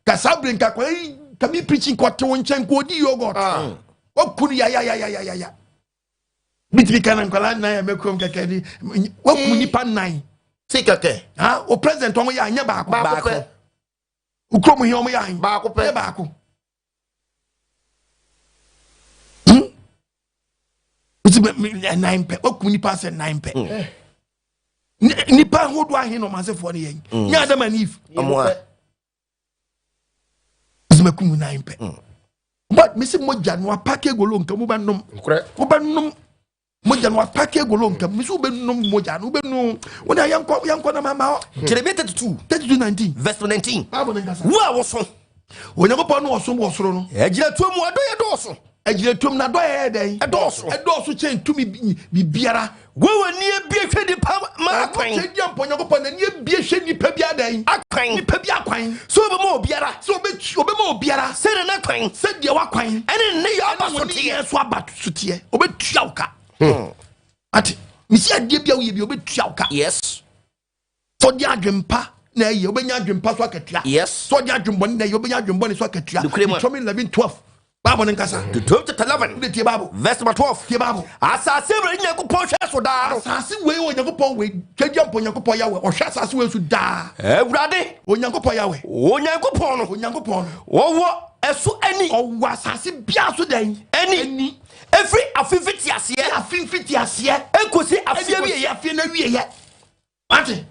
Ka saa berɛ nka kwan yi ka mi preaching kɔte wo nkyɛn kɔ odi yogurt. Ah. Wakunu yayayayayaya. Bitumi ka na nkwadaa nnan a mɛkurom kɛkɛ ni wakum nipa nnan. Si kɛkɛ. Ha o president wɔn yɛ anyɛ baako. Baako pɛ. Okurom hi wɔn yɛ ahen. Baako pɛ. Nyɛ baako. Hmm? Nti nnan pɛ wakum nipa sɛ nnan pɛ. Nipa ahodoɔ ahen na ɔmo asefoɔ no yɛ yi. Nyɛ Adam and Eve. Ɔmo a. Nti mɛkum nnan pɛ. But mesi mogya no apake egolo nka mo bɛ nom. Nokorɛ. Wobɛnom mogya no apake egolo nka mesi wobɛnom mogya no wobɛnom. Wona yɛnkɔ yɛnkɔ na mama hɔ. Jeremia 32 32:19. verse 19. Bible ne nkasa. Wo a woso. Onyankopɔn no ɔsom wɔ soro no. Agyinatuo mu adɔyɛ dɔɔso. Agyinatom na dɔyɛ yɛ dɛn? Ɛdɔɔso. Ɛdɔɔso kyɛn tumi biribiara. Wo wɔ nie bie hwɛ nipa ma akwan. Kyɛn di ampa Onyankopɔn n'ani abie hwɛ nipa bi adɛn? Akwan. Nipa bi akwan. Sɛ ɔbɛma obiara. Sɛ ɔbɛma obiara. Sɛdeɛ n'akwan. Sɛdeɛ wakwan. Ɛne ne yɛ aba Ɛne so wɔn teɛ. yɛ so aba so teɛ. Ɔbɛtua wo ka. Ate mesi adeɛ bi a woyɛ bi ɔbɛtua wo ka. Yes. Sɛ ɔde adwempa na ɛyɛ wobɛnya adwempa so akatua. Yes. Sɛ ɔde adwembɔne na ɛyɛ wobɛnya adwembɔne so akatua. Nokorɛ mu a. Deuteronomy 11:12. Bible ne nkasa. Deuteronomy chapter 11 Wode tie Bible. verse number 12. Tie Bible. Asase Awurade Nyankopɔn hwɛ so daa no. Asase wei Onyankopɔn wei twagya mpo Onyankopɔn Yahweh ɔhwɛ asase wei so daa. Awurade Onyankopɔn Yahweh. Onyankopɔn no. Onyankopɔn no. Wɔwɔ ɛso ani. Ɔwɔ asase biara so dɛn? Ani. Ani. Ɛfiri afe mfiti aseɛ. Afe mfiti aseɛ. Ɛnkosi afe Ɛde awieɛ. kɔsi afe no awieɛ. Ate?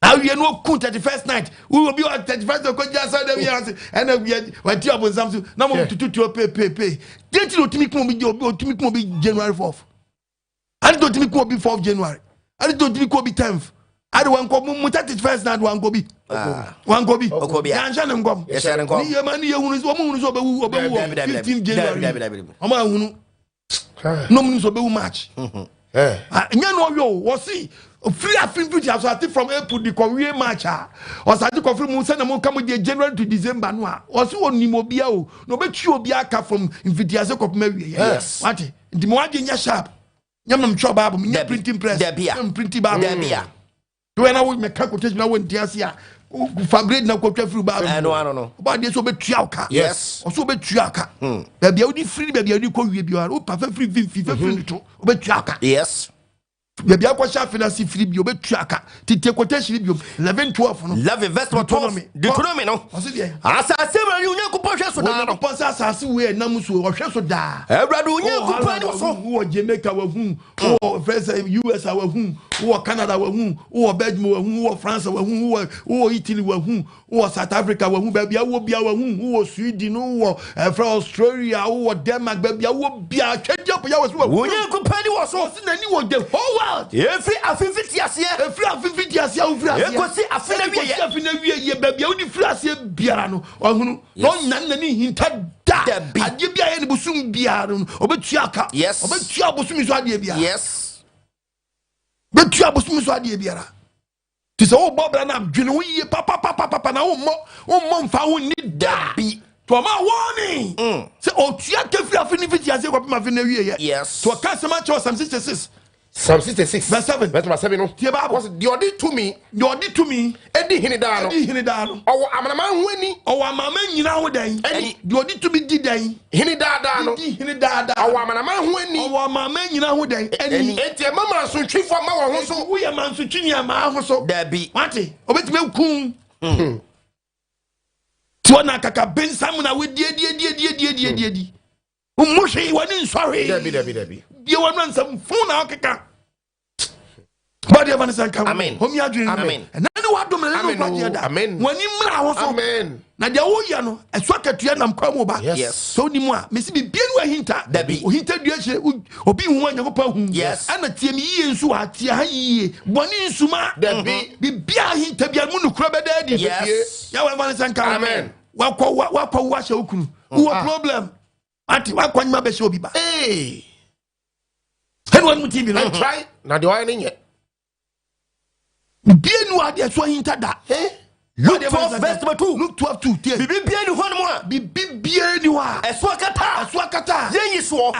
Awie no oku 31st night. Wo obi wɔ 31st night kɔgye asa dɛm yɛ ase. Ɛna wie wati abonsam so na mo tutu tuo pe pe pe. Deɛ nti na otumi kun obi obi otumi kun obi January 4th. Ade na otumi kun obi 4th January. Ade na otumi kun obi 10th. Ade wankɔ mu 31st night wankɔ bi. Wankɔ bi. Ɔkɔ bi a. Yanhyɛ ne nkɔm. Yɛhyɛ ne nkɔm. Ni yɛ ma ni yɛ hunu wɔn hunu sɛ ɔbɛwu ɔbɛwu Dabi, wɔ dabi, 15 dabi, January. dabi, dabi, dabi. Wɔn ahunu. Na wɔn nim sɛ ɔbɛwu March. Ah, nyɛ no ɔyɛ o wɔsi firi afi mfiti asase from April de kɔwie March a ɔsase kɔfiri mu sɛnɛ mo ka mo deɛ January to December no a ɔsi onim obia o na ɔbɛtwi obia aka from mfiti ase kɔpem awie yɛ. Yes. Wate nti mo adwe nyɛ sharp nyɛ mo ntwerɛ Bible nyɛ Dabi. printing press Dabi a. nyɛ printing Bible. Dabi a. Tuwɛ na wo mɛka quotation na wo nti ase a fa grade na kɔtwa firi Bible. Ɛno ano no. Ɔbɔ adeɛ sɛ ɔbɛtua wo ka. Yes. Ɔsɛ ɔbɛtua wo ka. Baabi a wode firi ne baabi a wode kɔ wie biara wopa fa firi mfimfini fa firi ne to ɔbɛtua wo ka. Yes. Baabi akɔhyɛ afe no ase firi bi ɔbɛtua ka tete quotation bi 11:12 no. 11 verse number 12. Deuteronomy. Deuteronomy no. Ɔse deɛ. Asase Awurade Onyankopɔn hwɛ so daa no. Onyankopɔn sɛ asase wei ɛnam so ɔhwɛ so daa. Awurade Onyankopɔn ani wɔ so. Wowɔ Jamaica wahu, wowɔ fɛ sɛ US a wahu, wowɔ Canada wahu, wowɔ Belgium wahu, wowɔ France wahu, wowɔ Italy wahu, wowɔ South Africa wahu, baabi a wowɔ bia wahu, wowɔ Sweden, wowɔ ɛfrɛ Australia, wowɔ Denmark, baabi a wowɔ bia twɛdeɛ po Yahweh so wahu. Onyankopɔn ani wɔ so. Ɔse n'ani wɔ the whole world. Ɛfiri afe mfiti aseɛ. Efiri afe mfiti aseɛ a wofiri aseɛ. Ekosi afe na Ɛde kɔsi wieɛ. afe na wieɛ baabi a wode firi aseɛ biara no ɔhunu na ɔnyan n'ani hinta da. Dabi. Adeɛ bi a yɛ ne bosom biara no ɔbɛtua ka. Yes. Ɔbɛtua bosom so adeɛ biara. Yes. Bɛtua bosom so adeɛ biara. Te sɛ wobɔ bra no adwene ho yie papapapapa na wommɔ mfa wo nni da. Dabi. To ɔma wɔne sɛ ɔtua ka firi afe no mfiti aseɛ kɔpem afe no awieɛ. Yes. To ɔka asɛm akyerɛ wɔ Psalm 66 Psalm 66 verse 7. Verse number 7 no. Tie Bible. Wɔsi deɛ ɔde tumi Deɛ ɔde tumi edi hene daa no. adi hene daa no. Ɔwɔ amanaman ho ani. Ɔwɔ amama nyinaa ho dɛn? Ani. Deɛ ɔde tumi di dɛn? Hene daa daa no. Di hene daadaa. Ɔwɔ amanaman ho ani. Ɔwɔ amama nyinaa ho dɛn? Ani. Enti ɛma mansotwifoɔ ma wɔn ho so. Woyɛ mansotwini amaa ho so. Dabi. Wate? Obetumi ekum. Tí wọn na kaka bensam na wodiediediediediediedi. Mmu hwee w'ani nsɔ hwee. Dabi dabi dabi. Bie wɔn nsɛm fun na ɔkeka. Bɔde ɛfa ne sɛ nka ho. Amen. Homi adwene. Amen. Ɛna ne wadom na ne Amen nkwagyeɛ o. da. Amen. W'ani mmra ho so. Amen. Na deɛ woyɛ no ɛso akatua nam kwan mu ba. Yes. Yes. Sɛ wonim a mesi bibia ne wahinta. Dabi. Ohinta dua kyerɛ obi hu a Nyankopɔn hu. Yes. Ɛna tie me yie nso a tie ha yie. Bɔne nsuma. Dabi. Bibia ahinta bia mu nokora bɛda adi. Yes. Yɛwɔ ɛfa ne sɛ nka ho. Amen. Wakɔ wo ahyɛ wo kunu. Wowɔ problem. Ate wakɔ nyima bɛhyɛ obi ba. Ee. Ɛne wɔn mu TV no. Ɛntrai na deɛ ɔyɛ ne nyɛ. Bibie ni hɔ adeɛ so ahinta da. Luke 12 verse number 2. Luke 12 2 tie. Biribi biara ni hɔ nom a. Biribi biara ni hɔ a. Ɛso akata. Ɛso akata. Yɛnyi soɔ.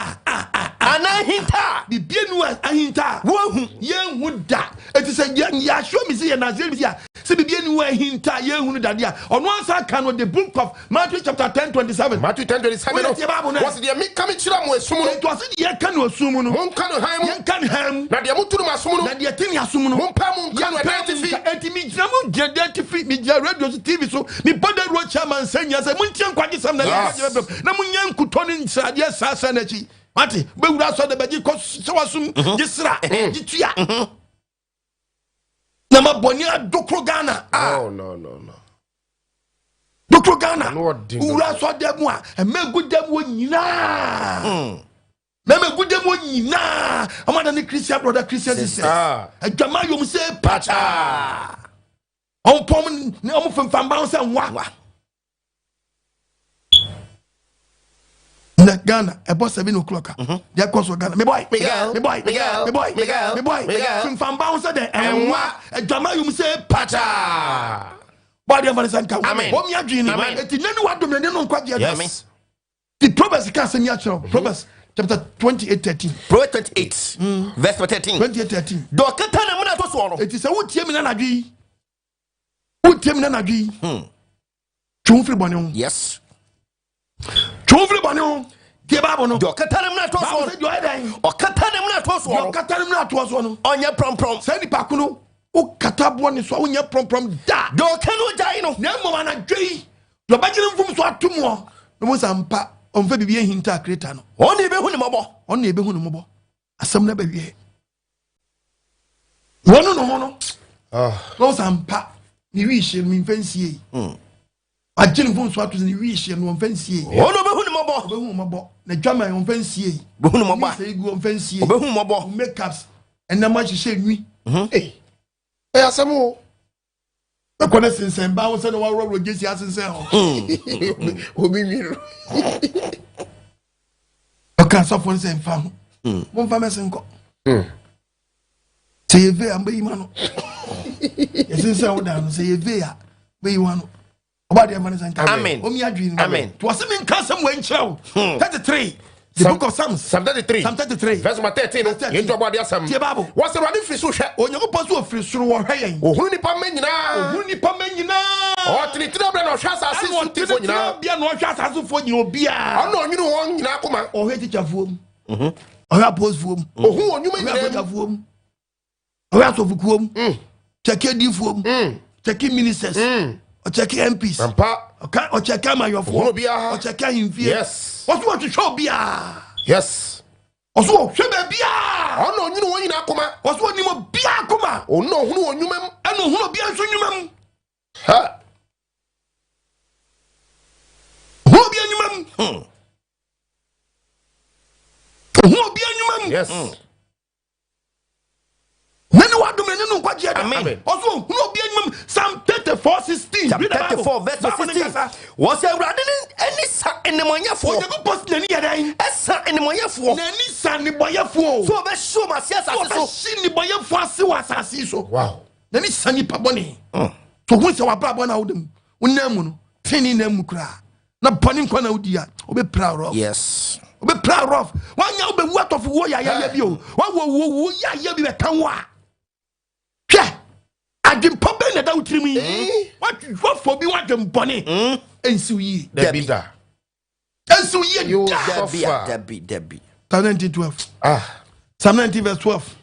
Anaa ahinta. Biribi ni hɔ a ahinta. Wɔnhu. Yɛnhu da. Eti sɛ yɛ yɛahyɛ mi sɛ yɛ Nazarene bi a sɛ biribi ni hɔ a ahinta a yɛnhu no dadeɛ a ɔno ansa ka no the book of Matthew chapter 10 27. Matthew 10 27 no. Woyɛ tie Bible no. Wɔsi deɛ meka me kyerɛ mo esum no. Nti ɔsi deɛ yɛka no esum no. Monka no hann mu. Yɛnka no hann mu. Na deɛ motu no mo asom no. Na deɛ te ne asom no. Mompae mu nka no ɛdan atifi. Enti megyina mu gyina dan atifi, megyina radio so, TV so, mebɔ dawuro kyerɛ amansan nyinaa sɛ montie nkwagyesɛm na Yes. nkwagye bɛbrɛ na monyɛ nkutɔ ne nsradeɛ saa saa no akyi. Mate, wobɛwura asɔre dɛ bɛgye kɔ hyɛ w'asom, gye sra, gye tua. Na ma bɔne adokoro Ghana. Ah. No, no, no, no. Dokoro Ghana. Ano ɔden Wowura dodo. asɔre dɛ mu a, ɛma egu dɛm wɔ nyinaa. Mɛma egu dɛm wɔ nyinaa. Ɔmo ada ne Christian brother, Christian sister. Ah. Adwama yom sɛ pataa. Ɔmo pɔm ne ɔmo femfam ba ho sɛ nwa. Na Ghana ɛbɔ 7 o'clock a deɛ ɛkɔ so Ghana me boy Miguel, me boy Miguel, me boy Miguel, me boy Miguel. femfam ba ho sɛ dɛ ɛnwa adwama yom sɛ Pataa. bɔde ɛmfa ne sɛ nka wo Amen. wɔn mi adwene ni Amen. eti nani wa dom nani no nkwagye ɛda Yes. The Proverbs ka asɛm yi akyerɛ wo. Proverbs chapter 28 13. Proverbs 28 verse number 13. 28 13. Deɛ ɔkata ne mena to soɔ no. Eti sɛ wotie mi na anadwo yi, wotie mi na anadwo yi, twe wo firi bɔne ho. Yes. Twe wo firi bɔne ho. Tie Bible no. Deɛ ɔkata ne mena to Bible soɔ sɛ no. deɛ ɔyɛ dɛn? Ɔkata ne mena to soɔ Deɛ no. ɔkata ne mena toɔ soɔ no. Ɔnyɛ prɔmprɔm. Saa nipa ko no, wokata boɔ ne so a wonyɛ prɔmprɔm da. Deɛ ɔka no gyae no. Na mmom anadwo yi, deɛ ɔbɛgye ne mfomso ato mu hɔ, na mo sɛ ampa, ɔmfa biribi ahinta Kreta no. Ɔne ɛbɛhu ne mmɔbɔ. Ɔno na ɛbɛhu ne mmɔbɔ. Asɛm no bɛwie. Wɔno ne ho no, Ah. na ɔsɛ ampa, ne wi hyɛ no memfa nsie yi. Agye ne mfomso ato sɛ ne wi hyɛ no ɔmfa nsie yi. Ɔne ɔbɛhu ne mmɔbɔ. Ɔbɛhu mmɔbɔ. Na dwama ɔmfa nsie yi. Bɛhu ne mmɔbɔ a. Ne sɛ egu ɔmfa nsie yi. Ɔbɛhu mmɔbɔ. Makeups ɛnam ahyehyɛ nwi. Hey. Ɛyɛ asɛm o. Ɛkɔ ne sensɛn ba ho sɛ na wɔaworɔworɔ gyesi asensɛn hɔ. Obi nwi no. Ɔka asɔfoɔ no sɛ mfa ho. Momfa mɛse nkɔ. Sɛ yɛ vei a mbɛyi ma no. Yɛsensɛn wo dan no sɛ yɛ vei a mbɛyi wa no. Ɔba deɛ mfa ne sɛ nka. Amen. Omi adwene no. Amen. To ɔse menka asɛm wɔ nkyerɛ wo. 33. The book of Psalms. Psalm 33. Psalm 33. Verse number 13 no. Verse 13. Yɛn dɔbɔ ade asɛm. Tie Bible. Wɔsɛ Awurade firi so hwɛ. Onyankopɔn so ɔfiri soro wɔhwɛ yɛn. Ohunu nipa mma nyinaa. Ohunu nipa mma nyinaa. Ɔtenetene berɛ na ɔhwɛ asase Ɛna so tifoɔ nyinaa. ɔtenetene bia na ɔhwɛ asasefoɔ nyina obiara. Ɔno na ɔnwene wɔn nyinaa koma. Ɔhwɛ tikyafoɔ mu. Ɔhwɛ aposfoɔ mu. Ohun wɔn nnwuma Ɔhwɛ nyinaa mu. asogyafoɔ mu. Ɔhwɛ asɔfokuo mu. Kyɛkɛ diifoɔ mu. Kyɛkɛ ministers. Ɔkyɛkɛ MPs. Ampa. Ɔkyɛkɛ amayɔfoɔ. Ohun obiara. Ɔkyɛkɛ ahemfie. Yes. Ɔso ɔhwehwɛ obiara. Yes. Ɔso ɔhwɛ baabiara. Ɔno na ɔnwene wɔn nyinaa koma. Ɔso ɔnim obiara koma. Ɔno na ɔhunu wɔn nnwuma mu. Ɛna ɔhunu obiara nso nnwuma mu. Ha. Ɔhunu obiara nnwuma mu. Ɔhunu obiara nnwuma mu. Yes. Nani wadom n'ani no nkwagye da. Amen. Ɔso ɔhunu obiara nnwuma mu. Psalm 34 16. Psalm Read the Bible. 34 verse Bible ne 16. nkasa. Wɔsɛ Awurade ne ani sa nnebɔneyɛfoɔ. Onyankopɔn si n'ani yɛ dɛn? Ɛsa nnebɔneyɛfoɔ. N'ani sa nnebɔneyɛfoɔ. So ɔbɛhye wɔn ase asase so. Ɔbɛhye nnebɔneyɛfoɔ ase wɔ asase yi so. Wow. N'ani sa nipa bɔne. So ohun sɛ wabrabɔ na woda mu, wonam mu no, tenee nam mu koraa. Na bɔne nkwa na wodi a, wobɛpira rough. Yes. Wobɛpira rough. Wanya wobɛwu atɔfo wuo yayaya bi o. Wawo wuo wuo yaya bi bɛka wo a. Hwɛ, adwempɔ bɛn na ɛda wo tirim yi? Wafɔ bi wadwembɔne. Ɛnsiw yie. Dabi da. Ɛnsiw yie Yo, da. Dabi a, Sɔfo a. dabi, dabi. Psalm 19 12. Ah. Psalm 19 verse 12.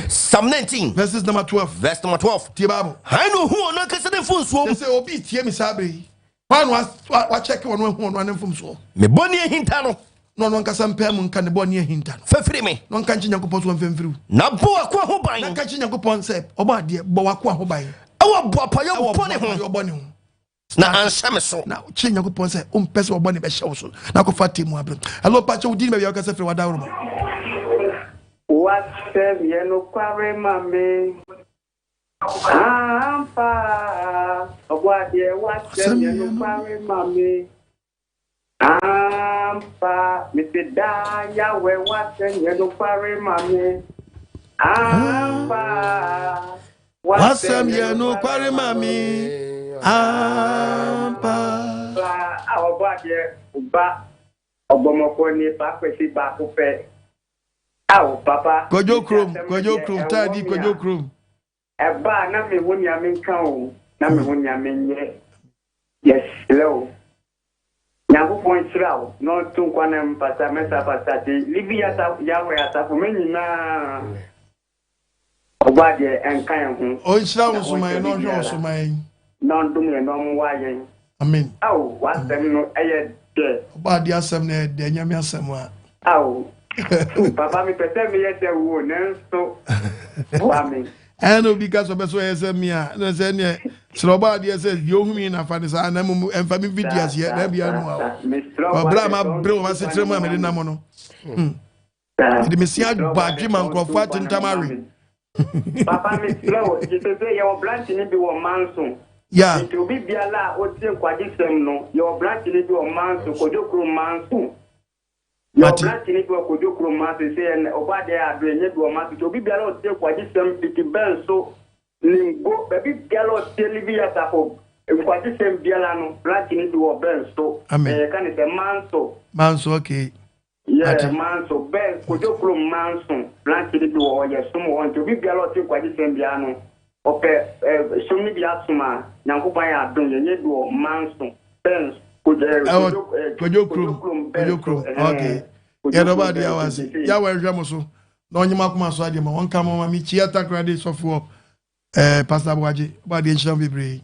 Psalm 19 Verses number 12. verse number 12. Tie Bible. Han na ohun ɔno ankasa ne mfomsoɔ mu. Sɛ obi tie me saa bere yi, hwan na wakyɛke ɔno ahu ɔno ane mfomsoɔ? Me bɔne ahinta no. Na ɔno ankasa mpɛ mu nka ne bɔne ahinta no. Fafiri me. Na ɔnka nkye Nyankopɔn so ɔmfa mfiri wo. Na bɔ w'akoa ho ban. Na nka nkye Nyankopɔn sɛ ɔbɔ adeɛ, bɔ w'akoa ho ban. Ɛwɔ boapayɔ Ɛwɔ bɔne ho. boapayɔ bɔne ho. Na anhyɛ me so. Na kye Nyankopɔn sɛ wompɛ sɛ ɔbɔne bɛhyɛ wo so. Na akɔfa atemmu abrɛ. Hello, Pacho, wo din baabi a wokasa firi w'adaworoma. Wasɛm yɛ nokware ma me. Ampa, ɔbɔ adeɛ wasɛm yɛ nokware ma me. Ampa, mese daa Yahweh wasɛm yɛ nokware ma me. Ampa, W'asɛm yɛ nokware ma me ampa. A ɔbɔ adeɛ ba ɔbɔmmɔfoɔ ni Paa Kwesi baako pɛ. Ao papa. Kwadwo kurom, Kwadwo kurom, taadi Kwadwo kurom. Ɛba a na me ho nea menka o, na me ho nea menyɛ. Yɛsrɛ wo. Nyankopɔn nhyira wo na ɔnto nkwa na mpasa mɛsa pasa te Livi Yahweh asafo me nyinaa. Ɔbɔ adeɛ ɛnka yɛn ho. Ɔnhyira wo nso ma yɛn na ɔnhwɛ wo so ma yɛn. Na ɔndom yɛn na ɔmmoa yɛn. Amen. Ao w'asɛm no ɛyɛ dɛ. Ɔbɔ adeɛ asɛm no ɛyɛ dɛ Nyame asɛm a. Ao papa mepɛ sɛ meyɛ sɛ wo nanso boa me. Ɛna obi ka sɛ ɔbɛ sɛ ɔyɛ sɛ me a na sɛ neɛ srɛ ɔbɔ adeɛ sɛ deɛ ohumi yi nafa ne saa na mmom ɛmfa me mfiti aseɛ na bia mu a ɔbrɛ a mabrɛ wɔ m'asekyerɛ mu a mede nam no mede me se abɔ adwe ma nkurɔfoɔ atentam awe. Papa mesrɛ wo gye sɛ sɛ yɛwɔ branch no bi wɔ Manso. Yeah. Nti obi biara a ɔtie nkwagyesɛm no yɛwɔ branch no bi wɔ Manso, Kodwo kurom Manso. Yɛwɔ branch no bi wɔ Kodwo kurom Manso sɛ yɛn ɔbɔ adeɛ ado ɛnyɛ bi wɔ Manso. Nti obi biara a ɔtie nkwagyesɛm fiti bɛn so Ningo baabi biara a ɔtie Living Asafo nkwagyesɛm biara no branch no bi wɔ bɛn so. Amen. Yɛka ne sɛ Manso. Manso okay. Yeah, Manso bɛn Kodwo kurom Manso branch no bi wɔ hɔ yɛ som wɔ hɔ nti obi biara a ɔte nkwagyesɛm biara no ɔpɛ eh, som no bi asom a Nyankopɔn ayɛ adom yɛnyɛ bi wɔ Manso bɛn Ɛwɔ Kodwo kurom Kodwo kurom okay yɛdɔ ba adeɛ awa ase yawɔ ɛhwɛ mo so na ɔnyɛ mo akoma so adeɛ ma wɔn ka mo ma mi kyia takoradi sɔfoɔ ɛɛ Pastor Aboagye ɔba adeɛ nhyira mo bebree.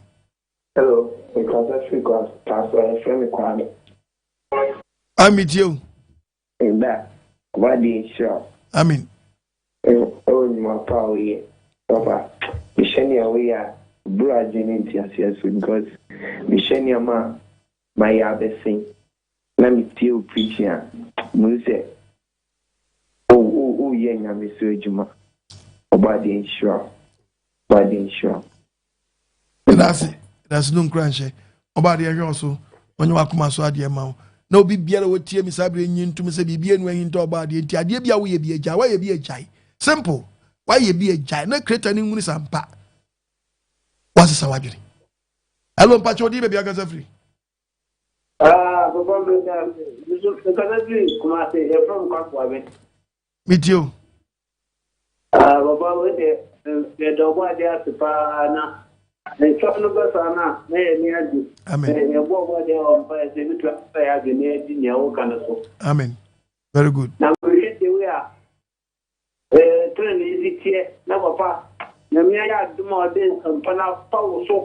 Hello, mekasa firi Kasoa, yɛfrɛ me Kwame. Ami tie o. Nda, w'adeɛ nhyira wo. Amen. Ɛwɔ nnwuma pa a woyɛ. Papa, mehwɛ nea woyɛ a, boro adwene ne nteaseɛ so because mehwɛ nneɛma a mayɛ abɛsen na metie wo preaching a, mehu sɛ woyɛ Nyame so adwuma. Ɔbɔadeɛ nhyira wo. Ɔbɔadeɛ nhyira wo. Medase, medase no nkura nhyɛ. Ɔba adeɛ hwɛ ɔso, ɔnyɛ wakoma so adeɛ ma wo. Na obi biara wɔtie mi saa bere nyi ntom sɛ biribi enu ahinta ɔba adeɛ nti adeɛ bi a woyɛ bi agyae, woayɛ bi agyae. Simple. Woayɛ bi agyae. Na creator ne nwuni sa mpa. Wasesa wadwene. Hello, mpakyɛ odi baabi akasa firi. Ah, papa mi na, nkasa firi Kumasi, yɛfrɛ m Kwakoabe. Metie o. Ah, papa wei deɛ yɛda ɔbɔ adeɛ ase paa na nsɛm no bɛ saa no a na yɛn ani agye. Amen. Yɛbɔ ɔbɔ adeɛ wɔ mpa yɛ sɛ ebi tura sɛ yɛ adwene na yɛdi nea woka no so. Amen. Very good. Na mehwɛ de wei a ɛɛ tene ne si teɛ na papa nyame ayɛ adom a ɔde nsɛmpa no afa wo so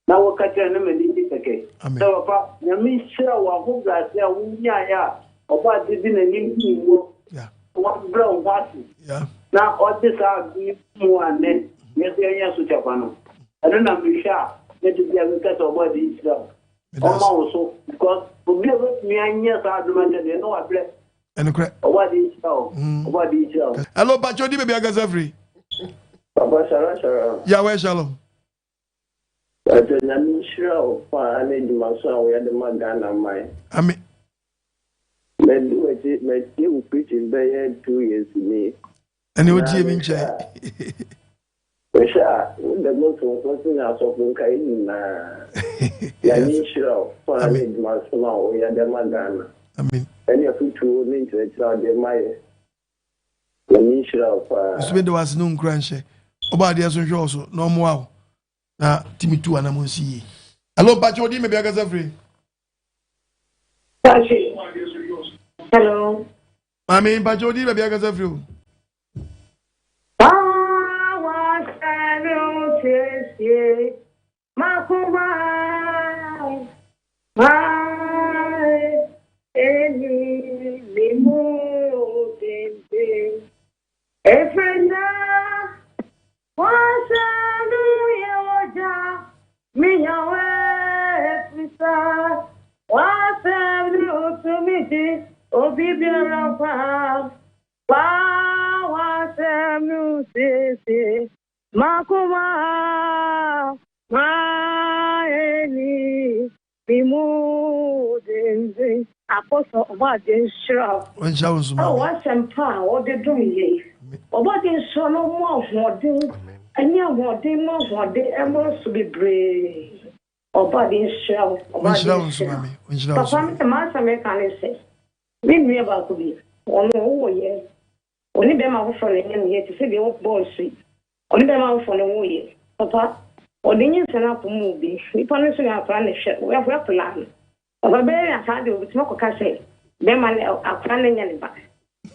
na wɔka kyerɛ ne ma ne gye kɛkɛ. Sɛ papa nyame nhyira wo ahobrɛase a wonyaeɛ a ɔbɔ ade de n'anim hu wo. Wabrɛ wo ho ase na ɔde saa adom yi mu a nnɛ yɛsɛ yɛnyɛ so kyɛfa no. Ɛno na mehwɛ a na de bia meka sɛ ɔbɔ ade nhyira wo. Ɔma wo so because obi a obetumi anyɛ saa adom akyɛ deɛ na wabrɛ. Ɛnokorɛ. Ɔbɔ ade nhyira wo. Ɔbɔ ade nhyira wo. Hello, Pacho, di baabi akasa firi. Papa shalom shalom. Yahweh shalom. Pacho Nyame nhyira wo paa ne adwumaso a woyɛ de ma Ghana man. Amen. Madi w'akyi matie wo preaching bɛyɛ 2 years ni. Ɛne wotie mi nkyɛn. Mehwɛ a wo da mu nsonso sen asɔfo nkae nyinaa. Nyame nhyira wo paa ne adwumaso a woyɛ de ma Ghana. Amen. Ɛne afotuo ne nkyerɛkyerɛ a wode ma yɛ. Nyame nhyira wo paa. Nso meda wo ase ne wo nkuranhyɛ. Ɔbɔ adeɛ so nhwɛ wo so na ɔmmoa wo na tumi tu anam nsi yie. Hello, mpakyɛ odi me bia kasa firi. Hello. Maame mpakyɛ odi baabi akasa firi o. Makuma maeni bimu Apostle ɔbɔade nhyira wo. Ɔnhyira wo nso maame. Ɛwɔ asɛmpa a wɔde dom yɛn. Ɔbɔade nhyira no mu ahoɔden. Ɛne ahoɔden mu ahoɔden ɛmmoro so bebree. Ɔba de nhyira wo. Ɔba de Ɔnhyira wo nso nhyira. maame. Ɔnhyira wo nso. Papa me sɛ m'asɛm ɛka ne sɛ me nua baako bi ɔno ɔwɔ yɛ ɔne bɛrima foforɔ na ɛnyɛ ne yɛ te sɛ deɛ wɔbɔɔ nsu yi ɔne bɛrima foforɔ na ɛwɔ yɛ papa ɔde nyinsɛn apɔ mu bi nipa no nso ne akora ne hwɛ wɔapla no papa bɛyɛ ne asaa deɛ obitumi akɔka sɛ bɛrima ne akora no nyɛ ne ba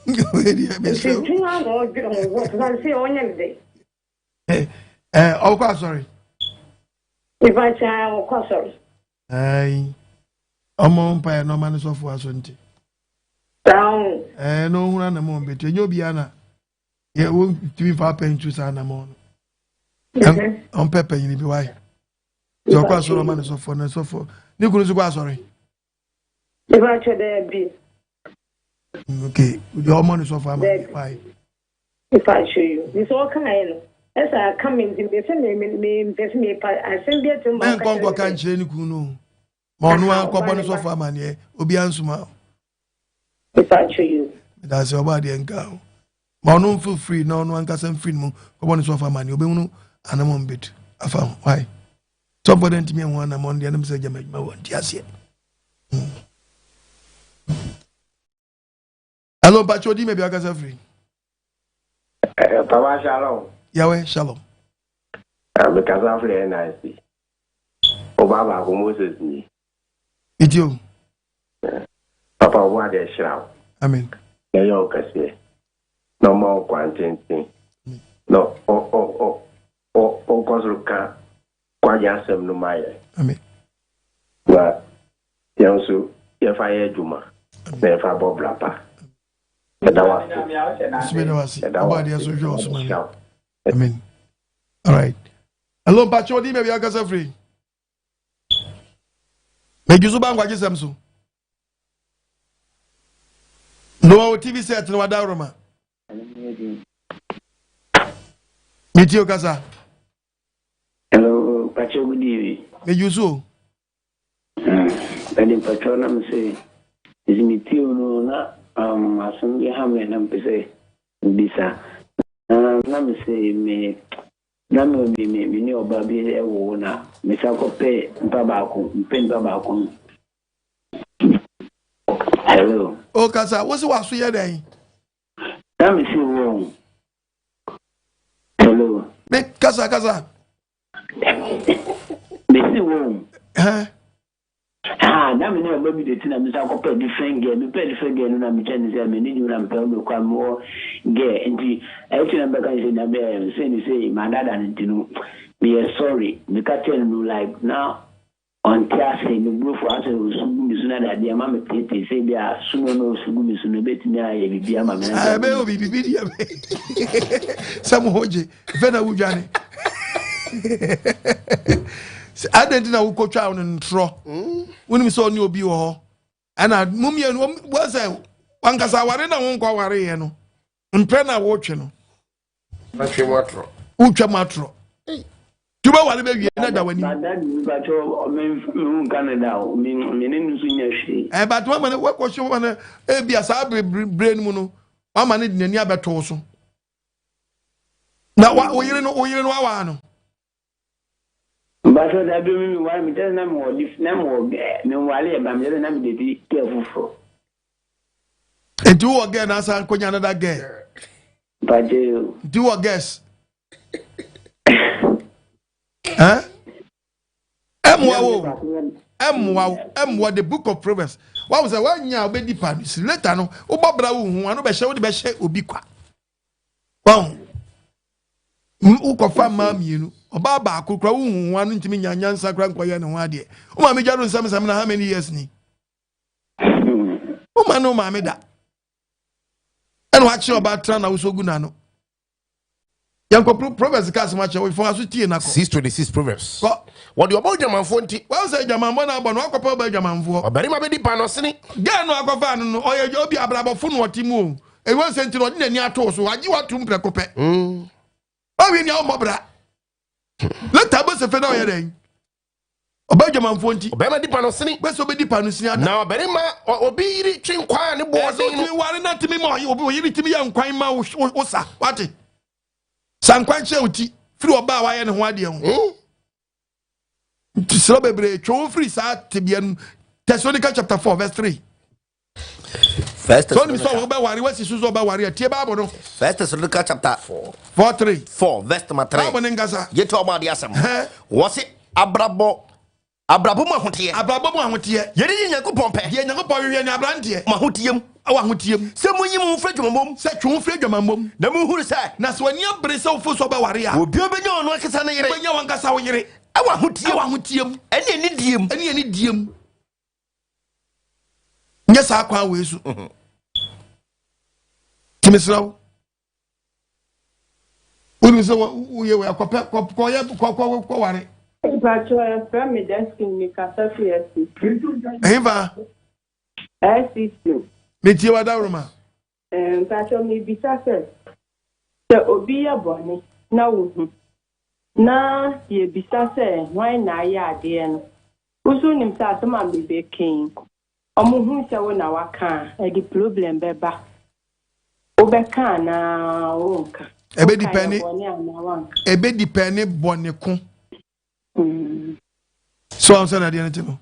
nti tuma na ɔdwene ho wɔ papa sɛ ɔnyɛ ne dɛ. Ɛɛ ɔkɔ asɔre. Nipa kyɛn ɔkɔ asɔre. Ayi ɔmɔ mpaeɛ na ɔma ne sɔfo aso nti. Ɛɛ na ohun anamɔ mbɛtu enye obiara na yɛ wɔntumi nfa apɛntu saa anamɔ no. Ɔmpɛ panyin bi wae. Sɛ ɔkɔ asɔre ɔma ne sɔfo ne sɔfo ne kunu nso kɔ asɔre. Nipa kyɛ dɛ bi. Ok deɛ ɔmɔ ne sɔfo ama ne wae. Nipa kyɛ yi nso ɔka yɛ no ɛsɛ aka mi nti mpɛ sɛ mi mi mpɛ sɛ mi pa asɛm bi atum ba ɔka kyerɛ nkɔ ka nkyerɛ ne kunu no ma ɔno ankɔbɔ ne sɔfo amaneɛ obiara nsoma. Nipa kyɛ yi. Medase ɔbɔ adeɛ nka ho. Ma ɔno mfeel free na ɔno ankasa mfiri ne mu kɔbɔ ne sɔfo amaneɛ obɛhunu anamɔn bɛtu afa ho. Why? Sɔfo dɛ ntumi ɛho anamɔn deɛ ɛnam sɛ gyama adwuma wɔ nti aseɛ. Hello, Mpacho, di me bi akasa firi. Eh, Papa Shalom. Yahweh Shalom. Ah, me kasa firi NIC. Oba baako Moses ni. Iti o. Eh, Papa ɔbɔ adeɛ hyira wo. Amen. Na ɛyɛ wo kɛseɛ. Na ɔma wo kwan tenten. Na ɔnkɔ soro ka kwagye asɛm no ma yɛ. Amen. Na yɛn nso yɛfa yɛ adwuma. Na yɛfa bɔ bra pa. Ɛda wo ase. Ɛda wo ase. Ɔbɔ adeɛ so hwɛ ɔsoma mi. Amen. All right. Hello, Mpacho, odi baabi akasa firi. Megye so ba nkwagye sɛm so. Noa wo TV set no wada woroma. Metie o kasa. Hello, Pacho, good evening. Megye so o. Ɛde mpacho na me sɛ ɛsi me tie no na um, asɛm bi ha me na mepɛ sɛ mbisa. Na me sɛ me na me me me me ne ɔbaa bi ɛwɔ na me sa kɔpɛ nipa baako mpɛ nipa baako no. Hello. O kasa, wo se w'aso yɛ dɛn? Na me se wɔ. Hello. Me kasa kasa. Me se wɔ. Ha na me ne ɔba bi de ti na me sa kɔpɛ different girl me pɛ different girl no na me kyɛ ne sɛ me ne dwuma na me pɛ ɔbɛ kɔ a me wɔ girl nti ɛkyɛ na bɛka sɛ na bɛ sɛ ne sɛ ma dada no nti no me yɛ sorry me ka kyɛ no like na Ɔnte ase, me bo fuw asɛ osu gu me so na dade ama me teetee sɛ ebia su no na osu gu me so no ebetumi ayɛ biribi ama me na Ah, ɛbɛyɛ obi biribi deɛ sɛ mo ho gye fɛ na wodwane sɛ adɛn nti na wokɔtwa no ntorɔ wonim sɛ ɔne obi wɔ hɔ ɛna mo mmienu wɔ sɛ wankasa aware na wonkɔ awareɛ no mprɛ na wotwe no Atwe mu atorɔ. Wotwa mu atorɔ. Tí wọ́n wà lébẹ̀ wie náà da w'anim. Bàdá mi nípa tí ọmọ mi hu nǹkan mi dà o mi mi ní nso nyɛ hwee. Ẹ bàtí wọ́n ma ne wọ́n kɔ so wọ́n ma ne ebi a saa bere bere no mu no wọ́n ma ne de n'ani abɛto so. Na wa oyere no oyere no awa no. Mbàtɔ dabi mi mi wari mi tẹ́lẹ̀ na mi wɔ di na mi wɔ gɛɛ mi wari yɛ ba mi tẹ́lẹ̀ na mi de di gɛɛ foforɔ. Nti wowɔ girl na asan konya another girl. Mpakyɛ o. Nti wowɔ girls. Eh? Ɛmmoa wo. Ɛmmoa wo. Ɛmmoa the book of Proverbs. Wahu sɛ woanya a wobɛdi pa no si later no wobɔ bra wo hu ano bɛhyɛ wode bɛhyɛ obi kwa. Wahu. Wokɔfa mmaa mmienu ɔbaa baako kora wohu ho ano ntumi nya nyansa kora nkɔyɛ ne ho adeɛ. Wo maame gya no nsɛm nsɛm na how many years ni? woma ne wo maame da ɛna wakyerɛ ɔba tra na wosɔ gu n'ano yɛnkɔ proverbs ka asɛm akyerɛ wo fɔn aso tie na kɔ 626 proverbs kɔ wɔde ɔbɔ adwamanfoɔ nti wɔn sɛ adwamanfoɔ na abɔ no wakɔpɛ ɔbɔ adwamanfoɔ ɔbarima bɛdi pa no sene gɛɛ no akɔfa no no ɔyɛ obi abrabɔfo no ɔte mu o ewu nsɛ nti na ɔde n'ani ato so wagye wato mprɛko pɛ ɔwie nea ɔmmɔ bra later bɛ sɛ fɛ na ɔyɛ dɛn ɔbɛ adwamanfoɔ nti. Ɔbarima di pa no sini. Bɛsɛ ɔbɛdi pa no sini ada. Na ɔbarima obi yiri twe nkwan a ne boɔ den no. Ɛsɛ ware na tumi ma obi oyiri tumi yɛ nkwan ma wo sa wate. Sa nkwan kyerɛ wo ti. firi ɔbaa a wayɛ ne ho adeɛ ho. Nti serɛ bebree twe wo firi saa tebea no mu. Thessalonica chapter 4 verse 3. First Sɛ wonim sɛ Thessalonica. wobɛware woasi so sɛ wobɛware a tie Bible no. First Thessalonica chapter 4 3. 4 verse number 3. Bible no nkasa. Yɛtu ɔmo adeɛ asɛm. Hɛ? Wɔse abrabɔ abrabɔ mu ahoteɛ. Abrabɔ mu ahoteɛ. Yɛde yɛ Nyankopɔn pɛ. Deɛ Nyankopɔn hwehwɛ ne aberanteɛ. Mo ahoteɛ mu. Ɛwɔ ahoteɛ mu. Sɛ monyi mo ho firi adwamammɔ mu. Sɛ twe wo firi adwamammɔ mu. Na monhunu sɛ. Na sɛ w'ani abere sɛ wofo sɛ wobɛware a. Obiara bɛnya ɔno ankasa ne yere. Wobɛnya w'ankasa wo yere. Ɛwɔ ahoteɛ mu. Ɛwɔ ahoteɛ mu. Ɛne anidie mu. Ɛne anidie mu. Nyɛ saa kwan wei so. Nti mesrɛ wo. Wonim sɛ woyɛ wei akɔpɛ kɔyɛ kɔware. Mpakyɛ yɛfrɛ me Destiny mekasa fi SCC. Ɛhefa? SCC. Metie w'adaworoma. Mpakyɛ mebisa sɛ, sɛ obi yɛ bɔne na wohu na yɛbisa sɛ hwan na ayɛ adeɛ no, wo nso wonim sɛ asɛm a mebɛka yi, ɔmo hu sɛ wo na waka a, ɛde problem bɛba. Wobɛka anaa wonka? Ebe Woka yɛ depend bɔne anaa wanka? ebe depend bɔne ko. So I'm saying adeɛ no ti no.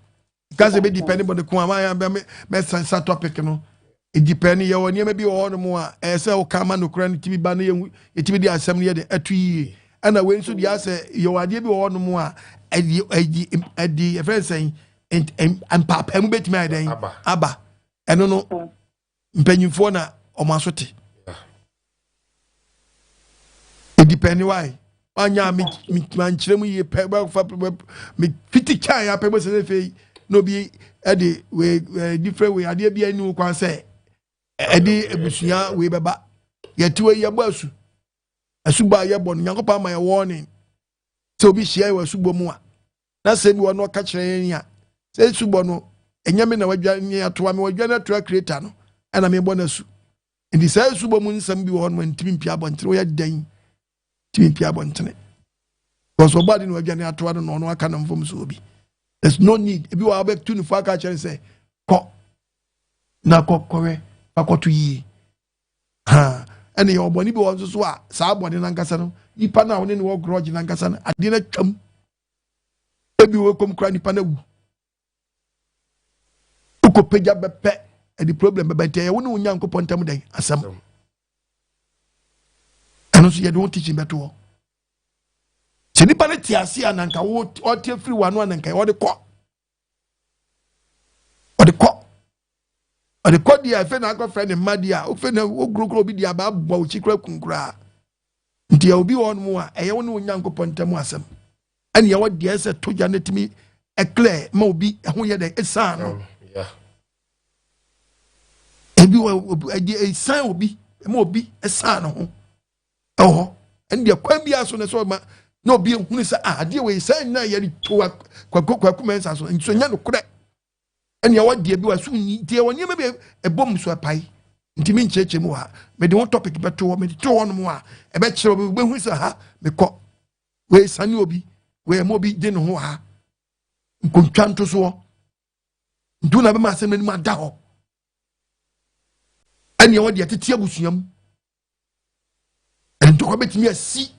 Kasi ebe depend bɔne ko a maa yɛ bɛ mɛ sansa topic no. Edipɛn yɛ wɔ nneɛma bi wɔ hɔnom a ɛyɛ sɛ woka ma nokora no tumi ba no yɛhu yɛtumi de asɛm no yɛ de ɛto yie. Ɛna wei nso deɛ asɛ yɛwɔ adeɛ bi wɔ hɔnom a ɛdi ɛdi ɛdi yɛfrɛ no sɛn mpaapaamu bɛtumi ayɛ dɛn aba. Ɛno no mpanyinfoɔ na ɔmo aso te. Edipɛn wae wanya me me mankyerɛ mu yie pɛ bɛfa me fiti kyan apɛ bɛ sɛ fei na obi ɛde wei ɛɛ different wei adeɛ bi ɛni wo kwan sɛ ɛde ebusua wei bɛba yɛte wei yɛbɔ asu asu bɔ a yɛbɔ no Nyankopɔn ama yɛ warning sɛ obi hyia yɛ wɔ asubɔ mu a na sɛ bi wɔ no ɔka kyerɛ yɛn a sɛ asubɔ no ɛnyɛ me na wadwa ne atoa me wadwa ne atoa creator no ɛna mebɔ no asu nti saa asubɔ mu nsɛm bi wɔ hɔ no ntumi mpia abɔntene woyɛ dɛn ntumi mpia abɔntene because ɔbɔ ade na wadwa ne atoa no na ɔno aka no mfom so obi there's no need ebi wɔ a wobɛtu ne fo aka kyerɛ sɛ kɔ na kɔ kɔwɛ fakɔto yie ha ɛne yɛ ɔbɔne bi wɔ nso so a saa bɔne no ankasa no nipa no a wɔne ne wɔ grudge no ankasa no adeɛ no atwam ebi wɔ kɔm kora nipa no awu wokɔpagya bɛpɛ ɛde problem bɛbɛ nti ɛyɛ wo ne wo Nyankopɔn ntam dɛn asɛm ɛno nso yɛde wo teaching bɛto hɔ sɛ nipa no te ase a nanka wo ɔte afiri w'ano a nanka ɔde kɔ ɔde kɔ ɔde kɔ deɛ afei na akɔfrɛ ne mma deɛ a ofei na wogurokuro obi deɛ aba abɔ wo kyi kura kun koraa nti yɛ obi wɔ hɔnom a ɛyɛ wo ne wo Nyankopɔn ntam asɛm ɛne yɛwɔ deɛ sɛ to gya no tumi ɛklɛ ma obi ɛho yɛ dɛ ɛsan no ebi wɔ obi ɛdi ɛsan obi ɛma obi ɛsan no ho ɛwɔ hɔ ɛne deɛ kwan bi aso na sɛ ɔma na obi ehunu sɛ ah adeɛ wɔ ɛsan nyinaa yɛde to kwaku kwaku mɛnsa so nso nyɛ no korɛ ɛne ɛwɔ deɛ bi wɔ so nti ɛwɔ nneɛma bi ɛbɔ mu so ɛpae nti mi nkyerɛkyerɛ mu wɔ ha mede ho topic bɛto hɔ mede to hɔ nom a ɛbɛkyerɛ obi wobɛhu sɛ ha mekɔ wei sane obi wei ɛma obi de ne ho wɔ ha nkontwa ntosoɔ nti na bɛma asɛm anim ada hɔ ɛne ɛwɔ deɛ tete abusua mu ntɔkwa bɛtumi asi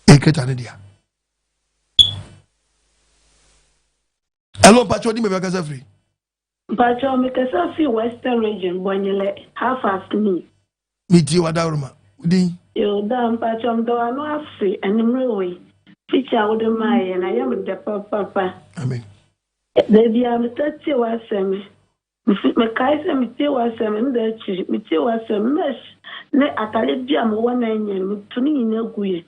ɛkreta no dea ɛlo mpakyɛ ɔdi mɛbɛ kasa firi Mpakyɛ mekasa fi Western Region Bɔnyelɛ half past me. Metie wadaworoma wodin. Yo da mpakyɛ meda w'ano ase anwummerɛ wei feature a wode maa yɛn ayɛ me dɛ papapa. Amen. Baabi a meta tie w'asɛm mekae sɛ metie w'asɛm nda akyiri metie w'asɛm mesh ne atade bi a mewɔ na ɛnyɛ no meto ne nyinaa gu yɛ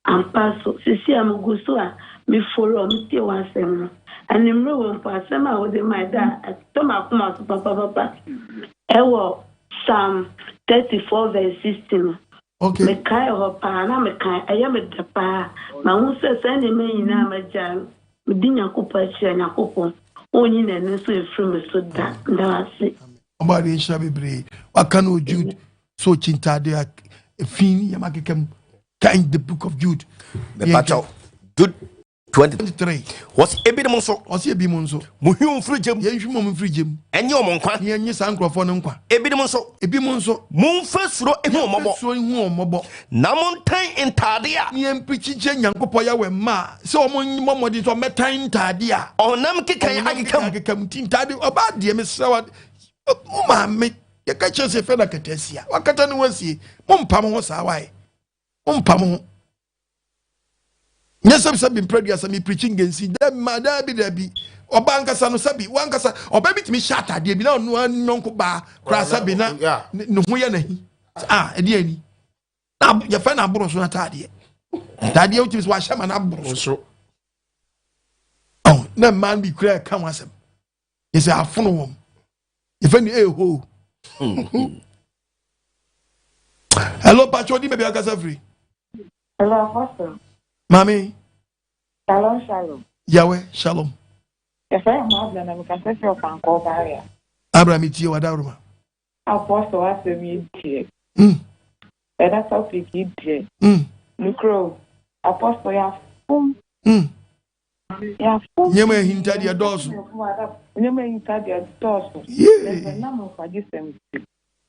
ampa so sisi a megu so a meforo a metie w'asɛm no anwummerɛ wɔ mpo asɛm a wode maa da a ɛtɔ m'akoma so papapapa ɛwɔ Psalm 34 verse 16 no. Okay. Mekae hɔ paa na mekae ɛyɛ me dɛ paa mahu sɛ saa nneɛma nyinaa magya no medi Nyankopɔn akyi a Nyankopɔn ɔnyi n'ani nso mfiri me so da da ase. Ɔbɔ adeɛ nhyira bebree waka no Jude so ɔkyi ntaade a efi yɛma keka mu kan the book of Jude. Mepakyɛw Jude. 23. Wɔsi ebinom nso. Ɔsi ebinom nso. Mo hwi wɔn mfiri gyam. Yɛn hwi wɔn mfiri gyam. Ɛnyɛ wɔn nkwa. Ne yɛn nye saa nkurɔfoɔ no nkwa. Ebinom nso. Ebinom nso. Momfa suro ehu wɔn mmɔbɔ. Yɛn suro ehu wɔn mmɔbɔ. Na montan ntaade a. Ne yɛn mpirikyi Nyankopɔn Yahweh mma a sɛ wɔn mmɔ mmɔden sɛ wɔmɛtan ntaade a. Ɔhonam kekae akeka mu. Akeka mu ti ntaade ɔbaa deɛ mesrɛ wa mo maame yɛka kyerɛ sɛ fɛ na kata asia wakata ne ho asie mo mpa mo ho saa wae mo mpa mo ho. Nyɛ sɛ sɛbi mprɛdua sɛ mepirikyi ngensi dɛ ma daabi daabi ɔbaa ankasa no sɛbi wankasa ɔbaa bi tumi hyɛ ataadeɛ bi na ɔno nyɔnko baa koraa sɛbi na ne ho yɛ n'ahi a ɛde ani na yɛfɛ no aboro so ataadeɛ ataadeɛ wotumi sɛ wahyɛ ma no aboro so na mmaa bi kura ɛka ho asɛm yɛ sɛ afono wɔm yɛfɛ no eho hello patro di baabi akasa firi. Hello apostle. Maame. Shalom shalom. Yahweh shalom. Yɛfrɛ yɛn ho Abena na mekasa firi Ɔfankɔɔ Barrier. Abena metie w'adaworoma. Apostle w'asɛm yi deɛ. Ɛda topic yi deɛ. Nokorɛ o. Apostle yɛafom. Yɛafom. Nneɛma ahinta deɛ dɔɔso. Nneɛma ahinta deɛ dɔɔso. Yee. Ɛnam nkwagye-sɛm nti.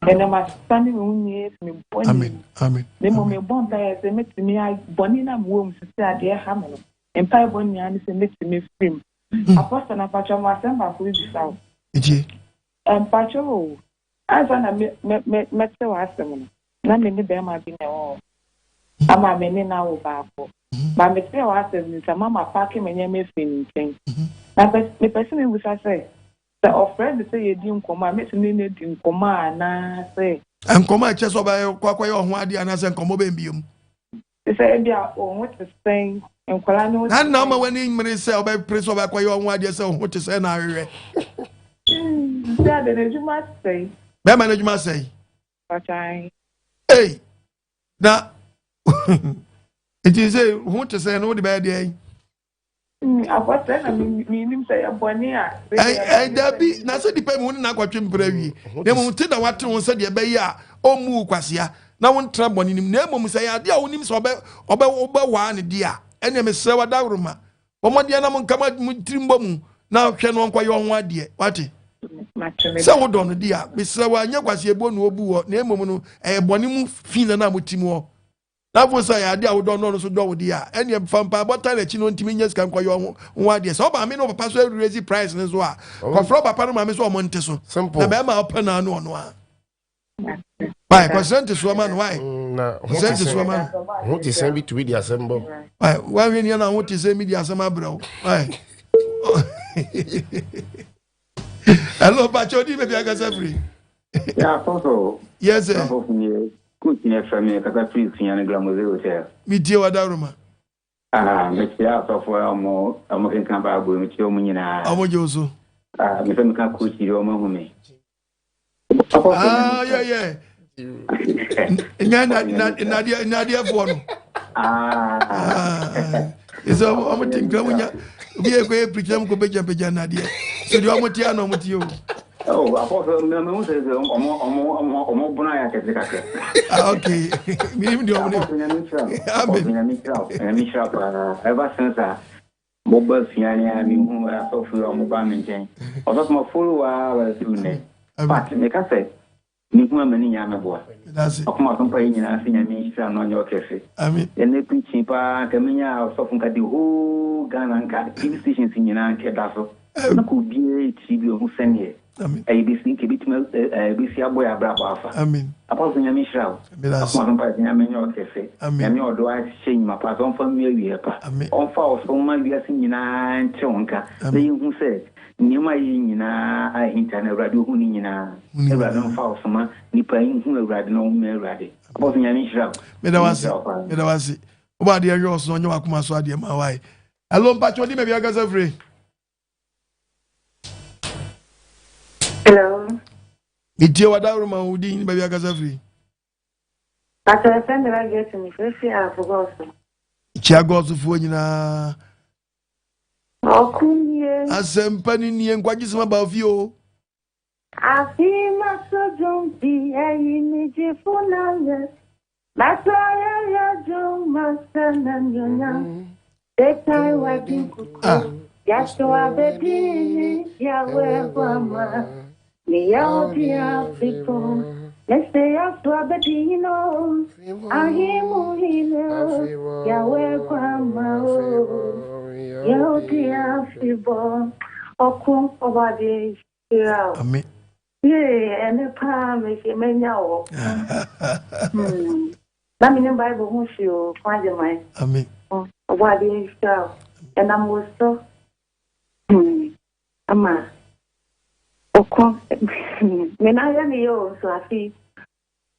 Ɛnam asesa ne me ho nyinaa fi me bɔne mu. Amen. Amen. Na mmom mebɔ mpaeɛ sɛ mɛtumi a bɔne no a mewɔ mu sisi a deɛ ɛha me no. Mpaebɔ nyinaa ne sɛ mɛtumi afiri mu. Apostle na mpakyɛ mo asɛm baako bi bisa wo. Etie. Mpakyɛ o, ansa na me me me mɛte w'asɛm no, na me ne bɛrima bi na ɛwɔ hɔ. Ama me ne no awo baako. Ba metee w'asɛm no nti, ama mapaake me nneɛma afiri ne nkyɛn. Na mepɛ sɛ mebisa sɛ, sɛ ɔfrɛ me sɛ yɛdi nkɔmmɔ a, mɛtumi ne no adi nkɔmmɔ anaasɛ? Nkɔmmɔ a ɛkyɛ sɛ ɔbɛkɔ akɔyɛ ɔho adeɛ anaasɛ nkɔmmɔ bɛn biom? Te sɛ ebia wo ho te sɛn, nkwadaa no ho te sɛn. Na ama w'ani mmere sɛ ɔbɛpere sɛ ɔbɛkɔyɛ ɔho adeɛ sɛ wo ho te sɛn na ahwehwɛ. Sɛ ade n'adwuma sɛe. Bɛrima n'adwuma sɛe. Patae. Ei, na nti sɛ ho te sɛn no wode bɛyɛ deɛ yi. Akɔsɛ na menim sɛ yɛ bɔne a. Dabi na sɛ nipa mu ne n'akɔtwe mpere awie na mmom te na wate ho sɛdeɛ ɛbɛyɛ a ɔmmu wo kwasea na wontra bɔne nim na mmom sɛ yɛ adeɛ a wonim sɛ ɔbɛ ɔbɛ wobɛwaa ne deɛ a ɛneɛ mesrɛ wadaworoma bɔ mmɔden na monka mo tiri mbɔ mu na hwɛ no ɔnkɔyɛ ɔho adeɛ wate sɛ wodɔ no deɛ a mesrɛ wo anyɛ kwasea ebuo na ɔbu wɔ na mmom no ɛyɛ bɔne mu fi na na motim hɔ Na afo sɛ ɛyɛ adeɛ a wodɔ no ɔno nso dɔ wo deɛ a, ɛnneɛ fa mpaebɔ taa n'akyi na ɔntumi nyɛ sika nkɔyɛ ɔho ho adeɛ. Sɛ ɔmaame ne ɔpapa so raise price no nso a, kɔfrɛ ɔpapa no maame sɛ ɔmo nte so. Na bɛrima a ɔpɛ no ano ɔno a. Why? Kɔsrɛ ntesoɔ ma no. Why? Mm, Kɔsrɛ ntesoɔ ma no. Ho te sɛn bi tumi di asɛm bɔ. Why? Wahwɛ ni na ho te sɛn bi di asɛm abrɛ wo. Why? Hello, Pacho, di baabi akasa firi. Yeah, Apostle. Yes, sir. Coach na ɛfrɛ me kasa firi Sunyani Glamoze Hotel. Metie w'adaworoma. Ah, mekyia asɔfo a ɔmo ɔmo kenkan Bible mekyia ɔmo nyinaa. Ɔmo gye wo so. Ah, mesɛ meka coach yi ɔmo ahu me. Ah, yeah, yeah. Nyɛ nnadeɛ nnadeɛfoɔ no. Ah. Ɛsɛ ɔmo te nkira mu nya obi yɛ kɔ yɛ pirikyi na mo kɔ pagya pagya nnadeɛ. So deɛ ɔmo te ano ɔmo te o. Oh, apɔsɔ mi mi sɛ sɛ ɔmo ɔmo ɔmo ɔmo bono ayɛ akɛse kakra. Ah, okay. Mi nim deɛ ɔmo ne. Apɔsɔ nyame nhyira. Apɔsɔ nyame nhyira. Nyame nhyira paa. Ever since a mo ba sua ne a mi hu asɔfo yi ɔmo ba mi nkyɛn. Ɔsɔfo ma follow wa wa tu nnɛ. But mi ka sɛ mi hu ama ne nyinaa mi boa. Ɔkoma so mpa yi nyinaa sɛ nyame nhyira no ɔnyɛ ɔkɛse. Ɛnɛ preaching paa nka mi nya ɔsɔfo nka the whole Ghana nka TV stations nyinaa nka ɛda so. Na ka obiara tiri bi ɔhu sɛneɛ ɛyɛ bɛsi nka ɛbɛtumi ɛbɛsi abɔ yɛ abrabɔ afa. Apostle Nyame nhyira wo. Akoma so mpaeɛ sɛ Nyame nyɛ wo kɛse. Nyame ɔdɔ ahyɛ nyuma pa sɛ ɔmfa nwie awieɛ pa. Ɔmfa wo so mma wiase nyinaa nte wo nka na yɛnhu sɛ nneɛma a yɛyɛ nyinaa ahinta na Awurade ɔhu ne nyinaa. Awurade ɔmfa wo so ma nipa nhu Awurade na ɔmmɛn Awurade. Apostle Nyame nhyira wo. Meda wo ase. Meda wo ase. Wobɔ adeɛ hwɛ ɔsono ɔnyɛ w'akoma so adeɛ ma wae. Hello, mpakyɛ ɔdi baabi akasa firi. Hello. Metie w'adaworoma wo din baabi akasa firi. Pastor ɛfɛ mi la gate mi firi fi afo gɔɔso. Kyia gɔɔsofoɔ nyinaa. Ɔko nie. Asɛmpa ni nie nkwagye sɛm aba ofie o. Afi maso dwom bi ɛyi mi gyefo na yɛ. Maso ayɛyɛ dwom masɛ na nyonyam. Satan wadi nkuku. Yahshua bedini Yahweh Guama. Ni Yahweh Afriko. Nese Yahshua bedini no. Ahimu hine. Yahweh Guama. Yahweh Afribo. Okun obade shira. Amen. Yee, ɛne paa mehwɛ manya wɔ. Na menim Bible ho hwee o, ko agye man. Amen. Ɔbɔ adeɛ nhyira o. Ɛnam wo so. Ama ɔko me nan yɛ me yɛ o nso afe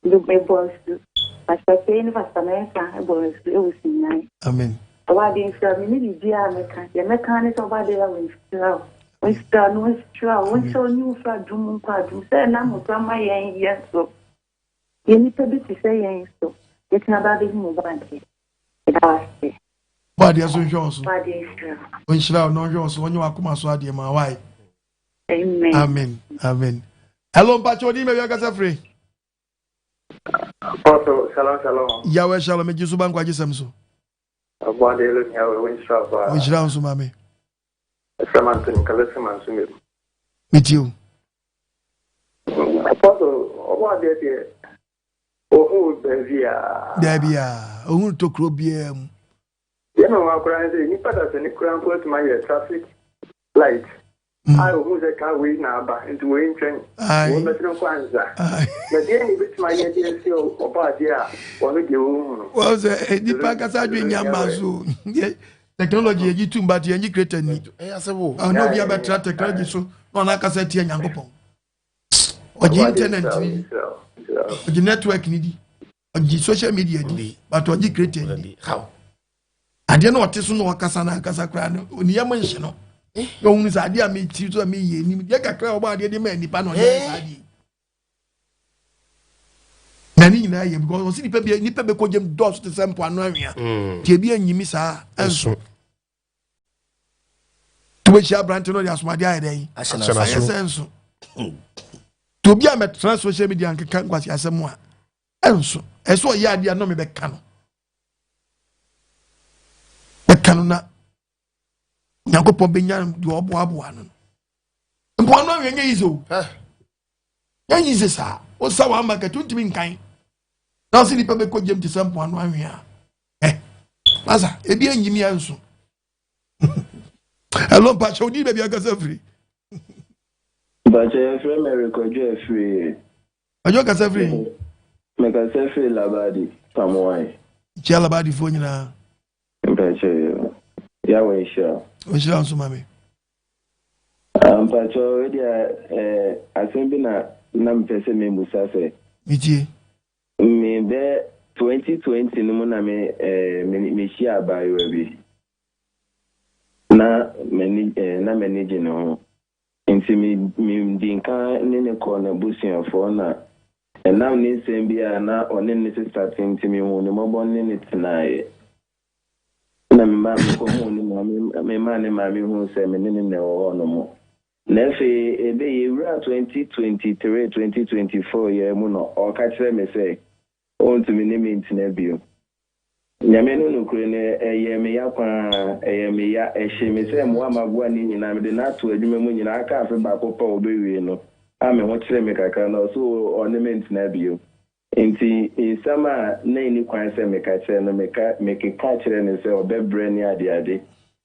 mebɔ nsu. Pastor Sei ne Pastor Mensah bɔ nsu ɛwɔ Sinai. Amen. Ɔbɔ adeɛ nhyira me ne biribiara a mɛka. Deɛ mɛka ne sɛ ɔbɔ adeɛ yɛ wɔ nhyira o. Wɔnhyira no, wɔnhyira wo, wɔnhyira wo ne wo firi adom nkɔ adom sɛ ɛnam wo so ama yɛn yɛn so. Yɛn nnipa bi te sɛ yɛn so, yɛtena ba abɛhu wo bɔadeɛ. Yɛda wo ase. Bɔadeɛ so nhwɛ wo so. Bɔadeɛ nhyira wo. Ɔnhyira wo na ɔnhwɛ wo so, ɔnyɛ w'akoma so adeɛ ma wae. Amen. Amen. Amen. Hello, mpakyɛ odin baabi akasa firi. Apostle, shalom, shalom. Yahweh shalom, megye so ba nkwagye sɛm so. Ɔbɔadeɛ Elohim Yahweh, wɔnhyira wo paa. Ɔnhyira wo nso maame. Ɛfrɛ ma Anthony Kalesi Manso Mmienu. Metie o. Apostle, ɔbɔ adeɛ deɛ, ɔhu baabi a. Baabi a, ɔhu tokuro biara mu. Deɛ na wɔn akora ne sɛ, nipa da sɛ ne kura mpo atumi ayɛ traffic light. A ɔhu sɛ kaa wei na aba, nti wei ntwɛn. Wɔn bɛtena nkɔ ansa. Na deɛ na ebɛtumi ayɛ deɛ sɛ ɔbɔ adeɛ a, ɔno deɛ ɔhu no. Wɔn sɛ nipa kasa adwene nya mma so. Technology yɛgye tum but yɛngye creator ni. Ɔno obi abɛtra technology so na ɔno akasa tia Nyankopɔn. Ɔgye internet ni di, ɔgye network ni di, ɔgye social media di, but ɔgye creator ni di. Adeɛ na ɔte so na ɔkasa na akasa koraa no, oniyam nhye no. Na ɔhunu sɛ adeɛ a meti so a meyɛ nim deɛ kakra a ɔbɔ adeɛ de ma nipa na ɔde ayɛ saa adeɛ. Na ne nyinaa yɛ because ɔsi nipa bi nipa bɛ kɔ gyam dɔɔso te sɛ mpoano anwea mm. te ebi anyimi saa ɛnso to bɛ hyia aberante no de asomadeɛ ayɛ dɛn ayɛ sɛ nso te obi a mɛtena social media nkeka nkwasi asɛm a ɛnso ɛsɛ ɔyɛ adeɛ a nɔmi bɛka no bɛka no na nyankopɔn bɛnya deɛ ɔboaboa no mpoano anwea nyɛ yize o nyɛ yize saa wosa wɔn ama kɛtɛ ntumi nkan na ɔsi nipa bɛkɔ gyam te sɛ mpoano anwea ɛ masa ebi enyim yɛ nso ɛlò mpakyɛ odi baabi akasa firi. mpakyɛ yɛfrɛ mɛ rekɔdwo afiri. ɔdwo kasa firi. mɛkasa firi labadi pamoan. kyia labadifoɔ nyinaa. Mpakyɛ yo. Yahweh nhyira wo. Ɔnhyira nso ma me. Ah, mpakyɛ wei deɛ eh, asɛm bi na na mepɛ sɛ mebusa sɛ. Metie. Me bɛ 2020 no mu na me eh, me mehyia abaayewa bi. Na m'ani eh, na m'ani gye ne ho. Enti me, midii nkan ne no kɔɔ n'abusuafoɔ, na ɛnam ne nsɛm bi a na ɔne ne sista te nti, mehuu no mmɔbɔ ne no tenaeɛ. Ɛnna memaa mekɔhuu ne maame, memaa ne maame huu sɛ me ne no na ɛwɔ hɔnom. Na afei ebe yɛwuraa 2023, 2024 yi ara mu na ɔka kyerɛɛ me sɛ ɔntumi ne me ntena bio. Nyame no nokore no, ɛyɛɛ me ya paa, ɛyɛɛ me ya, ɛhyee me sɛ mmoa a maboa no nyinaa, mede no ato adwuma mu nyinaa, aka afe baako pɛ a ɔbɛwie no, a me ho kyere me kakra no, ɔse ɔne me ntena bio. Nti nsɛm a na ɛnni kwan sɛ meka kyerɛ no, meka, mekeka kyerɛɛ no sɛ ɔbɛbrɛ ne adeade.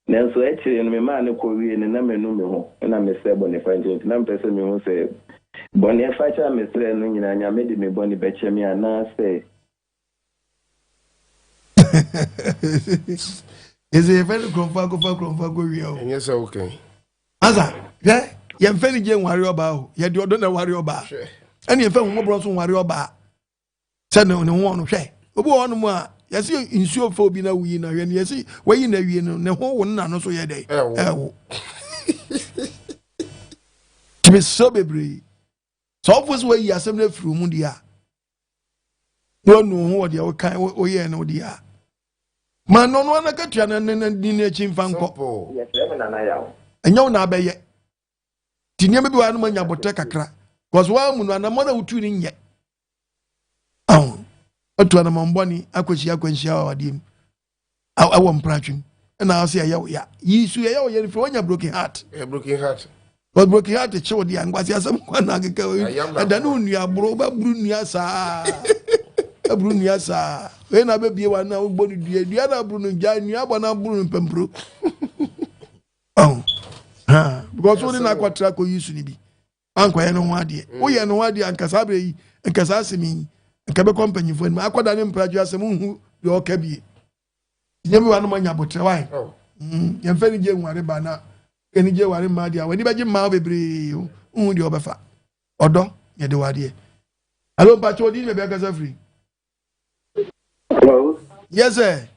Nanso akyire no, memaa no kɔ wiee no, na manu me ho, na mesrɛ bɔnefakyɛ, nti na mepɛ sɛ mehu sɛ bɔnefakyɛ a mesrɛɛ no nyinaa, Nyame de me bɔne bɛkyɛ me anaasɛ. Ɛsɛ yɛfɛ no kurɔmfo akɔfa kurɔmfo akɔwia o. Ɛnyɛ sɛ wokɛn. Asa hwɛ yɛmfɛ no gye nware ɔbaa o yɛde ɔdɔ na ware ɔbaa ɛne yɛmfɛ homɔborɔ nso nware ɔbaa sɛ ne ne ho ɔno hwɛ obi wɔ hɔnom a yɛse nsuo fa obi na woyi na hwɛ no yɛse wayi na awie no ne ho wo no na no so yɛ dɛ ɛwo tumi sɛ bebree sɛ ɔfo sɛ wayi asɛm no afiri mu deɛ a na wanu wo ho wɔ deɛ wokan woyɛɛ no deɛ a ma no no anakatua no ne ne ne akyi mfa nkɔ ɛnyɛ wo na abɛyɛ nti nneɛma bi wɔ anom anya abotɛ kakra because woamu no anammɔ na wotu no nyɛ aho atu anammɔn bɔne akɔhyia akwanhyia wɔ awadeɛ mu ɛwɔ mpratwem. Ɛna ɔsɛ ɛyɛ wo ya. Yi su ɛyɛ wo yɛ firi wanya broken heart. Yeah, broken heart. But broken heart kye wo deɛ nkwasi asɛm kwan na akeka wei. Ɛda ne wo nua boro wobɛboro nua saa. Ɛboro nua saa. Wei na abɛbie wa na wobɔ no dua. Dua na aboro no gya nua bɔ na aboro no mpampuro. Oh. Ha. Because wo ne na akɔtra kɔ yi su no bi. Ankɔyɛ no ho adeɛ. Mm. Woyɛ no ho adeɛ anka saa berɛ yi nka saa asɛm yi nka bɛkɔ mpanyinfoɔ anim. Akɔda ne mpradwe asɛm nhu deɛ ɔka bie. Nyɛ bi wa no ma nya abotrɛ wae. Oh. Mm. Yɛmfa anigye nware ba na anigye ware mmaa deɛ a w'ani bɛgye mmaa bebree ho nhu deɛ ɔbɛfa. Ɔdɔ yɛde wadeɛ. Alo mpakyɛ odi ne baabi akasa firi. Hello. Yes sir.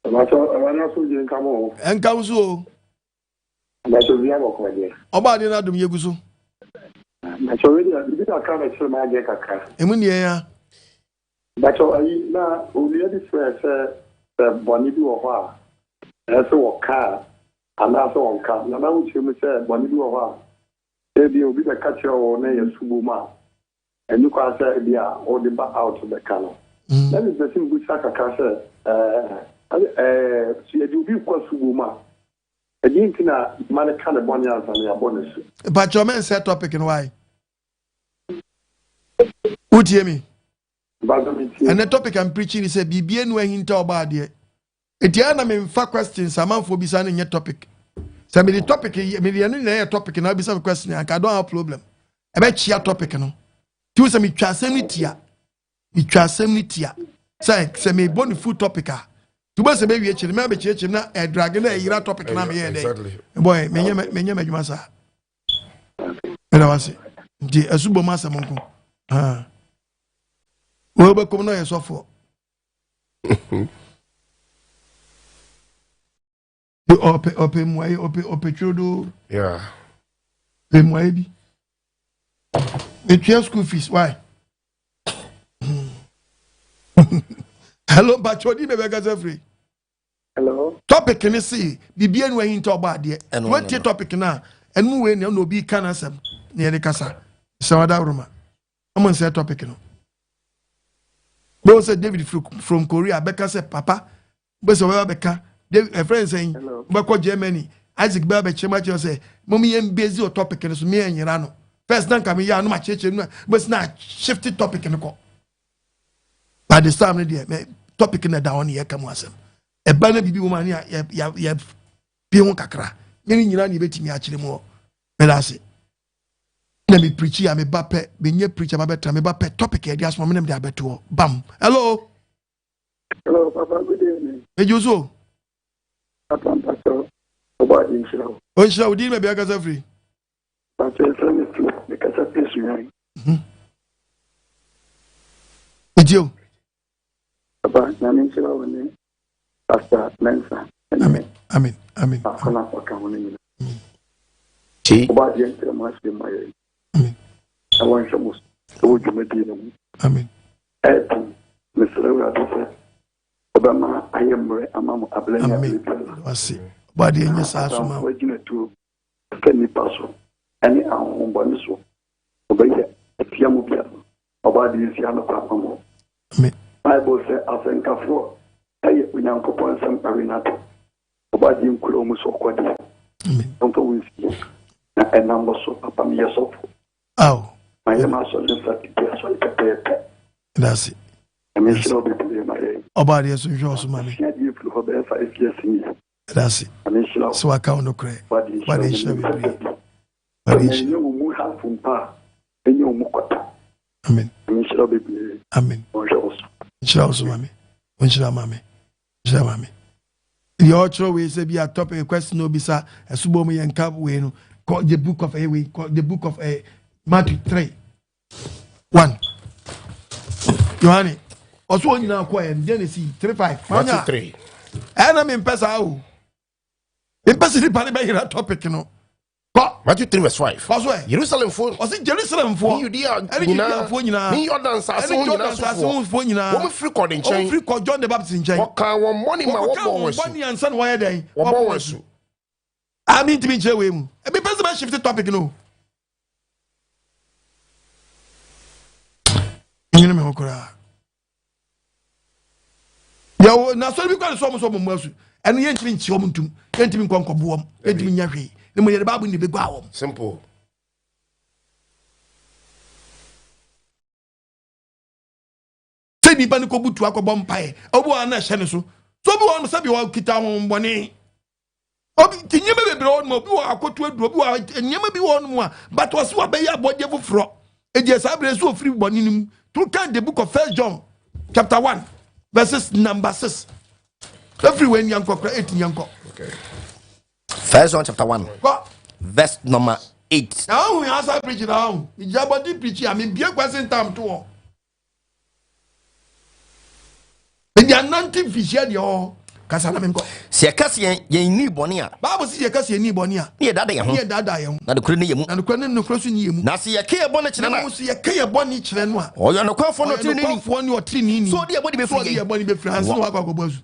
Mpakyɛ ɛwɔ n'aso gye nka mo o. Nka wo so o. Mpakyɛ bi abɔkɔ deɛ. Ɔba adeɛ no adom yɛgu so. Mpakyɛ wei deɛ bibi kakra na ɛkyerɛ m'adwene kakra. Emu neɛ ya. Mpakyɛw ayi na onua bi frɛɛ sɛ sɛ bɔne bi wɔ hɔ a ɛsɛ sɛ wɔka a anaasɛ wɔnka na na wokyerɛ mu sɛ bɔne bi wɔ hɔ a ebia obi bɛka kyerɛ wo na ɛyɛ sobo mu a ɛni kwan sɛ ebia wode ba out bɛka no. Na mepɛ sɛ mebisa kakra sɛ ɛɛ ɛɛ so yɛde obi rekɔ sobo mu a ɛdeɛn nti na yɛma no ka ne bɔne ansa na yɛabɔ no asu? Mpakyɛw mɛnsɛ topic no why? Wotie me? Ɛnɛ topic I'm preaching is sɛ biribi enu ahinta ɔbɔ adeɛ. Eti ara na memfa questions amanfoɔ bisa no nyɛ topic. Sɛ mede topic mede ɛno nyinaa yɛ topic na bisa me question anka I don't have problem. Ɛbɛkyia topic no. Ti wo sɛ metwa asɛm no tia. Metwa asɛm no tia. Sɛ sɛ mebɔ ne full topic a. Ti wo sɛ bɛwie kyerɛ me abɛkyerɛkyerɛ na ɛdrage na ɛyera topic na meyɛ dɛ. Boy, menyɛ menyɛ m'adwuma saa. Ɛna wase. Nti asubɔ mu asɛm nko. Ah. Wɔbɛkɔm na ɔyɛ sɔfoɔ. Ɔpɛ ɔpɛ mmuaeɛ ɔpɛ ɔpɛ twerɛdoo. Yeah. Ɔpɛ mmuaeɛ bi. Metua school fees why? Hello, Mpacho, di baabi akasa firi. Hello. Topic ne se biribi anu ahinta ɔbɔ adeɛ. Wɔntie topic no a ɛno wei na obi ka n'asɛm na yɛde kasa. Sɛ wada woroma. Ɔmo nsɛ topic no. Bɛwɔ sɛ David from Korea bɛka sɛ papa bɛ sɛ ɔbɛba bɛka David ɛfrɛ nsɛn bɛkɔ Germany Isaac bɛba bɛkyerɛ mu akyerɛ sɛ mo yɛn base wɔ topic no so me yɛn nyera no. First na nka me yɛ ano ma kyerɛkyerɛ mu na bɛsi na shift topic no kɔ. By this time no deɛ mɛ topic na ɛda hɔ no yɛka mu asɛm. Ɛba na biribi wɔ mu a ne yɛ yɛ yɛ pie ho kakra. Ne ne nyinaa na yɛbɛtumi akyerɛ mu hɔ. Mɛda ase. Na me preachi a meba pɛ menyɛ preacher ba bɛtra meba pɛ topic a yɛde asoma me na mede abɛto hɔ. Bam. Hello. Hello, Papa. Good evening. Megye so. Papa mpakyɛw. Ɔbɔ ade nhyira wo. Ɔnhyira wo din baabi akasa firi. Mpakyɛw yɛfrɛ me Philip. Mekasa firi Sunyani. Megye o. Papa, Nyame nhyira wo ne Pastor Mensah. Amen. Amen. Amen. Baako na ɔka ho no nyina. Ɔbɔ adeɛ nkyerɛ mo ahyɛ mu ayɛ. Amen. Na wɔnhwɛ mo so ɛwɔ dwumadie no mu. Amen. Ɛɛden, mesrɛ Awurade sɛ ɔbɛma ayɛ mmerɛ ama mo aberɛ ne aberɛ biara. Wase. Ɔbɔ adeɛ nyɛ saa so ma. Atamfo agyinatuo sɛ nnipa so ɛne ahonhommɔne so ɔbɛyɛ atia mo biara. Ɔbɔ adeɛ nsi ano kwan ma mo. Amen. Bible sɛ asɛnkafoɔ ɛyɛ Onyankopɔn nsɛm awenade. Ɔbɔ adeɛ nkura wɔn so ɔkɔdeɛ. Ɔmfa wo nsie na ɛnam wɔ so papa meyɛ sɔfo. Aw. Mayɛ m'asɔre nsa tete asɔre pɛpɛɛpɛ. Dase. Nyame nhyira wo bebree ma yɛn. Ɔbɔ adeɛ so nhwɛ ɔso ma me. Masua adeɛ firi hɔ bɛyɛ 5 years nie. Dase. Nyame nhyira wo. Sɛ waka wo nokorɛ. Ɔbɔ adeɛ nhyira bebree. Sɛ manyɛ wo mu half mpo a, mɛnyɛ wo mu kwata. Amen. Nyame nhyira wo bebree. Amen. Ɔnhwɛ wo so. Nhyira wo so maame. Nhyira maame. Nhyira maame. Deɛ ɔkyerɛ wei sɛ bi a topic question na obisa ɛsobɔ mu yɛn nka wei no kɔ the book of eh, wei kɔ the book of eh, Matthew 3 1 Yohane ɔso wɔn nyinaa kɔ ɛ deɛ na esi 3 5 Matthew 3 ɛna mi mpɛ saa o mpɛ sɛ nipa ne bɛyera topic no kɔ. Matthew 3 verse 5. Kɔ so ɛ. Yerusalemfoɔ. Ɔsi Jerusalemfoɔ. Ne Judea nyinaa. Ɛne Judeafoɔ nyinaa. Ne Yordan nsase ho nyinaa sofoɔ. Ɛne nyinaa. Wɔn firi kɔ ne nkyɛn. Wɔn firi kɔ John the Baptist nkyɛn. Wɔkaa wɔn bɔne ma wɔbɔɔ wɔn asu. Wɔkaa wɔn bɔne ansa na wɔyɛ dɛn? Wɔbɔ wɔn asu. Ami ntumi nkyerɛ wei mu. Ebi pɛ sɛ bɛ shift topic no. Nyina me ho koraa. Yɛwɔ na asɔre bi kɔ ne sɛ ɔmo sɛ ɔmo mu asu. Ɛno yɛntumi nkye wɔn ntum, yɛntumi nkɔ nkɔbo wɔn, yɛntumi nyɛ hwee. Ne mu yɛde Bible na ebegua wɔn. Simple. Sɛ nipa no kɔbutu akɔbɔ mpaeɛ, obi wɔ hɔ na ɛhyɛ ne so. So obi wɔ hɔ no sɛbi ɔkita ahombɔne. Obi ti nneɛma bebree wɔ hɔ nom, obi wɔ akoto aduro, obi wɔ nneɛma bi wɔ hɔ nom a, but ɔsi wabɛyɛ abɔdeɛ foforɔ. Edi saa abiri so ofiri bɔne no mu. To kan the book of First John chapter 1 verses number 6. Efiri wɔ eniyankɔ kora eti nyankɔ. First John chapter 1 verse number 8. Na ɔhu yɛn asa preach na ɔhu. Ìjà abɔnten preach a mebie kwasi ntam to hɔ. Mede anante mfihyia deɛ ɔɔ kasa na menkɔ. Sɛ yɛka sɛ yɛn yɛn nni bɔne a. Bible sɛ yɛka sɛ yɛn nni bɔne a. Ne yɛdaadaa yɛn ho. Ne yɛdaadaa yɛn ho. Na nokorɛ nni yɛn mu. Na nokorɛ ne nokorɛ so nni yɛn mu. Na sɛ yɛka yɛn bɔne kyerɛ no a. Na sɛ yɛka yɛn bɔne kyerɛ no a. Ɔyɛ ɔnokwafoɔ ne ɔteneneeni. Ɔyɛ nokwafoɔ ne ɔteneneeni. Sɛ ɔde yɛn bɔne bɛfiri yɛn. Sɛ ɔde yɛn bɔne bɛfiri ansa na wakɔ akɔbɔ asu.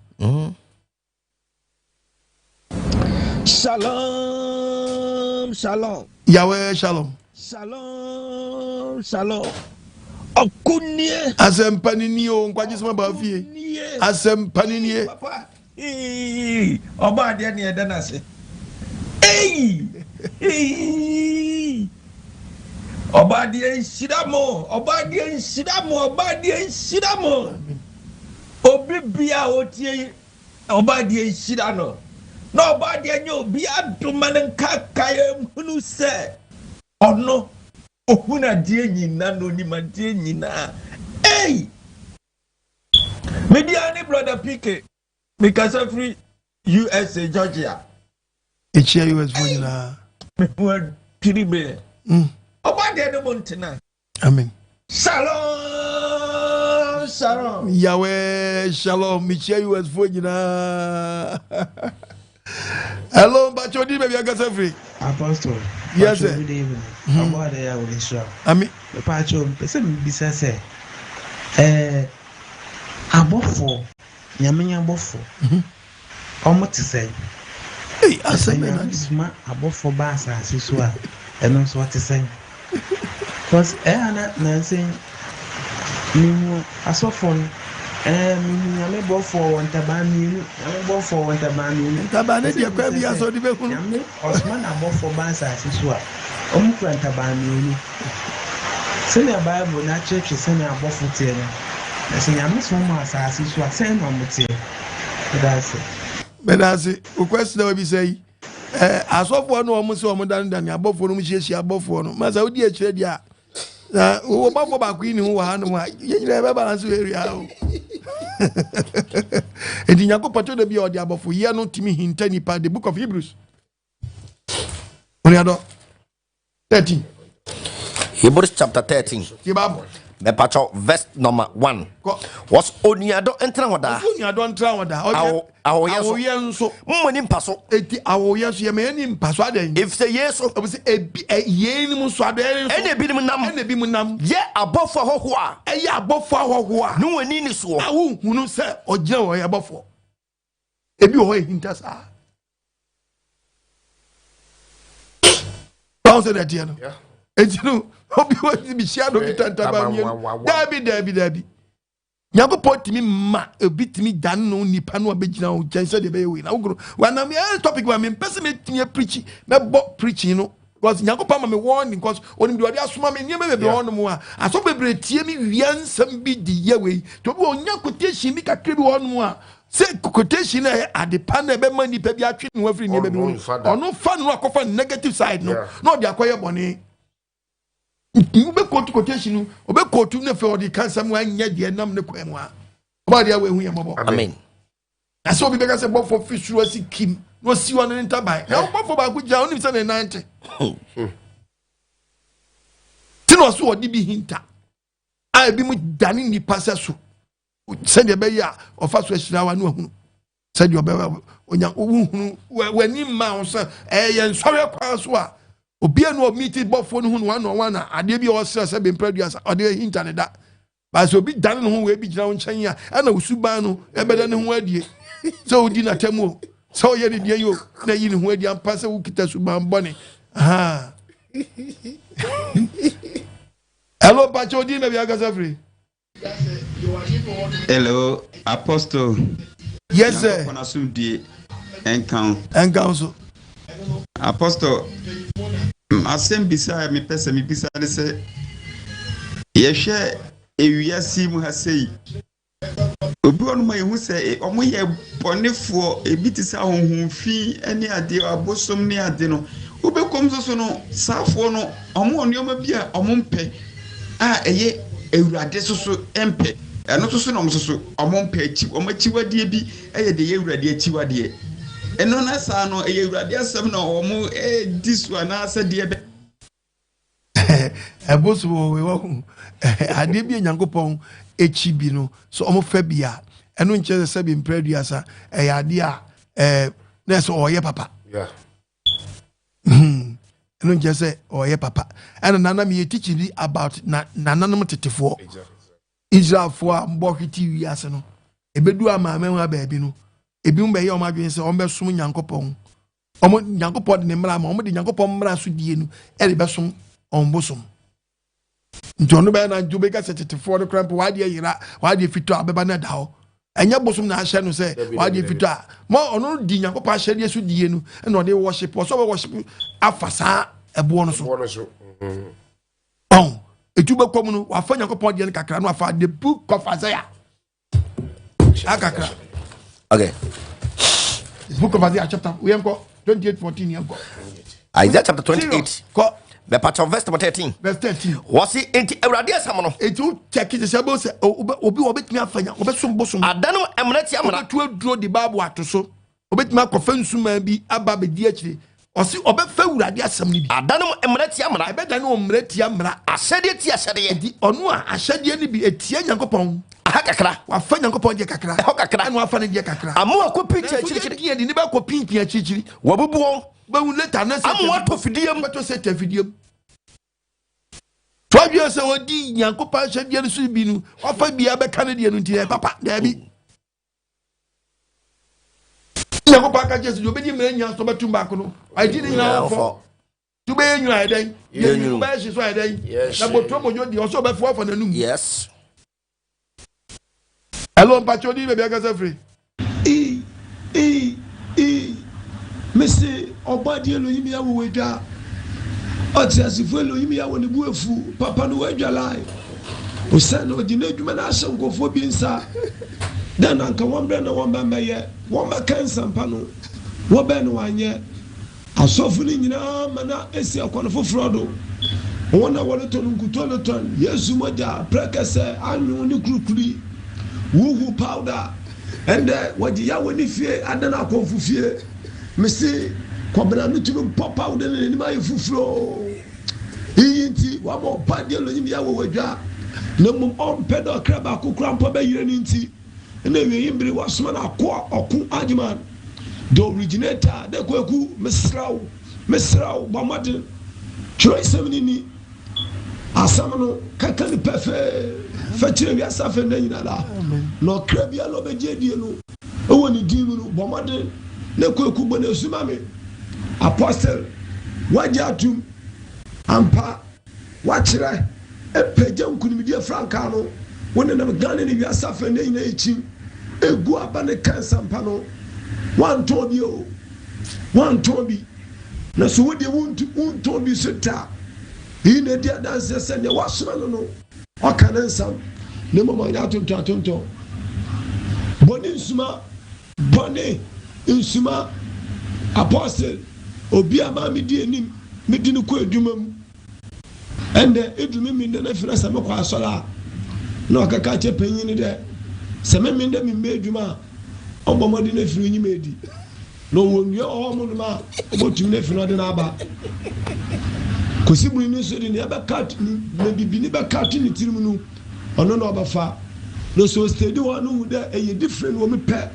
Shalom, shalom. Yahweh shalom. Shalom, shalom. Ɔko nie. Asɛmpa ni nie o, nkwagye sɛm aba fie. Asɛmpa ni nie. Papa, ee, ɔbɔ adeɛ ne ɛda n'ase. Ei, ei. Ɔbɔ adeɛ nhyira mo, ɔbɔ adeɛ nhyira mo, ɔbɔ adeɛ nhyira mo. Obi bia a ɔtie yi Ɔbɔadeɛ nhyira no na Ɔbɔadeɛ nyɛ obi adom ma no nkaakaeɛ nhunu sɛ ɔno ɔhunu adeɛ nyina na ɔnim adeɛ nyinaa. Ei! Me deɛ ne Brother PK, mekasa firi USA, Georgia. Ɛkyia US foɔ nyinaa. Me ho adwiri me. Ɔbɔadeɛ ne mo ntena. Amen. Shalom, shalom. Yahweh, shalom. Mekyia US foɔ nyinaa. Hello, mpakyɛ odi baabi ankasa firi. Apostle, Yes, sir. good evening. Ɔbɔ ade yɛ wɔ nhyira. Ami. Mpakyɛ mpɛ sɛ mebisa sɛ ɛɛ abɔfoɔ, nyame abɔfoɔ, wɔn te sɛn? Ei, asɛm Sɛ bɛn na Nyame soma abɔfoɔ ba asase so a, ɛno nso ɔte sɛn? Cause ɛyɛ a na nansa yi mehu asɔfoɔ no, ɛɛ mehu Nyame bɔfoɔ wɔ ntaban mmienu, Nyame bɔfoɔ wɔ ntaban mmienu. Ntaban no Pɛ sɛ deɛ kwan mebisa biara sɛ, so ɔde bɛhunu. Nyame ɔsoma n'abɔfoɔ ba asase so a, wɔn kura ntaban mmienu. Sɛnea Bible no akyerɛkyerɛ sɛnea abɔfo teɛ no, na sɛ Nyame soma wɔn asase so a, sɛn na wɔteɛ? Meda ase. Meda ase. Wo question a wabisa yi, eh, asɔfoɔ no wɔn sɛ wɔn danedane abɔfoɔ no, wɔn hyiahyia abɔfoɔ no. Masa wodi akyire deɛ a, na wɔ bɔfoɔ baako yi ne ho wɔ ha nom a, yɛn nyinaa yɛbɛ balance wɔ area ha o. Enti Nyankopɔn tó da bi a ɔde abɔfo yɛ no tumi hinta nipa, the book of Hebrews. Onuadɔ. 13. Hebrews chapter 13. Mepatwɔ verse number 1. Wɔs onuadɔ ntena hɔ daa. Onuadɔ ntena hɔ daa. Ahoyɛ nso. Mmɔ ni mpa so. Eti ahoyɛ nso yɛ mɛ ɛni mpa so adɛn. Efisɛ yei so. Efisɛ ebi ɛ yei ni mu so adɛn nso. Ɛna ebinom nam. Ɛna ebinom nam. Yɛ abɔfo ahɔhoɔ a. Ɛyɛ abɔfo ahɔhoɔ a. Ne wɔn ani ni soɔ. A wohunu sɛ ɔgyina hɔ yɛ abɔfoɔ. Ebi wɔ hɔ ehinta saa. Báwo sɛ dɛteɛ no eti no obi wɔ ti bi hyia no kita ntaba mmienu daabi daabi daabi nyankopɔn tumi ma obi tumi dan no nipa no abɛgyina wo nkyɛn sɛdeɛ ɛbɛyɛ wei na wokoro wanam yɛ topic ma mempɛ sɛ mɛtumi aprikyi mɛbɔ preaching no because nyankopɔn ama me warning because onim deɛ ɔde asoma me nneɛma bebree hɔ nom a asɔ bebree tie me wia nsɛm bi de yɛ wei nti obi wɔ nya quotation bi kakra bi wɔ hɔ nom a Sɛ quotation na ɛyɛ ade pa na ɛbɛma nipa bi atwe ne ho afiri nneɛma bi ho no, ɔno fa no akɔfa negative side no na ɔde akɔyɛ bɔne. Wobɛkootu quotation no, wobɛkootu no afei ɔde ka nsɛm anyɛ deɛ nam ne kwan mu a. Ɔba deɛ wɔahu yɛ mmɔbɔ. Amen. Na sɛ obi bɛka sɛ bɔfoɔ fi soro asi kim na ɔsi hɔ no ne ntaban na bɔfoɔ baako gyina wonim sɛ ne nan te. Ti na ɔso ɔde bi hinta a ebi mu dane nnipa sɛ so sɛdeɛ ɛbɛyɛ a ɔfa so ahyira wa no ahunu sɛdeɛ ɔbɛyɛ onya wohunu w'ani mma wo sɛ ɛyɛ nsɔre kwan so a obi a no ɔmiti bɔfoɔ no hunu one on one a adeɛ bi a ɔsrɛ sɛ bempere aduasa ɔde ahinta ne da baasɛ obi dane ne ho wɔ ebi gyina wo nkyɛn a ɛna osuban no ɛbɛda ne ho adie sɛ odi n'atam o sɛ ɔyɛ ne deɛ yi o na yi ne ho adi ampa sɛ wokita suban bɔne aha ɛlo mpakyɛ odi na bi akasa firi Hello, Apostle. Yes, sir. Nyankopɔn asomdue Ɛnka wo. Ɛnka wo so. Apostle, asɛm bisa a mepɛ sɛ mebisa ne sɛ, yɛhwɛ ewiase mu ha sei, obi wɔ nom a yɛhu sɛ wɔyɛ bɔnefoɔ, ebi te sɛ ahonhom fi ne adeɛ, abosom ne ade no, wobɛkɔm nso so no, saafoɔ no, wɔn wɔ nneɛma bi a wɔn mpɛ a ɛyɛ awurade so so mpɛ, ɛno nso so na wɔn nso so wɔn mpɛ akyi, wɔn akyiwadeɛ bi yɛ deɛ ɛyɛ awurade akyiwadeɛ. Ɛno na saa no, ɛyɛ awurade asɛm na wɔn redi so anaasɛ deɛ bɛ. Ɛbo so wɔ wei wahu adeɛ bi a Nyankopɔn akyi bi no so wɔn fɛ bi a ɛno nkyerɛ sɛ sɛbi mpere aduasa ɛyɛ adeɛ a ɛɛ na ɛsɛ ɔyɛ papa. Hmm. Ɛno nkyerɛ sɛ ɔyɛ papa. Ɛna nana mi yɛ teaching bi about na nananom tetefoɔ. Israelfoɔ a mbɔ hwete wiase no ebedu amaame ho abaabi no ebinom bɛyɛ wɔn adwene sɛ wɔn bɛsom Nyankopɔn. Wɔn Nyankopɔn de ne mmara ama wɔn de Nyankopɔn mmara so die no ɛde bɛsom wɔn bosom. Nti ɔno bɛyɛ na nti wobɛka sɛ tetefoɔ no koraa mpo w'adeɛ yera w'adeɛ fitɔ a bɛba no da hɔ ɛnyɛ bosom na ahyɛ no sɛ w'adeɛ fitɔ a ma ɔno di Nyankopɔn ahyɛdeɛ so die no ɛna ɔde worship ɔsɛ ɔbɛ worship afa saa ɛboɔ no so ɔn etu bɛkɔ mu no wafa Nyankopɔn deɛ no kakra no afa the book of Isaiah akakra. Okay. Book of Isaiah chapter yɛnkɔ 28 14 yɛnkɔ. Isaiah chapter 28. Kɔ. Bɛpatɔ verse number 13. Verse 13. Wɔsi enti Awurade asɛm no. Eti o kyɛki sɛ sɛ sɛ obi wɔbɛtumi afa nya wɔbɛsom bosom. Ada no mmara tia mmara. Wɔbɛtu aduro de baabu ato so. Obetumi akɔfa nsumaa bi aba abɛdi akyire. Ɔse ɔbɛfa Awurade asɛm no bi. Ada no mmara tia mmara. Ɛbɛdane wɔn mmara tia mmara. Ahyɛdeɛ tia ahyɛdeɛ. Enti ɔno a ahyɛdeɛ no bi ɛtia Nyankopɔn. Aha kakra. Wafa Nyankopɔn deɛ kakra. Ɛhɔ kakra. Ɛna wafa ne deɛ kakra. Ama wakɔ pinkyɛn akyirikyiri. Nanso yɛdeɛ de ne bɛkɔ pinkyɛn akyirikyiri. Wabubu wɔn. Bɛhu later na Satan. Ama watɔ fidie mu. Bɛtɔ Satan fidie mu. Twadwe sɛ ɔdi Nyankopɔn ahyɛdeɛ no so bi no, wafa bi abɛka ne deɛ no nti ɛyɛ papa. Daabi. Nyankopɔn aka kyerɛ sɛ deɛ ɔbɛdi mmara nyinaa so ɔbɛtum baako no agye ne nyinaa ho fɔ nti wobɛyɛ nwunu ayɛ dɛn yɛnwunu wobɛyɛ hye so ayɛ dɛn na bɔturo mɔdwo deɛ ɔsɛ ɔbɛfo afa n'anum. Yes. Hello, mpakyɛ odi baabi akasa firi. E E E Mese Ɔbɔadeɛ Elohim Yahweh wadwa Ɔteasefo Elohim Yahweh ne bo afu Papa no wadwa line Osiane ɔde n'adwuma no ahyɛ nkurɔfoɔ bi nsa Dɛn na anka wɔmbrɛ na wɔmba mbɛyɛ? Wɔmmɛka nsɛmpa no, wɔbɛn no wɔannyɛ. Asɔfo no nyina ma no esi akwan fofor do. Hɔn a wɔrotɔn nkutoo no tɔn Yesu mogya, prɛkɛsɛ, anwew ne krukri, wuhu powder. Ndɛ wɔgye Yahweh ne fie adan akɔmfo fie. Mese, Kɔbena no tumi bɔ powder na n'enyim ayɛ fufur oo. Iyi ntsi, ɔama ɔbaa Elohim Yahweh w'edwa, na mbom ɔmmpɛ dɛ ɔkra baako koraa mpo bɛyera no ntsi, nna ewiei mber yi ɔasoma n'akowaa ɔko Agyeman, the originator, dɛ Kwaku, meserɛ wo, meserɛ wo, bɔ mbɔdzen kyerɛw nsɛm no ni asɛm no, kɛkɛ no pɛfee, fa kyerɛ wiase afanan nyinara, na ɔkra biara a ɔbɛgye edie no wɔ ne din mu no, bɔ mbɔdzen na Kwaku bɔ no esu ma me. Apostle, woagye atom ampa, woakyerɛ, apagya nkunimdie frankaa no, wo nenam Ghana ne wiase afanan nyinaa akyi, egu aba ne ka nsɛmpa no, woantɔn bi o, woantɔn bi, na so wo deɛ wontɔn bi so da. Iyi na edi adanseɛ sɛ nea woasoma no no, ɔka ne nsɛm, na mmom ɔnyɛ atontɔn atontɔn. Bɔne nsuma. Bɔne nsuma Apostle obi a maa medi anim mede no kɔ adwuma mu ɛndɛ edu me menda no afiri na sɛ mekɔ asɔre a na wakaka akyerɛ panyin no dɛ sɛ me menda memma adwuma a ɔmbɔ mmɔden afiri onyim edi na ɔwɔ nnua wɔ hɔ ɔmo nom a ɔbɔtumi no afiri na ɔde no aba Kwesi Buni no nso de nea ɛbɛka na bibini bɛka ato ne tirim no Ɔno na ɔbɛfa. Na sɛ ɔstedi hɔ na ohu dɛ ɛyɛ different wɔ mu pɛ,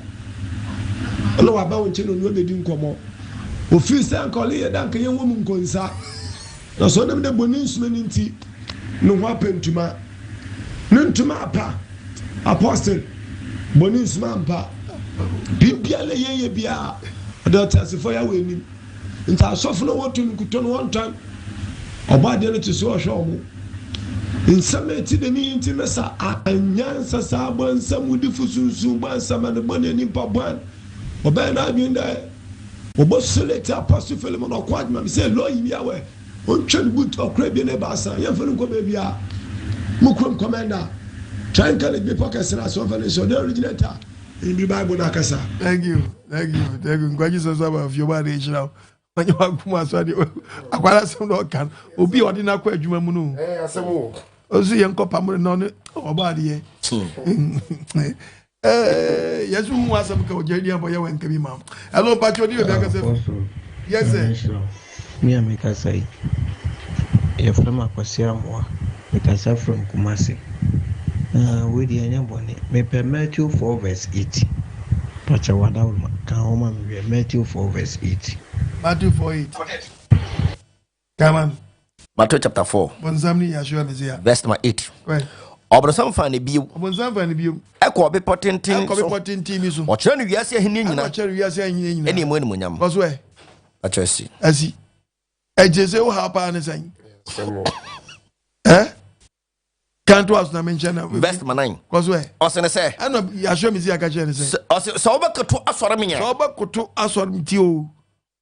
nna ɔaba wo nkyɛn na ɔnye wo ebedi nkɔmbɔ. Ofir sɛ anka ɔreyɛ dɛ anka yɛnwɔ mu nkonsa. Na sɛ ɔnam dɛ bɔne nsuma no ntsi, no ho apɛ ntoma. No ntoma apa. Apostle, bɔne nsuma ampa. Biribiara a yɛyɛ biara, ɔda ɔtseasefo Yahweh enyim. Ntsi asɔfo no a wɔtɔn nkutoo no wɔnntɔn. Ɔbɔadeɛ no tse so ɔhwɛ wɔn. Nsɛm a ɛtse dɛm yi ntsi mesa anyansa saa bɔnsam wudifo sunsum bɔnsam na ne bɔne nyimpa bɔn. Ɔbɛyɛ n'adwen dɛ Wɔbɔ solete Apostle Philemon ɔkɔ adwuma me sɛ Elohim Yahweh ɔntwa ne boot ɔkora ebien ebaasa yɛmfa no nkɔ baabiara mo kurom commander try encourage bepɔ kɛse no ase ɔmfa no nhyɛ ɔde originator enyimire Bible no akasa. Thank you, thank you, thank you. Nkwagye sɛ sɛ aba fie ɔba de nhyira wo. Ɔnyɛ wakoma so adeɛ akwara asɛm na ɔka no. Obi a ɔde no akɔ adwuma mu no. Ɛɛ asɛm o. Ɔsi yɛn kɔ pam no na ɔne ɔba adeɛ. Eh, yɛsɛ hu asɛm ka ɔgya ni abɔ yɛ wɔ nka bi ma ɛlò mpatsɛ ɔdi baabi akasa fi yes sir. Me a mekasa yi, yɛfrɛ me Akwasi Amoah, mekasa from Kumasi. Na wei deɛ ɛnyɛ bɔne, mepɛ Matthew 4 verse 8. Pakyɛ wadawoma, ka ho ma me hwɛ Matthew 4 verse 8. Matthew 4 8. Come on. Matthew chapter 4. Bonsam ni Yahshua Messiah. Verse number 8. Right. Ɔbonsam fa ne bio. Ɔbonsam fa ne bio. Ɛkɔ bepɔ tenten so. Ɛkɔ bepɔ tenten bi so. Ɔkyerɛ no wiase ahenni nyinaa. Ɔkyerɛ no wiase ahenni nyinaa. Ɛne emu animuonyam. Kɔ so ɛ. Akyerɛ si. Asi. Ɛgye sɛ wo ha paa ne sɛn. Ɛ? Kanto aso na menkyɛ na. Verse number 9. Kɔ so ɛ. Ɔsɛ ne sɛ. Ɛna Yahshua Messiah ka kyerɛ ne sɛ. Ɔsɛ sɛ wobɛkoto asɔre me a. Sɛ wobɛkoto asɔre me ti o.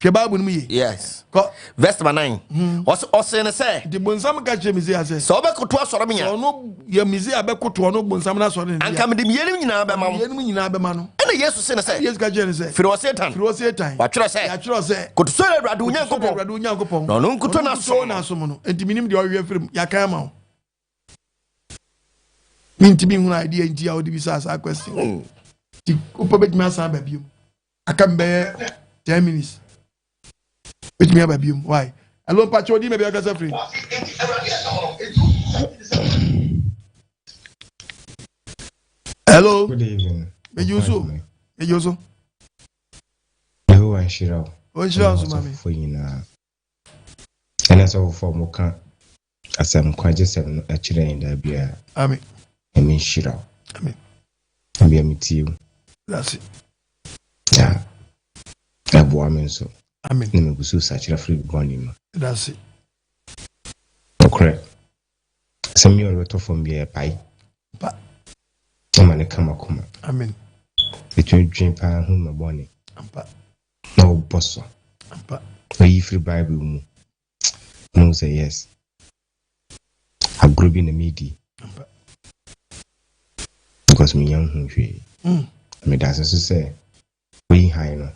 Hwɛ Bible no mu yie. Yes. Kɔ. Verse number 9. Ɔsɛ ɔsɛ ne sɛ. Nti bonsam ka kyerɛ Mesia sɛ. Sɛ wobɛkoto asɔre me a. Sɛ ɔno yɛ Mesia bɛkoto ɔno bonsam no asɔre ne deɛ. Anka mede mmienu nyinaa bɛma wo. Mmienu nyinaa bɛma no. Ɛna Yesu se ne sɛ. Ɛna Yesu ka kyerɛ ne sɛ. Firi hɔ Satan. Firi hɔ Satan. Wɔatwerɛ sɛ. Yɛatwerɛ sɛ. Koto sɔre Awurade wo Koto sɔre Nyankopɔn. Awurade wo Nyankopɔn. Na ɔno nkuto Ɔno na nkuto som na no. som no. Nti menim deɛ ɔhwehwɛ firi mu. Yɛakan ama wo. Mentumi nhunu idea nti a wode bisaa saa question. Nti wopɛ bɛtumi asan aba biom. Aka me bɛyɛ 10 minutes. Bɛtumi aba biom. Why? Hello, mpakyɛ odi ma bi akasa firi. Hello. Good evening. Meji wo so. Meji wo so. Yehowa nhyira wo. Ɔnhyira wo nso ma me. Asɔfofoɔ nyinaa. Ɛne asɔfofoɔ a wɔka asɛm nkwagyesɛm no kyerɛ yɛn daa biara. Amen. Nyame nhyira wo. Amen. Ebia metie wo. That's it. Na ɛboa me nso. Amen. Na megu so sakyera firi bɔne mu. That's it. Nokorɛ, asɛm yi a ɔrebɛtɔ fam biara ɛpae. Pa. Ɛma ne ka m'akoma. Amen. Ɛtumi dwen paa hu me bɔne. Ampa. Na ɔbɔ so. Ampa. Ɔyi firi Bible mu. Na ɔhu sɛ yes, agorɔ bi na medi. Because menya nhu hwee. Meda ase nso sɛ woyi hann no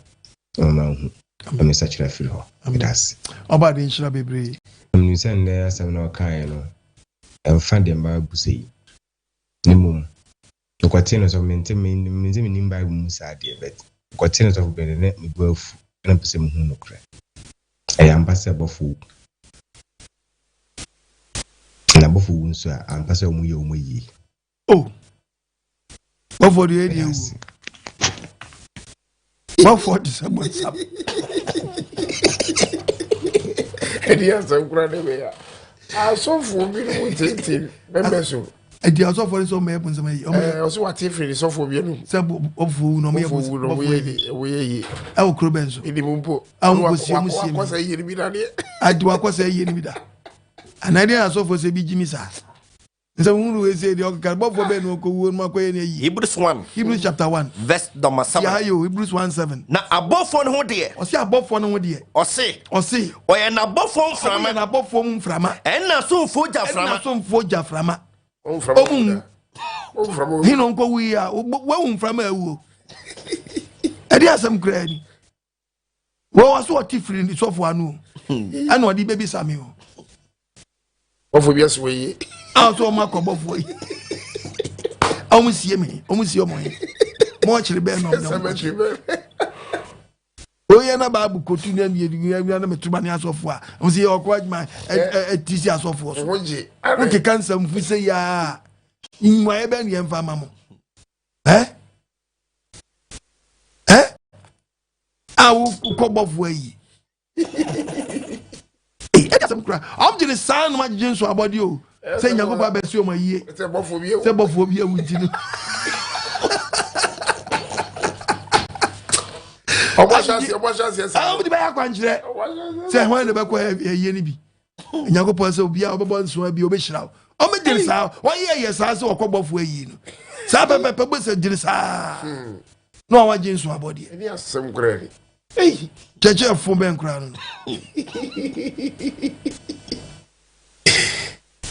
na mama nhu na me nsakyera firi hɔ. Meda ase. Ɔba de nhyira bebree. Menim sɛ nnɛ asɛm na ɔkaeɛ no ɛmfa deɛ mba abu sɛ yi. Na mmom mekɔtee no sɔfo mente mente menim Bible mu saa deɛ but mekɔtee no sɔfo bɛn na me bo afu na mepɛ sɛ mehu nokorɛ. Ɛyɛ ampa sɛ bɔfo wu. Na bɔfo wu nso a ampa sɛ wɔn yɛ wɔn ayie. Oh. Bɔfo deɛ ɛdeɛ wu. Bɔfo te sɛ bɔnsam. Ɛdi asɛm kura ne bɛ ya. Asɔfoɔ bi no tete bɛbɛ so. Ɛdi asɔfoɔ no sɛ ɔmo yɛ bɔnsam ayi. Ɛɛ ɔsɛ wate firi ne sɔfoɔ bi anum. Sɛ bɔfoɔ wu na ɔmo yɛ bɔfoɔ yi. Ɛwɔ kuro bɛn so. Ɛdi mu mpo. A ɔmo kɔ sie ɔmo sie mi. Wakɔsɛ yie ni bi da deɛ. Adi wakɔsɛ yie ni bi da. Anaa deɛ asɔfoɔ sɛ bi gyi mi saa. Nsɛm hunu wei sɛ deɛ ɔkeka bɔfoɔ bɛn na ɔkɔwuo no makɔyɛ no ayi. Hebrews 1. Hebrews chapter 1. Verse number 7. Yɛha yɛ o Hebrews 1 7. Na abɔfoɔ no ho deɛ. Ɔse abɔfoɔ no ho deɛ. Ɔse. Ɔse. Ɔyɛ n'abɔfoɔ mframa. Ɔyɛ n'abɔfoɔ mu mframa. Ɛnna asomfoɔ gya frama. Ɛnna asomfoɔ gya frama. Ɔmu nwu. Hene ɔnkɔwu yi a wawu mframa awuo. Ɛde asɛm koraa ni. Wɔwɔ so ɔte firi ne sɔfo ano ɛna ɔde bɛbisa me o. Bɔfo bi aso yi. A so ɔmo akɔ bɔfo yi. Ɔmo sie me, ɔmo sie ɔmo yi. Mo ɔkyerɛ bɛn na ɔmo ɔmo kyerɛ. Oyɛ na baabu kotu ne ɛmi yɛ nua na mɛtuba ne asɔfo a ɔmo si ɔkɔ adwuma ɛti si asɔfo so. Wokeka nsɛm fi sɛ yaa nnuayɛ bɛn ne yɛn fa ma mo. Ɛ ɛ. a wokɔ bɔfoɔ ayi ɛde asɛm kora ɔm gyene saa nom agyegye nso abɔde o sɛ nyankopɔn abɛsi ɔm ayie sɛ bɔfoɔ bi awu nti no ɔmde bɛyɛ akwankyerɛ sɛ hwan ne bɛkɔ ayie no bi nyankopɔn sɛ obiaa ɔbɛbɔ nsoa bi ɔbɛhyira wo ɔmɛgyere saa wɔyɛ yɛ saa sɛ wɔkɔ bɔfoɔ ayi no saa pɛpɛpɛ bɛ sɛ gyere saa na wawagye nso abɔdeɛ ɛne asɛm koraa ni. Kyɛkyɛ fo bɛn koraa no.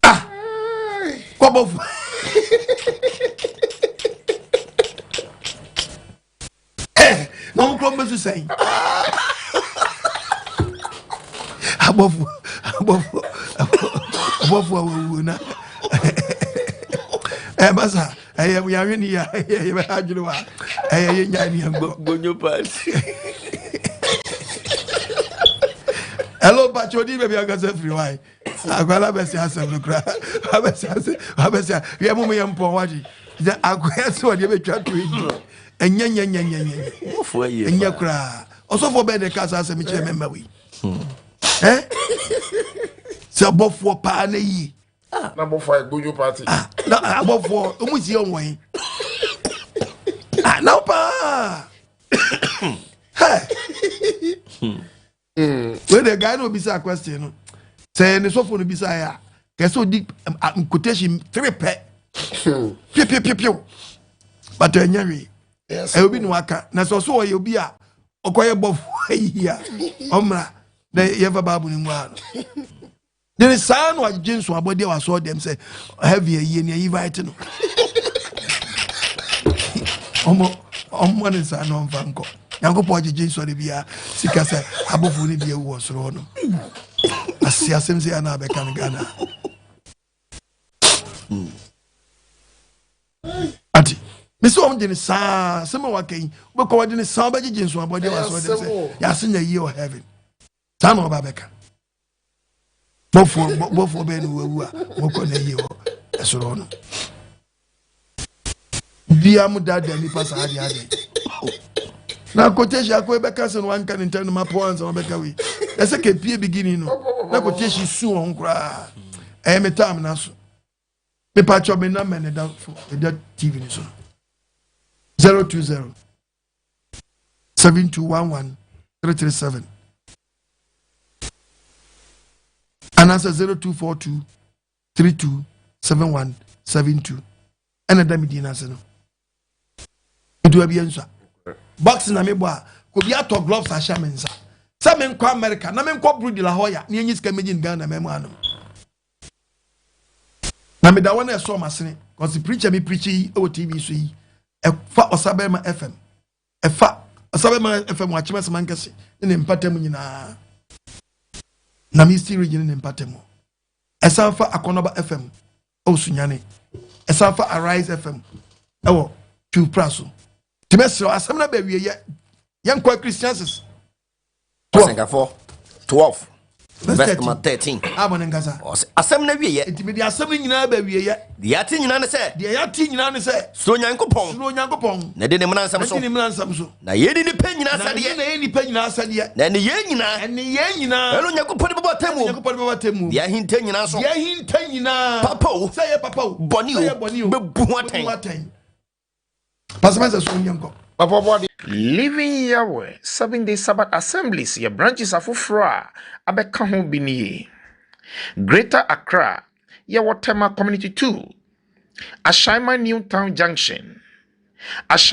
Ah! Kɔbɔfo. Eh, na wɔn kura mbɛsu sɛn. Abɔfo, abɔfo, abɔfo a wɔwuo na. Ɛ basa, ɛyɛ yɛahwɛ ni yɛ yɛ bɛ adwene wa, ɛyɛ yɛ nya ni yɛn gbɔ. Gonyo party. Hello, Pacho, di baabi ankasa firi wa yi. Akwala bɛsi asɛm no koraa. Wabɛsi ase, wabɛsi a. Yɛ mo yɛ mpɔn wagye. Sɛ akoya sɛ ɔde bɛtwa to yi. Ɛnyɛ nyɛ nyɛ nyɛ nyɛ. Ɛnyɛ koraa. Ɔsɔfoɔ bɛn na ɛka saa asɛm kyerɛ mɛma wei. Ɛ? Sɛ abɔfoɔ paa na yie. Na abɔfoɔ ayɛ gbodwo party. Ah, na abɔfoɔ ɔmu sie wɔn yi. Ah, na paa. Hɛ. Wei de guy na obisa question no. Sɛ ne sɔfo no bisa yɛ a, kɛsɛ odi quotation three pɛ. Piu piu piu piu. But ɛnyɛ hwee. Ɛyɛ obi na waka. Na sɛ ɔso ɔyɛ obi a ɔkɔyɛ bɔfo ayi a, ɔmmra na yɛmfa Bible no ngu ano. Dene saa na wagyegye nso abɔdeɛ wɔ asɔre dɛm sɛ heavy ayie ne ayi vaete no. Ɔmɔ ɔmmɔ ne nsa na ɔmfa nkɔ. Nyankopɔn gyegye nsɔre biara sika sɛ abɔfoɔ no bi awu wɔ soro hɔ no. Ase asɛm sɛ ana abɛka no Ghana. Ati mesi wɔn de ne saa sɛm a waka yi wobɛkɔ wɔde ne saa wobɛgyegye nso abɔdeɛ wɔ asɔre dɛm sɛ yɛase nya yie wɔ heaven. Saa na ɔba bɛka. Bɔfoɔ bɔfoɔ bɛyɛ no wawu a wɔkɔ na yie wɔ ɛsoro no. Bia mo daadaa nipa saa adeɛ adeɛ. Na quotation akɔ ebɛka sɛ no wanka ne ntɛm no ma pɔn ansa wɔbɛka wei. Ɛsɛ kepie beginning no na quotation su wɔn koraa. Ɛyɛ me time na so. Mepa kyɛw me number na ɛda fo ɛda TV no so. 020 7211 337 anaasɛ 0242 3271 72 ɛna da me din ase no ntiwa bi nsua box na mebɔ a kobi atɔ gloves ahyɛ me nsa sɛ menkɔ America na menkɔ Brudi La Hoya na yɛnyi sika megye Ghana mɛmu anom na meda wɔn a ɛsɔ wɔn asene kɔsi preacher mi preacher yi wɔ tv so yi ɛfa ɔsabɛrima fm ɛfa ɔsabɛrima fm wɔ akyem asɛm ankɛse ne ne mpata mu nyinaa na mi si region ne ne mpata mu ɛsan fa akɔnɔba fm ɛwɔ sunyane ɛsan fa arise fm ɛwɔ twupra so tìmɛsirɛ asɛm na bɛ wie yɛ yɛn kɔ christians. Ɔsɛnkafo 12 verse number 13. Abɔ ne nkasa. Ɔsɛ asɛm no awieɛ. Nti mede asɛm no nyinaa ba awieɛ. Deɛ yɛate nyinaa ne sɛ. Deɛ yɛate nyinaa ne sɛ. Suro Onyankopɔn. Suro Onyankopɔn. Na di ne mmara nsɛm so. Na di ne mmara nsɛm so. Na yei ne nnipa nyinaa asɛdeɛ. Na yei na ɛyɛ nnipa nyinaa asɛdeɛ. Na ɛne yei nyinaa. Ɛne yei nyinaa. Ɛne Onyankopɔn de bɛbɔ atemmuo. Onyankopɔn de bɛbɔ atemmuo. Deɛ ahinta nyinaa so. Deɛ ahinta nyinaa. Papa o. Sɛ ɛyɛ papa o. Bɔne o. Sɛ ɛyɛ bɔne o. Bɛbu ho atɛn. Bɛbu ho atɛn. Pastor Mensah so nyɛ nkɔ. Papa bɔ de. Living Yahweh Seventh Day Sabbath Assemblies yɛ branches afoforɔ a abɛka ho bi nie, Greater Accra, yɛwɔ Tema Community 2, Ashaiman New Town Junction, Ashaiman.